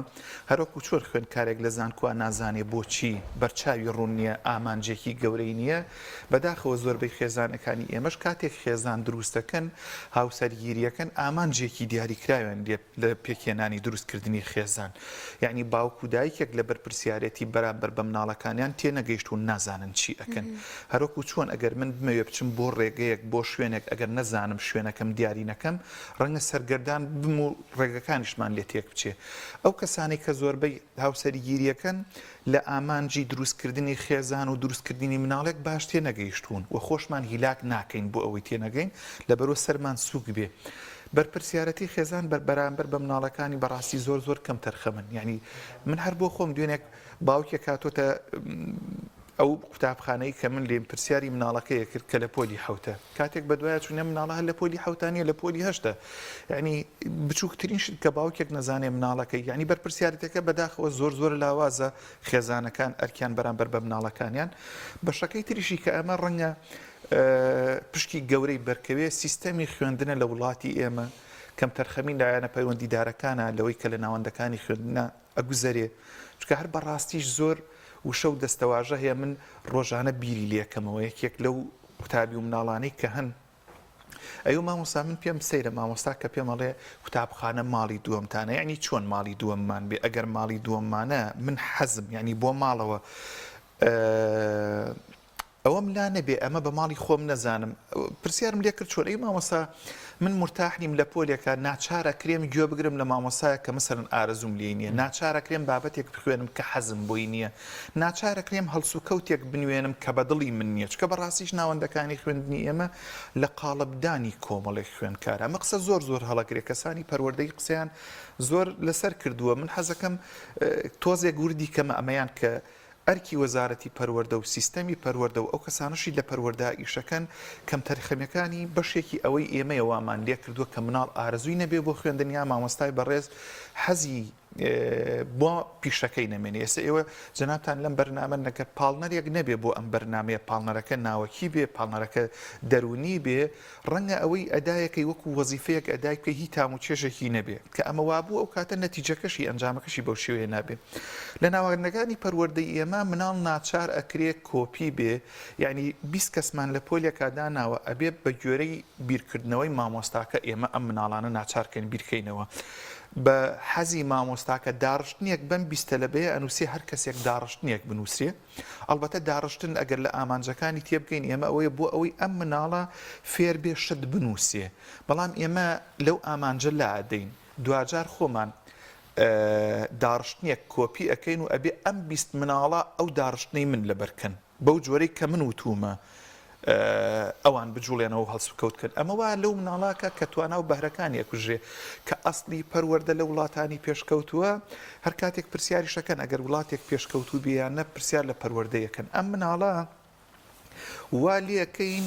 هەروەکو چۆن خوێندکارێک لە زانکۆ نازانێ بۆچی بەرچاوی ڕوون نییە ئامانجێکی گەورەی نییە بەداخەوە زۆربەی خێزانەکانی ئێمەش کاتێک خێزان دروستەکەن هاوسەرگیریەکەن ئامانجێکی دیاریکراویان لێ لە پێکهێنانی دروستکردنی خێزان یەعنی باوک و دایکێک لە بەرپرسیارێتی بەرامبەر بە مناڵەکانیان تێنەگەیشتوون نازانن چی ئەکەن هەروەکو چۆن ئەگەر من بمەوێ بچم بۆ ڕێگەیەک بۆ شوێنێک ئەگەر نەزانم شوێنەکەم دیاری نەکەم ڕەنگە سەرگەردان بم و ڕێگەکانیشمان لێ تێک بچێ ئەو کەسانەی کە زۆربەی هاوسەرگیریەکەن لە ئامانجی دروستکردنی خێزان و دروستکردنی مناڵێک باش تێنەگەیشتوون و خۆشمان هیلاک ناکەین بۆ ئەوەی تێنەگەین لەبەرو سەرمان سوک بێ بەرپرسیارەتی خێزان بەر بەرامبەر بە مناڵەکانی بەڕاستی زۆر زۆر کەم تەرخەمن یعنی من هەر بۆ خۆم دوێنێک باوکێک هاتۆتە ئەو قوتابخانەی کە من لێم پرسیاری مناڵەکەی کرد کە لە پۆلی حوتە کاتێک بە دوای چونە مناڵە هەر لە پۆلی حوتانیە لە پۆلی هەشتە یعنی بچووکترین شت کە باوکێک نەزانێ مناڵەکەی یعنی بەرپرسیارەتەکە بەداخەوە زۆر زۆر لاوازە خێزانەکان ئەرکیان بەرامبەر بە مناڵەکانیان بەشەکەی تریشی کە ئەمە ڕەنگە پشکی گەورەی بەرکەوێ سیستەمی خوێندنە لە وڵاتی ئێمە، کەمتەرخەمی لایەنە پەیوەندیدارەکانە لەوەی کە لە ناوەندەکانی خوێندنە ئەگوزەرێ، چونکە هەر بەڕاستیش زۆر وشە و دەستەواژە هەیە من ڕۆژانە بیری لێکەمەوە، یەکێک لەو قوتابی و مناڵانەی کە هەن ئەیو مامۆستا من پێم سەیرە مامۆستا کە پێم ئەڵێ قوتابخانە ماڵی دووەمتانە یعنی چۆن ماڵی دووەممان بێ ئەگەر ماڵی دووەممانە من حەزم یعنی بۆ ماڵەوە ئەوەم لا نەبێ ئەمە بە ماڵی خۆم نەزانم. پرسیارم لێ کرد چۆن؟ ئەی مامۆستا من مورتاح نیم لە پۆلێکا ناچار ئەکرێم گوێ بگرم لە مامۆستایەک کە مەسەلەن ئارەزووم لێی نییە، ناچار ئەکرێم بابەتێک بخوێنم کە حەزم بۆی نییە، ناچار ئەکرێم هەڵسوکەوتێک بنوێنم کە بە دڵی من نییە، چونکە بە ڕاستیش ناوەندەکانی خوێندنی ئێمە لە قاڵبدانی کۆمەڵێک خوێندکارە. ئەمە قسە زۆر زۆر هەڵەگرێ، کەسانی پەروەردەیی قسەیان زۆر لەسەر کردووە، من حەزەکەم تۆزێک وردی کەمە ئەمەیان کە ئەرکی وەزارەتی پەروەردە و سیستەمی پەروەردە و ئەو کەسانەشی لە پەروەردە ئیشەکەن، کەمتەرخەمیەکانی بەشێکی ئەوەی ئێمەیە وامان لێکردووە کە مناڵ ئارەزووی نەبێ بۆ خوێندن یا مامۆستای بەڕێز حەزی بۆ پیشەکەی نەمێنێ. ئێستا ئێوە جەنابتان لەم بەرنامەن ئەگەر پاڵنەرێک نەبێ بۆ ئەم بەرنامەیە پاڵنەرەکە ناوەکی بێ، پاڵنەرەکە دەروونی بێ، ڕەنگە ئەوەی ئەدایەکەی وەکو وەزیفەیەک ئەدای بکەی هی تام و چێژێکی نەبێ کە ئەمە وابوو ئەو کاتە نەتیجەکەشی ئەنجامەکەشی بەو شێوەیە نابێ لە ناوەندەکانی پەروەردەی ئێمە مناڵ ناچار ئەکرێ کۆپی بێ یعنی 20 کەسمان لە پۆلێکا داناوە ئەبێ بە گوێرەی بیرکردنەوەی مامۆستاکە ئێمە ئەم مناڵانە ناچارکەین بیرکەینەوە بە حەزی مامۆستاکە داڕشتنێک بەم 20 تەلەبەیە ئەنووسێ هەر کەسێک داڕشتنێک بنووسێ ئەڵبەتە داڕشتن ئەگەر لە ئامانجەکانی تێبگەین ئێمە ئەوەیە بۆ ئەوەی ئەم مناڵە فێر بێ شت بنووسێ بەڵام ئێمە لەو ئامانجە لادەین دواجار خۆمان داڕشتنێک کۆپی ئەکەین و ئەبێ ئەم 20 مناڵە ئەو داڕشتنەی من لەبەرکەن بەو جۆرەی کە من وتومە. ئەوان بجوڵێنەوە و هەڵسوکەوت کەن. ئەمە وا لەو مناڵە ئەکا کە توانا و بەهرەکانی ئەکوژرێ کە ئەسڵی پەروەردە لە وڵاتانی پێشکەوتووە هەر کاتێک پرسیاریش ئەکەن ئەگەر وڵاتێک پێشکەوتوو بێ یان نە پرسیار لە پەروەردەی ئەکەن ئەم مناڵە وا لێکەین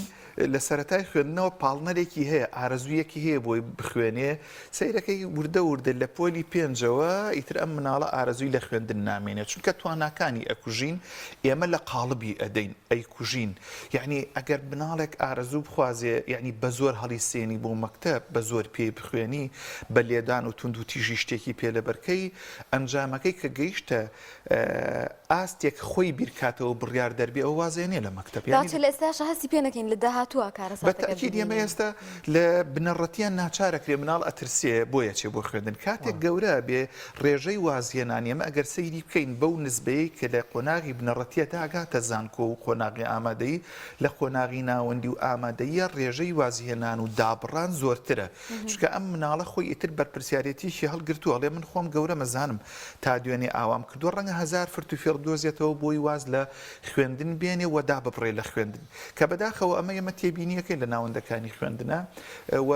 لە سەرەتای خوێندنەوە پاڵنەرێکی هەیە ئارەزوویەکی هەیە بۆی بخوێنێ سەیرەکەی وردە وردە لە پۆلی پێنجەوە ئیتر ئەم مناڵە ئارەزووی لە خوێندن نامێنێت چونکە تواناکانی ئەکوژین ئێمە لە قاڵبی ئەدەین ئەیکوژین یەعنی ئەگەر مناڵێک ئارەزوو بخوازێ یەعنی بە زۆر هەڵیسێنی بۆ مەکتەب بە زۆر پێی بخوێنی بە لێدان و توندوتیژی شتێکی پێ لەبەرکەی ئەنجامەکەی کە گەیشتە ئاستێک خۆی بیرکاتەوە بڕیار دەربێ ئەوە وازێنێ لە مەکتەب یانی باچە لە ئێستاشا هەستی پێ نەکەین لە داهاتووە کارەساتەکە بە تەئکید ئێمە ببینین. ئێستا لە بنەڕەتیان ناچارەکرێ مناڵ ئەترسێ بۆیە چێ بۆ خوێندن کاتێک گەورە بێ ڕێژەی وازهێنان ئێمە ئەگەر سەیری بکەین بەو نسبەیەی کە لە قۆناغی بنەڕەتیە تا ئەگاتە زانکۆ و قۆناغی ئامادەیی لە قۆناغی ناوەندی و ئامادەییە ڕێژەی وازهێنان و دابڕان زۆرترە چونکە ئەم مناڵە خۆی ئیتر بەرپرسیارێتیەکی هەڵگرتووە ئەڵێ من خۆم گەورەمە زانم تا دوێنێ ئاوام کردووە ڕەنگە هەزار فرت و فێڵ بدۆزێتەوە بۆی واز لە خوێندن بێنێ و داببڕێ لە خوێندن کە بەداخەوە ئەمە ئێمە تێبینیەکەین لە ناوەندەکانی خوێندنە و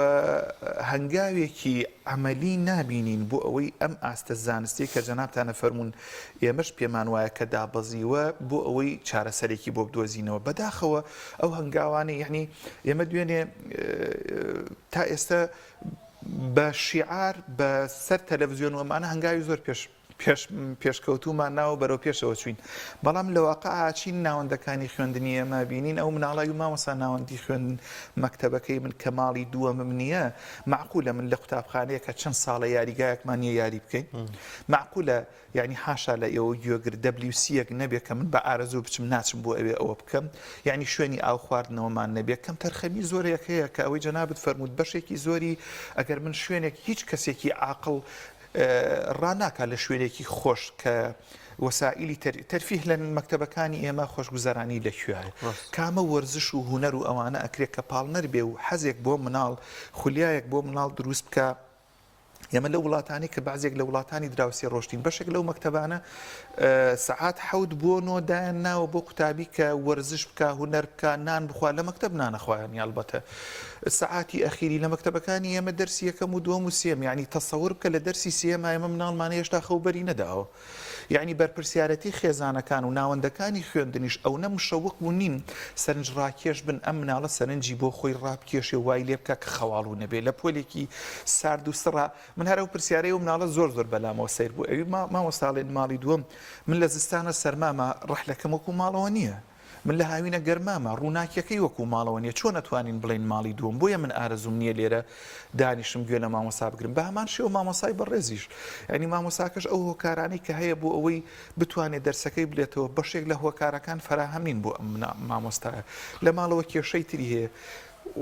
هەنگاوێکی عەمەلی نابینین بۆ ئەوەی ئەم ئاستە زانستیەی کە جەنابتان ئەفەرموون ئێمەش پێمان وایە کە دابەزیوە بۆ ئەوەی چارەسەرێکی بۆ بدۆزینەوە بەداخەوە ئەو هەنگاوانەی یەعنی ئێمە دوێنێ تا ئێستا بە شیعار بە سەر تەلەڤزیۆن و ئەمانە هەنگاوی زۆر پێش پێش پێشکەوتوومان ناوە بەرەو پێشەوە چوین بەڵام لە واقعا چین ناوەندەکانی خوێندنی ئێمە بینین ئەو مناڵی و مامۆسا ناوەندی خوێندن مەکتەبەکەی من کە ماڵی دووەمم نییە مەعقولە من لە قوتابخانەیەکە چەند ساڵە یاریگایەکمان نییە یاری بکەین مەعقولە یعنی حاشا لە ئێوە گوێگر WC یەک نەبێ کە من بە ئارەزوو بچم ناچم بۆ ئەوێ ئەوە بکەم یعنی شوێنی ئاو خواردنەوەمان نەبێ کەم تەرخەمی زۆرێک هەیە کە ئەوەی جەنابت فەرمووت بەشێکی زۆری ئەگەر من شوێنێک هیچ کەسێکی عاقڵ ڕاناکا لە شوێنێکی خۆش کە وەسائیلی تەرفیه لە مەکتەبەکانی ئێمە خۆشگوزەرانی لە کوێیە کامە وەرزش و هونەر و ئەوانە ئەکرێ کە پاڵنەر بێ و حەزێک بۆ مناڵ خولیایەک بۆ مناڵ دروست بکە ئێمە لە وڵاتانی کە بەعزێک لە وڵاتانی دراوسێ ڕۆشتین بەشێک لەو مەکتەبانە سەعات حەوت بۆ نۆ دایان ناوە بۆ قوتابی کە وەرزش بکا هونەر بکا نان بخوا لە مەکتەب نانەخوایان ئەڵبەتە سەعاتی ئەخیری لە مەکتەبەکانی ئێمە دەرسی یەکەم و دووەم و سێم یعنی تەسەور بکە لە دەرسی سێم ئێمە مناڵمان هێشتا خەو بەری نەداوە یعنی بەرپرسیارەتی خێزانەکان و ناوەندەکانی خوێندنیش ئەونە مشەوق بوو نین سەرنج ڕاکێش بن ئەم مناڵە سەرنجی بۆ خۆی ڕابکێشێ وای لێ بکە کە خەواڵوو نەبێ لە پۆلێکی سارد و سڕا من هەر ئەو پرسیارەی ئەو مناڵە زۆر زۆر بەلامەوە سەیر بوو ئەوی مامۆستا ئەڵێن ماڵی دووەم من لە زستانە سەرمامە ڕەحلەکەم وەکو ماڵەوە نییە من لە هاوینە گەرمامە ڕووناکیەکەی وەکو ماڵەوە نییە چۆن ئەتوانین بڵێین ماڵی دووەم بۆیە من ئارەزووم نییە لێرە دانیشم گوێ لە مامۆستا بگرم بە هەمان شێوە مامۆسای بەڕێزیش یعنی مامۆساکەش ئەو هۆکارانەی کە هەیە بۆ ئەوەی بتوانێت دەرسەکەی بلێتەوە بەشێک لە هۆکارەکان فەراهەم نین بۆ ئەم مامۆستایە لە ماڵەوە کێشەی تری هەیە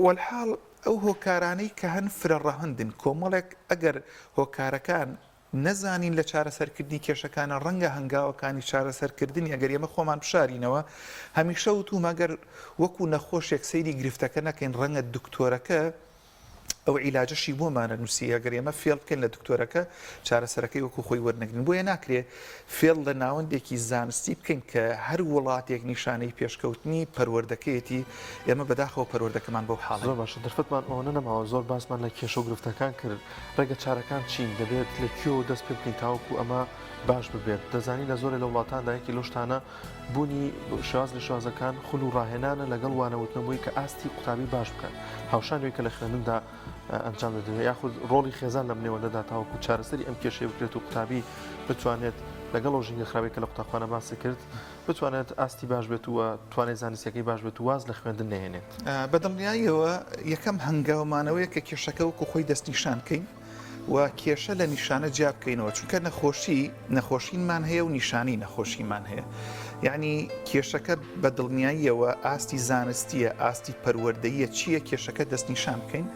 وەلحاڵ ئەو هۆکارانەی کە هەن فرە ڕەهەندن، کۆمەڵێک ئەگەر هۆکارەکان نەزانین لە چارەسەرکردنی کێشەکانە ڕەنگە هەنگاوەکانی چارەسەرکردنی ئەگەر ئێمە خۆمان بشارینەوە هەمیشە وتومە گەر وەکو نەخۆشێک سەیری گرفتەکە نەکەین ڕەنگە دکتۆرەکە ئەو عیلاجەشی بۆمانە نووسی ئەگەر ئێمە فێڵ بکەین لە دکتۆرەکە چارەسەرەکەی وەکو خۆی وەرنەگرین بۆیە ناکرێ فێڵ لە ناوەندێکی زانستی بکەین کە هەر وڵاتێک نیشانەی پێشکەوتنی پەروەردەکەیەتی، ئێمە بەداخەوە پەروەردەکەمان بەو حاڵەیە. زۆر باشە دەرفەتمان ئەوەنە نەماوە زۆر باسمان لە کێشە و گرفتەکان کرد، ڕێگە چارەکان چین؟ دەبێت لە کوێوە دەست پێ بکەین تاوەکو ئەمە باش ببێت؟ دەزانین لە زۆرێ لە وڵاتاندا یەکی لەو شتانە بوونی شێواز لە شێوازەکان خول و ڕاهێنانە لەگەڵ وانەوتنەوەی کە ئاستی قوتابی باش بکات هاوشان وی کە لە خوێندندا ئەنجام دەدرێت یاخود ڕۆڵی خێزان لەم نێوەندەدا تاوەکو چارەسەری ئەم کێشەیە بکرێت و قوتابی بتوانێت لەگەڵ ئەو ژینگە خراپەی کە لە قوتابخانە باسی کرد بتوانێت ئاستی باش بێت و توانای زانستیەکەی باش بێت و واز لە خوێندن نەهێنێت. بە دڵنیاییەوە یەکەم هەنگاومانەوەیە کە کێشەکە وەکو خۆی دەستنیشان کەین و کێشە لە نیشانە جیا بکەینەوە چونکە نەخۆشی نەخۆشینمان هەیە و نیشانەی نەخۆشیمان هەیە یعنی کێشەکە بە دڵنیاییەوە ئاستی زانستیە ئاستی پەروەردەیە چییە کێشەکە دەستنیشان بکەین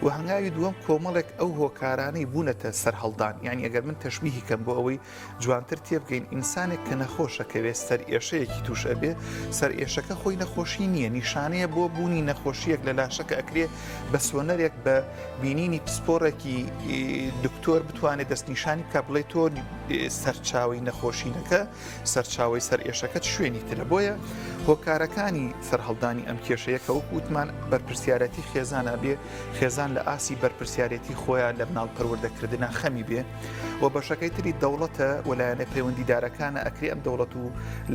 و هەنگاوی دووەم کۆمەڵێک ئەو هۆکارانەی بوونەتە سەرهەڵدان یعنی ئەگەر من تەشبیهی کەم بۆ ئەوەی جوانتر تێبگەین ئینسانێک کە نەخۆشەکەوێ سەرئێشەیەکی توش ئەبێ سەرئێشەکە خۆی نەخۆشی نییە نیشانەیە بۆ بوونی نەخۆشیەک لە لاشەکە ئەکرێ بە سۆنەرێک بە بینینی پسپۆڕێکی دکتۆر بتوانێت دەستنیشانی بکە بڵێ تۆ سەرچاوی نەخۆشینەکە سەرچاوی سەر ئێشەکەت شوێنی ترە بۆیە. هۆکارەکانی سەرهەڵدانی ئەم کێشەیە کە وەک وتمان بەرپرسیارەتی خێزانە بێ خێزان لە ئاستی بەرپرسیارێتی خۆیان لە مناڵ پەروەردەکردنا خەمی بێ و بەشەکەی تری دەوڵەتە و لایەنە پەیوەندیدارەکانە ئەکرێ ئەم دەوڵەت و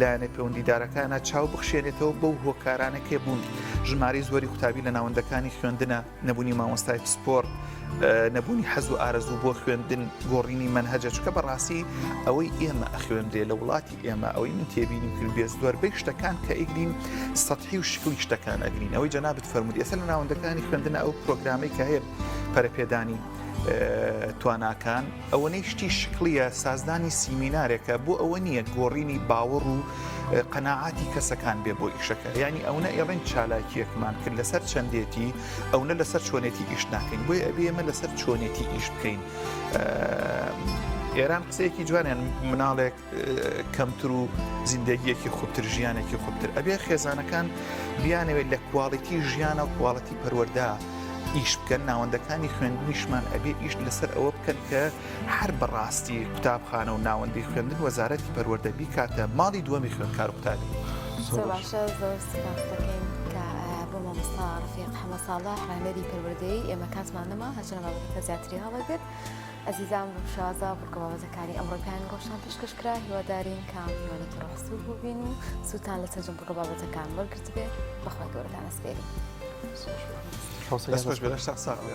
لایەنە پەیوەندیدارەکانە چاو بخشێنێتەوە بەو هۆکارانە کێ بوون ژمارەی زۆری قوتابی لە ناوەندەکانی خوێندنە نەبوونی مامۆستای پسپۆر نەبوونی حەز و ئارەزوو بۆ خوێندن گۆڕینی مەنهەجە چکە بەڕاستی ئەوەی ئێمە ئەخوێندرێ لە وڵاتی ئێمە ئەوەی من تێبینیم کرد بێ زۆربەی شتەکان کە ئەیگرین سەتحی و شکلی شتەکان ئەگرین ئەوەی جەنابت فەرموودی ئێستا لە ناوەندەکانی خوێندنە ئەو پرۆگرامەی کە هەیە پەرەپێدانی تواناکان ئەوەنەی شتی شکلیە سازدانی سیمینارێکە بۆ ئەوە نییە گۆڕینی باوەڕ و قەناعاتی کەسەکان بێ بۆ ئیشەکە ینی ئەوە ئێڵێن چالاکیەکمان کرد لەسەر چەندێتی ئەونە لەسەر چۆنێتی ئیش ناکەین بۆیە ئەبێ ئێمە لەسەر چۆنێتی ئیش بکەین ئێران قسەیەکی جوانیان مناڵێک کەمتر و زیندەگیەکی خوبتر ژیانێکی خوبتر ئەبێ خێزانەکان بیانەوێت لە کواڵیتی ژیانە و کواڵەتی پەروەەردە ئیش بکەن ناوەندەکانی خوێندنیشمان ئەبێ ئیش لەسەر ئەوە بکەن کە هەر بەڕاستی قوتابخانە و ناوەندی خوێندن وەزارەتی پەروەردە بیکاتە ماڵی دووەمی خوێندکار و قوتابی. زۆر باشە زۆر سپاس دەکەین کە بۆ مامۆستا ڕەفیق حەمە ساڵح ڕاهێنەری پەروەردەیی ئێمە کاتمان نەما هەرچەندە بابەتەکە زیاتری هەڵەگرت ئەزیزان بەم شێوازە بڕگە بابەتەکانی ئەمڕۆی پەیامی ڕۆژتان پێشکەش کرا هیوادارین کە میوانێکی ڕۆحسوک بووبین و سوودتان لە سەرجەم بڕگە بابەتەکان وەرگرتبێ بەخوای گەورەتان ئەسپێرین. دەست خۆش بێ لەشتان ساغ بێ.